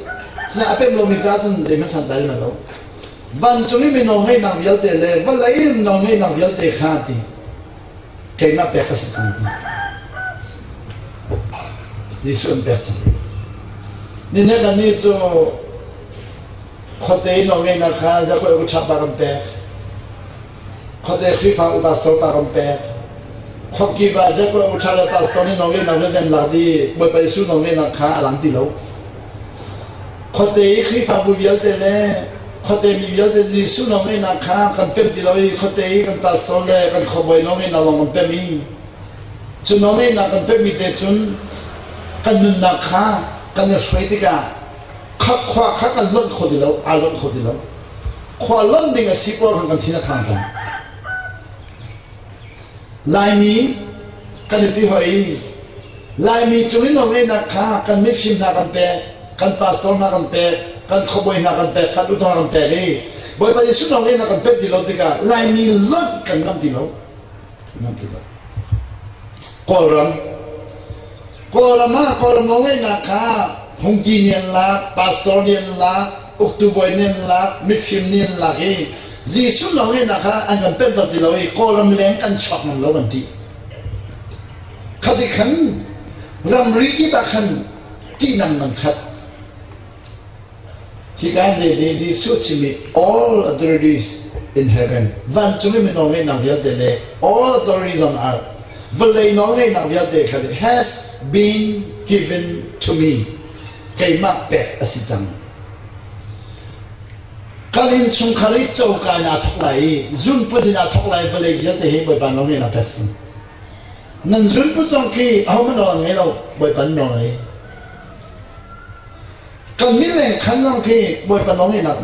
A: Sinain a pem lomi caah cun zeihmanh santlai lo. Vancung i mi nawlngeihnak vialte le vawlei nawlngeihnak vialte kha ti keimah pek ka si cang ti. Jesuh an pek cang. Nihin kannih cu khuate nawlngeihnak kha Jakob ṭhap ah kan pek. Khuate Khrihfa u pastor pa kan pek. Khuakip ah Jacob u ṭha le pastor nih nawlngeihnak vialte an lak dih. Bawipa Jesuh nawlngeihnak kha a lang ti lo. Khuate i Khrihfabu vialte le khuate mi vialte Jesuh nawlngeihnak kha kan pem ti lo i khuate i kan pastor le kan khuabawi nawlngeihnak lawng kan pem i cu nawlngeihnak kan pemmi te cun kan nunnak kha kan i hruai tikah khua kha kan lonh kho ti lo, aa lonh kho ti lo. Khua lonh ding a si pawl khan kan thin a phang cang. Laimi kan i ti hoi. Laimi cung in nawlngeihnak kha kan mifim hna kan pek, kan pastor hna kan pek, kan khuabawi hna kan pek, kan utu hna kan pek i Bawipa Jesuh nawlngeihnak kan pek ti lo tikah Laimi lonh kan ngam ti lo. Ngam ti lo. Kawlram Kawlram ah Kawlram nawlngeihnak kha phungki nih an lak, pastor nih an lak, uktu bawi nih an lak, mifim nih an lak i Jesuh nawlngeihnak kha an kan pemh ti lo i Kawlram leng kan chuak ngam lo kan ṭih. Khati khan ramri kip ah khan ṭihnak nan khat. Hika zei nih Jesuh chimmi all authorities in heaven vancung i mi nawlngeihnak vialte le all authorities on earth vawlei nawlngeihnak vialte kha has been given to me keimah pek a si cang. Kan innchungkhar i coka in aa thawk lai i zunput in aa thawk lai vawlei vialte hi Bawipa nawlngeihnak pek si. Nan zunput zong khi ahohmanh nawl an ngei lo, Bawipa nawl ngei. Kan mileng khan zong khi Bawipa nawlngeihnak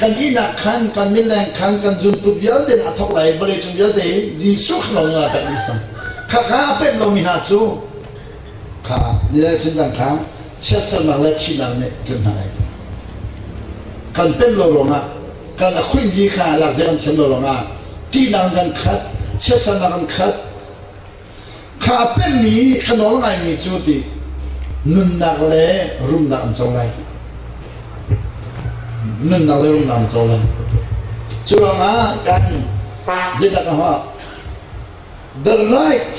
A: kan ihnak khan kan mileng khan kan zunput vialte in aa thawk lai vawlei cung vialte hi Jesuh kha nawlngeihnak pek mi sang. Khakha a pek lomi hna cu kha nilai cindang kha chiatsernak le thihnak nih tlun hna lai. Kan pemh lo ruangah kan a khuinzi kha lak zia kan thiam lo ruangah ṭihnak kan khat, chiatsernak kan khat. Kha a pemhmi ka nawl ngaimi cu ti nunnak le rumnak an co lai. Nunnak le rumnak an co lai. Cu ruangah kan zeidah ka hmuh The right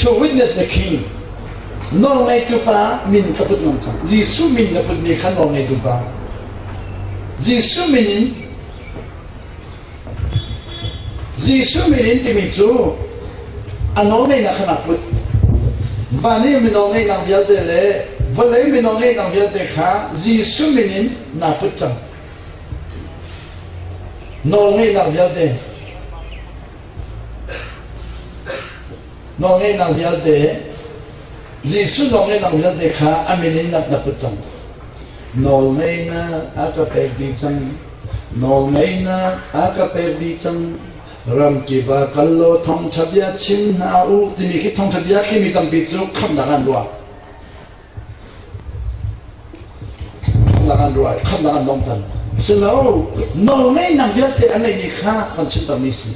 A: to witness the king. Nawlngeitu pa min ka put ngam cang. Jesuh min na putmi kha nawlngeitu pa. Jesuh min in Jesuh min in timi cu a nawlngeihnak kha naa put. Van i mi nawlngeihnak vialte le vawlei mi nawlngeihnak vialte kha Jesuh min in naa put cang. Nawlngeihnak vialte nawlngeihnak vialte Jesuh nawlngeihnak vialte kha a min in na put cang. Nawlngeihnak a ka pek dih cang. Nawlngeihnak a ka pek dih cang. Ramkip ah kal law thawngṭha bia chim hna u timi khi thawngṭha bia khi mi tampi cu khamhnak an ruah. Khamhnak an ruah khamhnak an lawmter. Silo nawlngeihnak vialte a ngeihmi kha kan chimtermi si.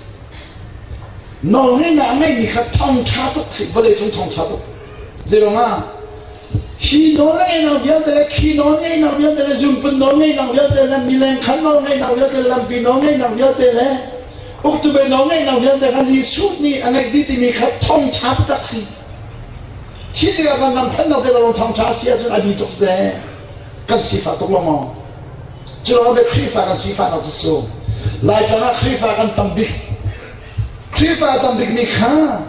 A: Nawlngeihnak a ngeihmi kha thawngṭha tuk si, vawleicung thawngṭha tuk. Zeiruangah hi nawlngeihnak vialte le khi nawlngeihnak vialte le zunpun nawlngeihnak vialte le mileng khan nawlngeihnak vialte le lampi nawlngeihnak vialte le uktu be nawlngeihnak vialte kha Jesuh nih a ngeih dih timi kha thawngṭha taktak si. Thih tikah kan ram phannak te lawng thawngṭha a si ahcun a bi tuk te kan sifah tuk lo maw? Cu ruangah bia Khrihfa kan sifahnak cu su. Laitlang ah Khrihfa kan tam bik. Khrihfa tam bikmi kha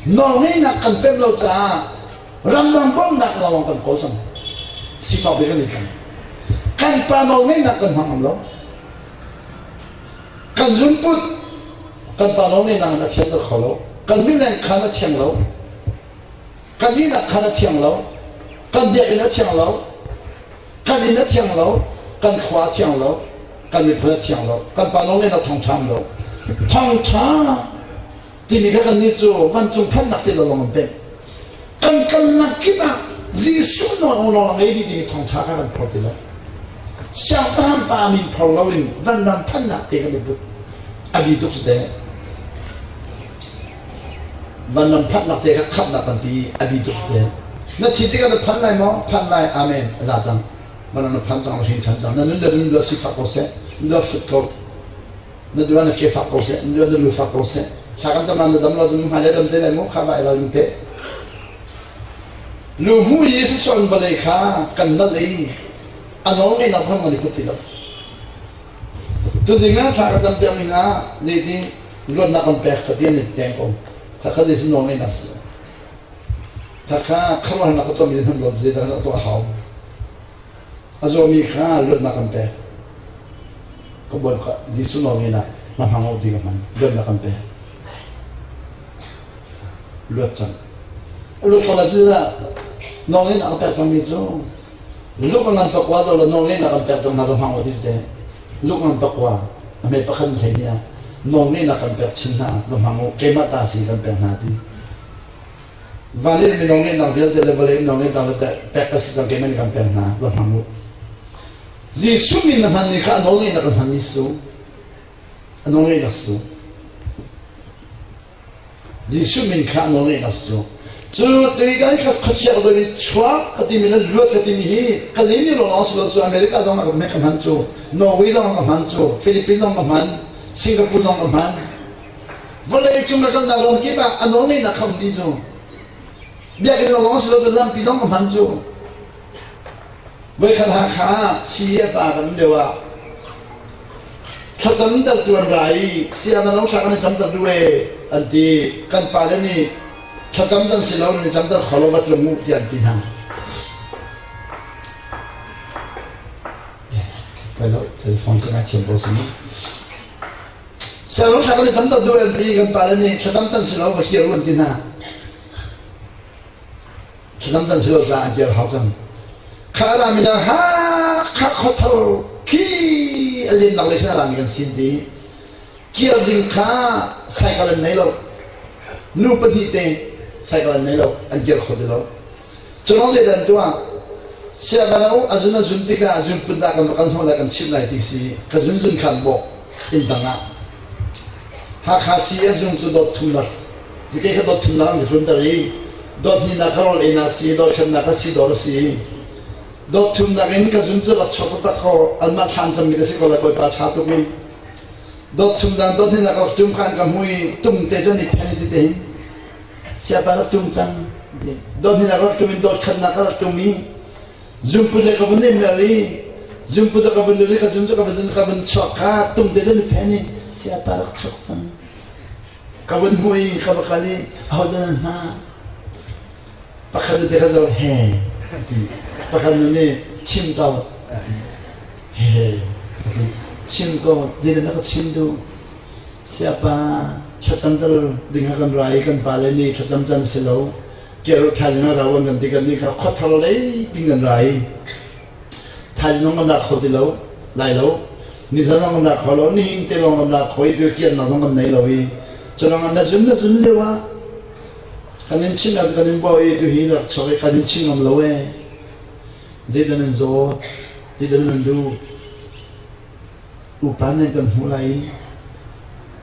A: nawlngeihnak kan pem lo caah ramdang bawmhnak lawng kan kawl cang. Sifak bik kan i tlang. Kan pa nawlngeihnak kan hmang ngam lo. Kan zunput kan pa nawlngeihnak in a thianter kho lo. Kan mileng khan a thiang lo. Kan ihnak khan a thiang lo. Kan biakinn a thiang lo. Kan inn a thiang lo. Kan khua a thiang lo. Kan miphun a thiang lo. Kan pa nawlngeihnak thawngṭha lo. Thawngṭha timi kha kannih cu vancung phannak ti lawng an pek. Kan kalnak kip ah Jesuh nawl nawl a ngei dih timi thawngṭha kha kan phor ti lo. Siangpahrang pa min phor loin vanram phannak te kan i put. A bi tuk si teh. Vanram phannak te kha khamhnak kan ti a bi tuk si teh. Na thi tikah na phan lai maw? Phan lai. Amen. A za cang. Vanram na phan cang, na hrin ṭhan cang. Na nun le nun le sifak ko seh. Na hrut ko. Na duan na ke fak ko seh, na duan na lu fak ko seh. Thla kan cam na dam lo cun hmailei dam te lai mu, kha vai ralring te. Lu hmu i sisuan vawlei kha kan nalh i a nawl ngeihnak hmang kan i put ti lo. Tuzing ah thla ka cam piak ning ah zeiti luatnak kan pek ka ti an i teng ko. Kha kha zei si nawl ngeihnak si. Kha kha kharuahnak ka tuahmi hman lo zeidah kan tuah hau. A zawmi kha luatnak kan pek. Ka bawi kha Jesuh nawlngeihnak na hmang u ti ka hman. Luatnak kan pek. Luat cang. Luat ko la cu nawlngeihnak kan pek cangmi cu luk ngan pakua zo la nawlngeihnak kan pek cang hna ka hmang u ti te. Luk ngan pakua a hme pakhat hlei ni ah nawlngeihnak kan pek chin hna va hmang u keimah ta si kan pek hna ti. Van in minung nih nang vialte le vawlei minung nih nang le pek a si cang keimah nih kan pek hna va hmang u. Jesuh min na hmanmi kha a nawl ngeihnak na hmanmi si a nawl ngeihnak si Jesuh min kha a nawl ngeihnak si cu tui kan kha khuachia ka domi chuak ka timi le luat ka timi hi ka limi lawng si lo cu America zong ah ka hman cu Norway zong ah ka hman cu Philippines zong ka hman Singapore zong ka hman Vawlei cung ka kalnak ram kip ah a nawlngeihnak kha um dih cu. Biakinn lawng si lo cu lampi zong ka hman cu. Voikhat Hakha CEF ah kan um lio ah thlacam tertu an ra i sia na lo thla kan i camter duh e an ti. Kan pale nih thlacam kan si lo nan i camter kho lo va tlung u tiah an ti hna. Poi lo, telephone ka ngai thiam ko si. Siangro thla kan i cam duh an ti kan pale nih thlacam can si lo va kir an ti hna. Thlacam can si lo tla an kir hau cang. Kha rami na ha kha khothar khi a len nak le khan rami kan sin ti. Kir ding kha cycle an nei lo. Nu pahnih te cycle an nei lo an kir kho ti lo. Cu zeidah an tuah? Siangano a zun a zun tikah zunput dah kan va kal hnawh lai kan chimh lai ti si ka zunzun khan bawk inn dang ah Hakha si a zung cu dot thumnak zikei kha dot thumnak an ka tlunter i dot hnihnak ka rawl einak si dot khatnak ka si dawr a si dot thumnak in ka zun cu rak chuak taktak ko anmah thlan cammi ka si ko lai bawipa ṭha tuk i dot thum dan dot hnihnak ka rak tum khan ka hmui tum te cu an i phen ti te hin Siapa rak tum cang ti. Dawt rak tum in dawt khatnak ka rak tum i zungput le ka vun in mer i zungput ka vun ri ka zun cu ka vun ka vun chuak kha tum te den phen i siapa rak chuak cang. Ka vun hmu i ka va kal i ahodah nan hna pakhat te ka zoh he ti pakhat nu nih chim ko he chim ko zeidah na ka chim duh Siapa thlacamter ding ah kan ra i kan pale nih thlacam can si lo kero thaizing ah ra wan kan ti kan nih kha khuathar lei pin kan ra i thaizing zong kan ra kho ti lo lai lo nizan zong kan ra kho lo nihin te lawng kan ra kho i kirnak zong kan nei lo i culangah na zun na zun lio ah kan in chim kan in bawi i tuhi rak chuak i kan in chim ngam lo e zeidah nan zaw zeidah nan duh Upa nan kan hmuh lai i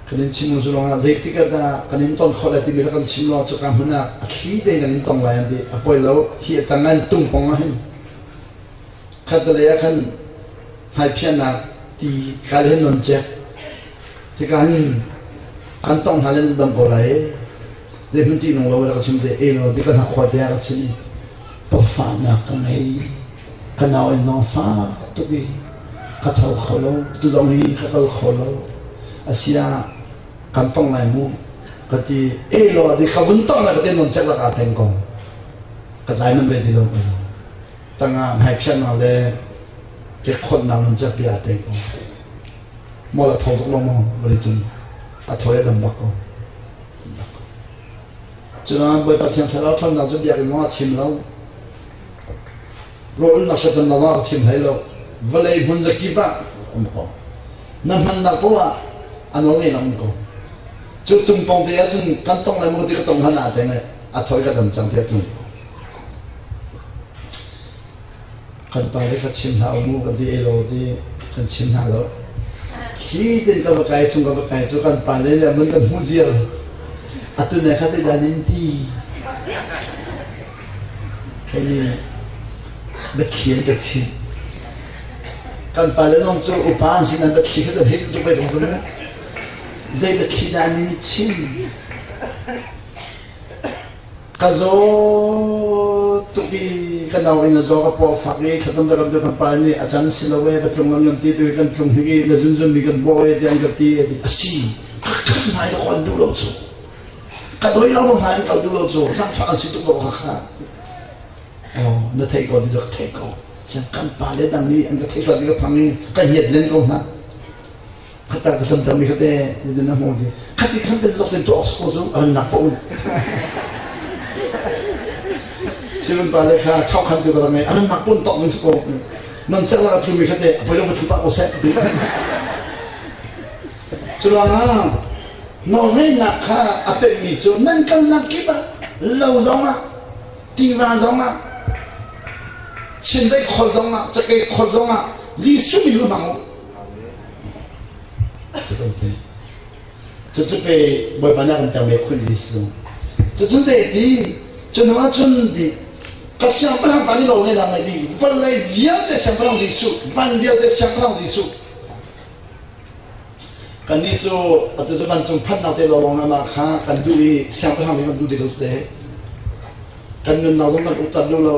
A: kan in chim cu lawngah zeitik ah dah kan in ton khawh lai timi kha kan chim lawng cuka hmun ah a thli tein kan in tong lai an ti. A poi lo. Hi a tang ah tung pong ah hin khattelei ah khan hmaiphiahnak ti kal hin non cek. Hika hin kan tong hna le nan dam ko lai. Zei hmun ti nung lo ka chim te e lo ti kan hakhua te ah ka chim i pafahnak ka ngei. Ka nau in zong fak tuk i ka tho kho lo tu zong hi ka kal kho lo asia kan tong lai mu ka ti e lo di ka vun tong lai ka ti non cek lak aa teng ko ka tlai man ve ti lo ka tangah hmai phian na le ke khot na non cek pi aa teng ko mo la tho tuk lo mo vali cun a tho ya dam bak ko Cunain Bawipa Thiang Thlarau ṭhawnnak cu biakinn lawng ah thim lo. Rawlulnak thlacamnak lawng ah thim hlei lo. Vawlei hmun zakip ah um ko. Na hmannak paoh ah a nawl ngei um ko. Cu tungpong te ahcun kan tong lai maw ti ka tong hlan ah teng a thoi ka dam cang tiah tung. Kan pa le kha chim hlah mu kan ti elo ti kan chim hna lo. Hi tin ka va kai chung ka va kai cu kan pa le le mun kan hmu ziar. Atu ne kha zeidah nin ti. Hei ni biathli an ka chim. Kan pa le zong cu upa an sin an biathli kha zan hei tuk ve zong cu zei biathli dah nin chim. Ka zaw tuk i ka nau in a zaw ka paw fak i thlacam da kan kan pa nih a can si lo e ka tlung an kan ti tu kan tlung hnik i na zunzun mi kan bawh e ti an ka ti a si ka khat hna i ka kwan duh lo cu ka doi lo hna in kal duh lo cu zangfah an si tuk lo kha kha oh na theih ko ti ka theih ko kan pa le dang nih an ka theih hlat i ka phang i ka ngiat len ko hna khata ka samter mi khate ni na hmu ti khati khan te zok te to ox ko cu an nak po Simun pa le kha thau khan tu ka ngai an nak pun tok min ko non chak la thu mi khate apoi lo thu pa ko se Culanga nawlngeihnak kha a pekmi cu nan kalnak kip ah lo zong ah tiva zong ah chindeih khol zong ah cakei khol zong ah Jesuh min lu hmang u Cucu pe Bawipa nih a kan ter ve khun Jesuh. Cucu zeiti cu hnu ah cun di ka siangpahrang pa nih lo ne lam di vawlei vialte siangpahrang Jesuh van vialte siangpahrang Jesuh kannih cu atu cu vancung phannak te lawng amah kha kan duh i siangpahrang nih kan duh ti lo te Kan nunnak zong kan ukter duh lo.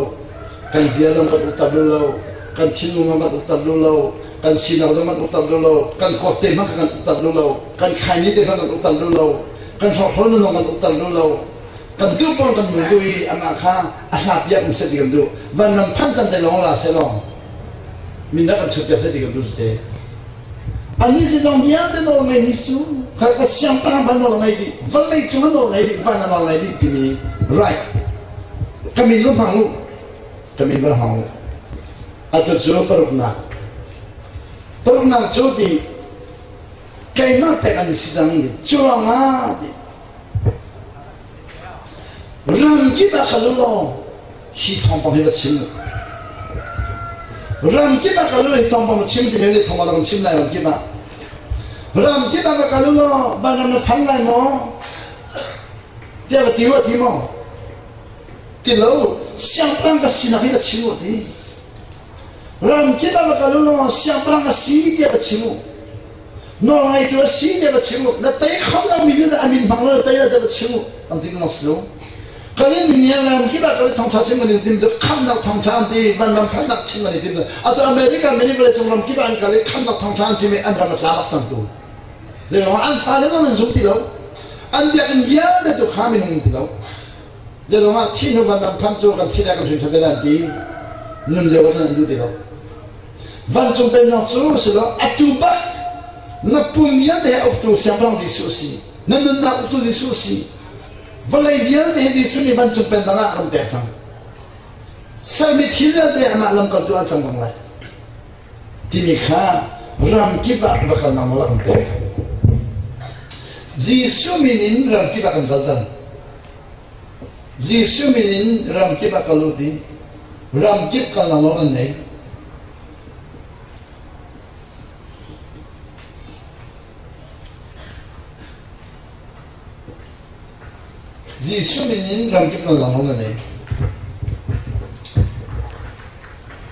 A: Kan zia zong kan ukter duh lo. Kan thinlung zong kan ukter duh lo. Kan sinak zong kan ukter duh lo. Kan kuak te hmanh kan ukter duh lo. Kan khaini te hmanh kan ukter duh lo. Kan hrawkhrol nun zong kan ukter duh lo. Kan duh pawl kan nung duh i amah kha a hla piak um seh ti kan duh. Vanram phan can te lawng la seh law. Mindak an chut piak seh ti kan duh te. Annih zeizong vialte nawl ngei mi su kha ka siangpahrang ban nawl ngei dih, vawlei cung nawl ngei dih, van a nawl ngei dih timi right. Ka min va hmang u. Ka min va hmang u. Atu cu paruknak. Paruknak cu ti keimah pek an si cang ti cu ruangah ti ram kip ah kal u law hi thawngpang hi va chim u. Ram kip ah kal u law hi thawngpang va chim ti men thawngpang kan chim lai ram kip ah. Ram kip ah va kal u law vanram na phan lai maw? Tiah va ti u a ti maw? Ti lo, siangpahrang ka sinak hi va chim u a ti. Ram kip ah va kal u law siangpahrang a si tiah va chim u. Nawlngeitu a si tiah va chim u. Na tei kho lomi vialte a min hmang lo na tei lo tiah va chim u. An ti lengmang si lo. Kan in nia ram kip ah kan thawngtha chim kan in tim cu khamnak thawngtha an ti vanram phannak chim an i tim. Atu America many vawleicung ram kip ah an kal i khamnak thawngtha an chim i an ram a tla bak cang tu. Zeiruangah an fale zong an zum ti lo. An biakinn vialte tu kha minung ti lo. Zeiruangah thih hnu vanram phanh cu kan thi le kan hrim ṭhan an ti. Nun lio ah cun an duh ti lo. Vancung pennak cu si lo atu bak na pum vialte he uktu siangpahrang Jesuh a si. Na nunnak uktu Jesuh a si. Vawlei vialte hi Jesuh nih vancung pennak ah a kan pek cang. Sermi thil vialte amah lamkaltu ah cang bang lai. Timi kha ram kip ah va kalnak nawl a kan pek. Jesuh min in ram kip ah kan kal cang. Jesuh min in ram kip ah kal u ti. Ram kip kalnak nawl kan ngei. Jesuh min in ram kip kalnak nawl kan ngei.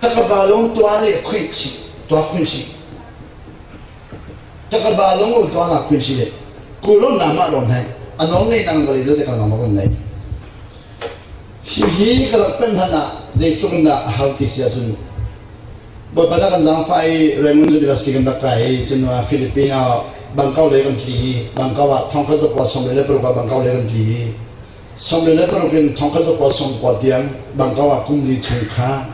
A: Takaba lung tuah le khuih si, tuah khuih si. Takaba lung u tuah na khuih si le kulon na mah lon hai anong ngei nang vali do te kalnak nawl kan ngei. Hihi ka rak pen hlan ah zeitluk in dah a har ti si ahcun Bawipa dah kan zaangfah i Rangoon University kan rak kai i cun ah Philippines ah Bangkau lei kan tli i Bangkau ah thongkhat zakua 36 ah Bangkau lei kan tli i 36 in thongkhat zakua 90 tiang Bangkau ah kum li chung kha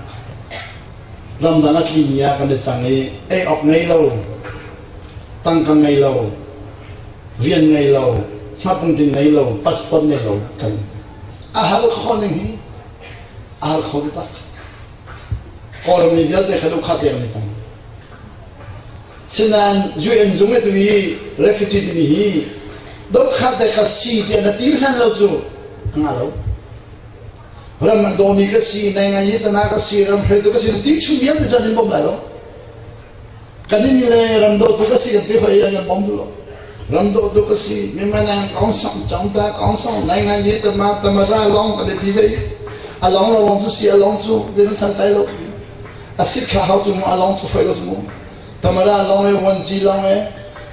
A: ramdang a tlimi ah kan i cang i ei awk ngei lo tangka ngei lo rian ngei lo hmapungtin ngei lo passport ngei lo kan a hal khawh ning hi a hal kho taktak Kawlram mi vialte kha lukha te an cang sinain UN zung e tu i refugee timi hi dokha te kha si tiah na ti hlan lo cu a nga lo ram a dawmi ka si nai ngai tana ka si ram hruaitu ka si na ti chung vialte cu an in bawm lai lo Kan inn le ram dawtu ka si kan ti hoi an bom duh lo. Ram dawtu ka si mimanang kong song chong ta kong song nai ngai ni tama tamara long kan ti ve. A long lo long cu si a long cu din san tai lo. A sit kha hau cu mu a long cu foi lo cu mu. Tamara long e wan chi long e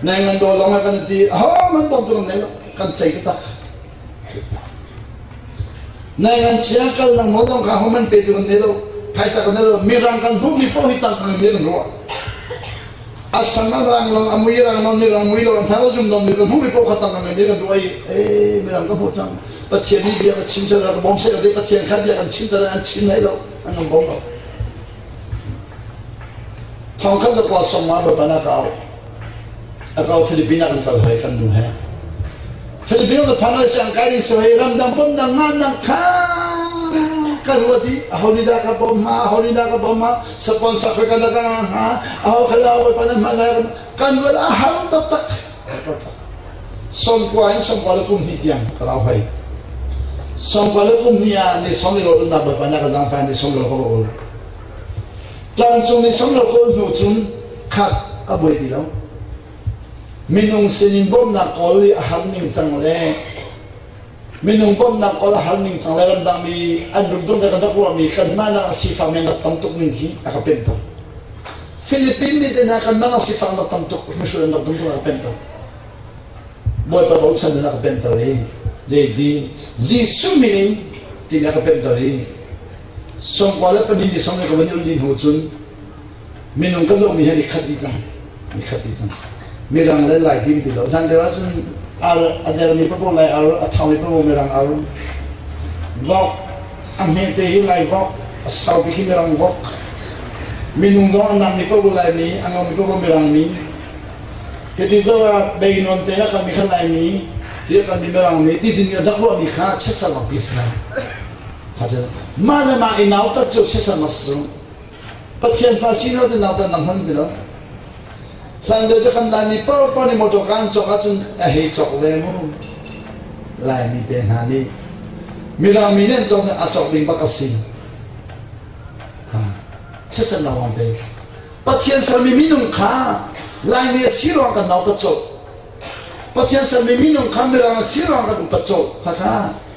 A: nai ngan do long e kan ti ho man bom tu nei lo kan chei ka tak. Nai ngan chia kal nang mo zong kha ho man pe tu kan nei lo. Phaisa kan nei lo. Mirang kan hmuh mi paoh hi tang kan mi kan ruah. A sang a rang long a mui rang long mirang mui lo an thang zum dong mi kan hmuh mi paoh kha tang kan mi kan ruah i eh mirang ka hmuh cang. Pathian nih bia ka chim sel ka bawm sel ka Pathian kha bia kan chim tar an chim lai lo an kan bawm lo. Thong kha zakwa song ma ba na ka au. A kau Philippines ah kan kal hoi kan nu he. Philippines ka phan hoi siang kai ding si hoi ramdang pom dang nga nang kha ka ruat i aho nih dah ka bawm hnga aho nih dah ka bawm hnga sponsor ka kan ka hnga aho khala aho pa nan hman lai kan ruat a har taktak taktak sawmkua in sawmkua le kum hnih tiang ka rau hoi sawmkua le kum hnih ah ni sawm ni rawl umnak bawipa na ka zaangfah ni sawm rawl ka va ul Tlangcung nih sawm lo kawl hnu cun khat a buai ti lo. Minung sinin bawmhnak kawl i a har ning cang le minung bawmhnak kawl a har ning cang le ramdang mi an rumtung le kan rak ruahmi kanmah nak a sifak men rak tam tuk ning khi a ka pemh tuk. Philippine mi te hna kanmah nak sifak rak tam tuk mihrut an rak tam tuk a ka pemh tuk. Bawipa bochan in a ka pemhter i zeiti Jesuh min in ti a ka pemhter i 94 le pahnih ni song le ka van ul dih hnu cun minung ka zohmi he ni khat dih cang ni khat dih cang mirang le lai tim ti lo hlan lio ahcun ar a dermi papoh lai ar a thangmi papoh mirang ar vok a hmete hi lai vok a saupi khi mirang vok. Minung zong an nakmi paoh Laimi, a ngomi paoh Mirangmi. Hiti zoh ah beinawn te a kalmi kha Laimi, ti a kalmi Mirangmi, ti ding a rak ruahmi kha chiatser bak pi si lai. Kha cu mah le mah i nautat cu chiatser bak si cu. Pathian fa si lo ti nautat nang hman ti lo. Hlan lio cu kan Laimi paohpaoh nih motor kan cawk ahcun a hei cawk ve mu. Laimi te hna nih Mirang mi nih an cawk a cawk ding bak a si. Chiatser lawng te. Pathian sermi minung kha Laimi a si ruang kan nautat colh. Pathian sermi minung kha Mirang a si ruang kan upat colh. Kha kha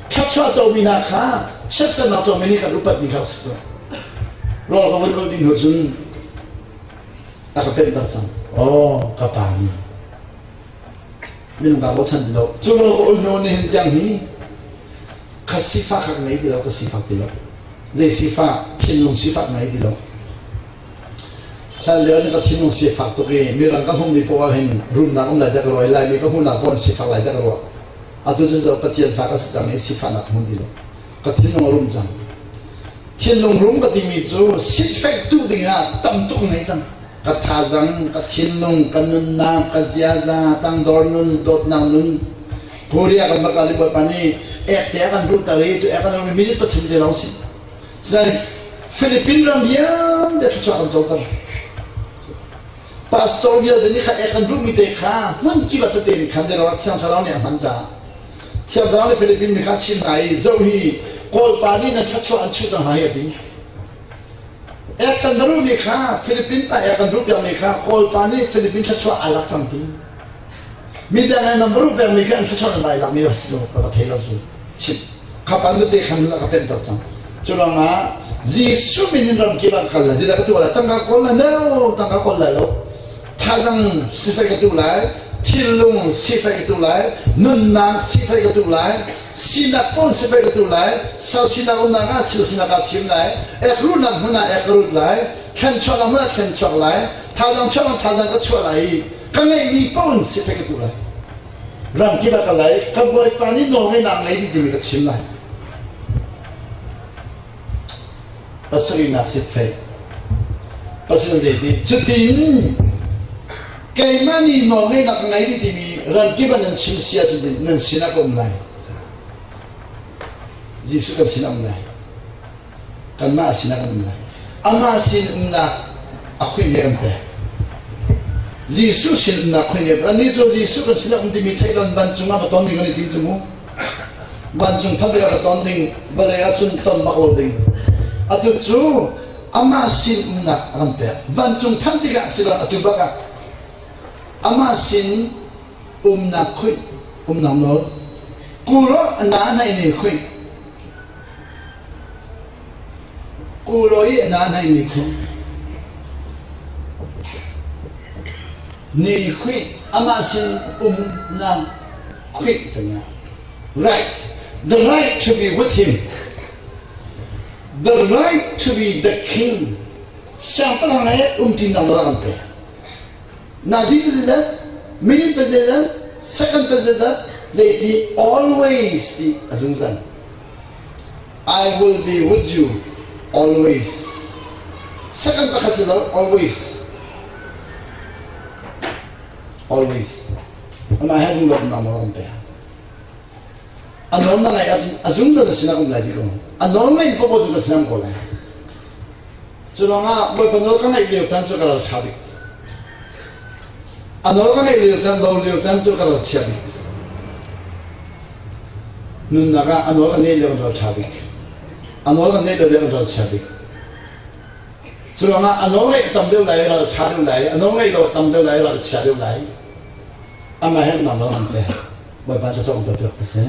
A: thluachuah comi hna kha chiatsernak comi nih kan upatmi kha a si ko. Rawl ka vun ulh ding hnu cun a ka pemhter cang. Oh, ka pa nih minung kaa bochan ti lo. Cu rawl ka ulh hnu nihin tiang hi kha sifak ka ngei ti lo, ka sifak ti lo. Zei sifak, thinlung sifak ngei ti lo. Hlan lio ah ka thinlung sifak tuk i mirang ka hmuhmi poah ah hin rumnak um lai tiah ka ruah i Laimi ka hmuhnak poah in sifak lai tiah ka ruah. Atu cu zo Pathian fa ka si cang i sifahnak ka hmu ti lo. Ka thinlung a rum cang. Thinlung rum ka timi cu sitfek tu ding ah tam tuk ngei cang. Ka thazang, ka thinlung, ka nunnak, ka ziaza, tangdor nun, dawtnak nun. Korea kan va kal i Bawipa nih ek te a kan ruhter i cu ek kan ruh minute pathum te lawng si. Sinain Philippine ram vialte thluachuah kan coter. Pastor vialte nih kha ek kan ruhmi te kha hmun kip ah tete in khan te lawng Thiang Thlarau nih a hman caah Thiang Thlarau nih Philippine mi kha a chim hna i zoh hi Kawlpa nih nan thluachuah an chuh cang hna hi a ti. Ek kan ruhmi kha Philippine pa ek kan ruh piakmi kha Kawlpa nih Philippine thluachuah aa lak cang ti. Midang in nan va ruh pengmi kha an thluachuah nan vai lakmi a si lo ka va thei lo cu. Chim. Kha pan tete khan ka pemter cang. Cu ruangah Jesuh min in ram kip ah ka kal lai. Zeidah ka tuah lai? Tangka kawl lai? No, tangka kawl lai lo. Thazang sifai ka tuh lai. Thinlung sifai ka tuh lai. Nunnak sifai ka tuh lai. Sinak pawn sifai ka tuh lai. Sal sinak umnak ah sil sinak ah thim lai. Ekruhnak hmun ah ek ka rut lai. Thlenchuahnak hmun ah thlenchuak lai. Thazang chuahnak thazang ka chuah lai i ka ngeihmi paoh in sifai ka tuh lai. Ram kip ah ka lai. Ka bawipa nih nawlngeihnak ngei dih timi ka chim lai. Pasarihnak sitfei. Pasal zei ti cutin keimah nih nawlngeihnak ka ngei dih timi ram kip ah nan chim si ahcun nan sinah ka um lai. Jesuh kan sinah um lai. Kanmah sinah kan um lai. Amah sin umnak a khuih ve kan pek. Jesuh sin umnak khuih ve Anih cu Jesuh kan sinah um timi theih lon vancung ah va ton ding kan i tim cu mu. Vancung phanh tikah va ton ding, vawlei ah cun ton bak lo ding. Atu cu amah sin umnak a kan pek. Vancung phanh tikah si lo atu bak ah amah sin umnak khuih umnak nawl kuro na na in khuih Kulawi na nei ni khuh. Ni khuih amah sin umnak khuih kan Right. The right to be with him. The right to be the king. Siangpahrang he umṭinak nawl a kan pek. Nazi pazeizat, minute pazeizat, second pazeizat, zeiti always ti a zungzal. I will be with you always. Second pakhat si lo, always. Always. Amah he zungzal umnak nawl kan pek. A nawl na ngaih ahcun a zungzal na sinah um lai ti ko. A nawl ngaih popo cu ka sinah ko lai. Cu ruangah Bawipa nawl ka ngaih lio caan cu ka ral ṭha bik. A nawl ka ngaih lio caan, lo lio caan cu ka ral chia bik. Nunnak ah a nawl ka ngaih lio kan ral ṭha bik. A nawl kan ngaih lo lio kan ral chia bik. Cu ruangah a nawl ngaih tam deuh lai, ral ṭha deuh lai, a nawl ngaih lo tam deuh lai, ral chia deuh lai. Amah he nang nawl an pek. Bawipa cu cawng piak ka si.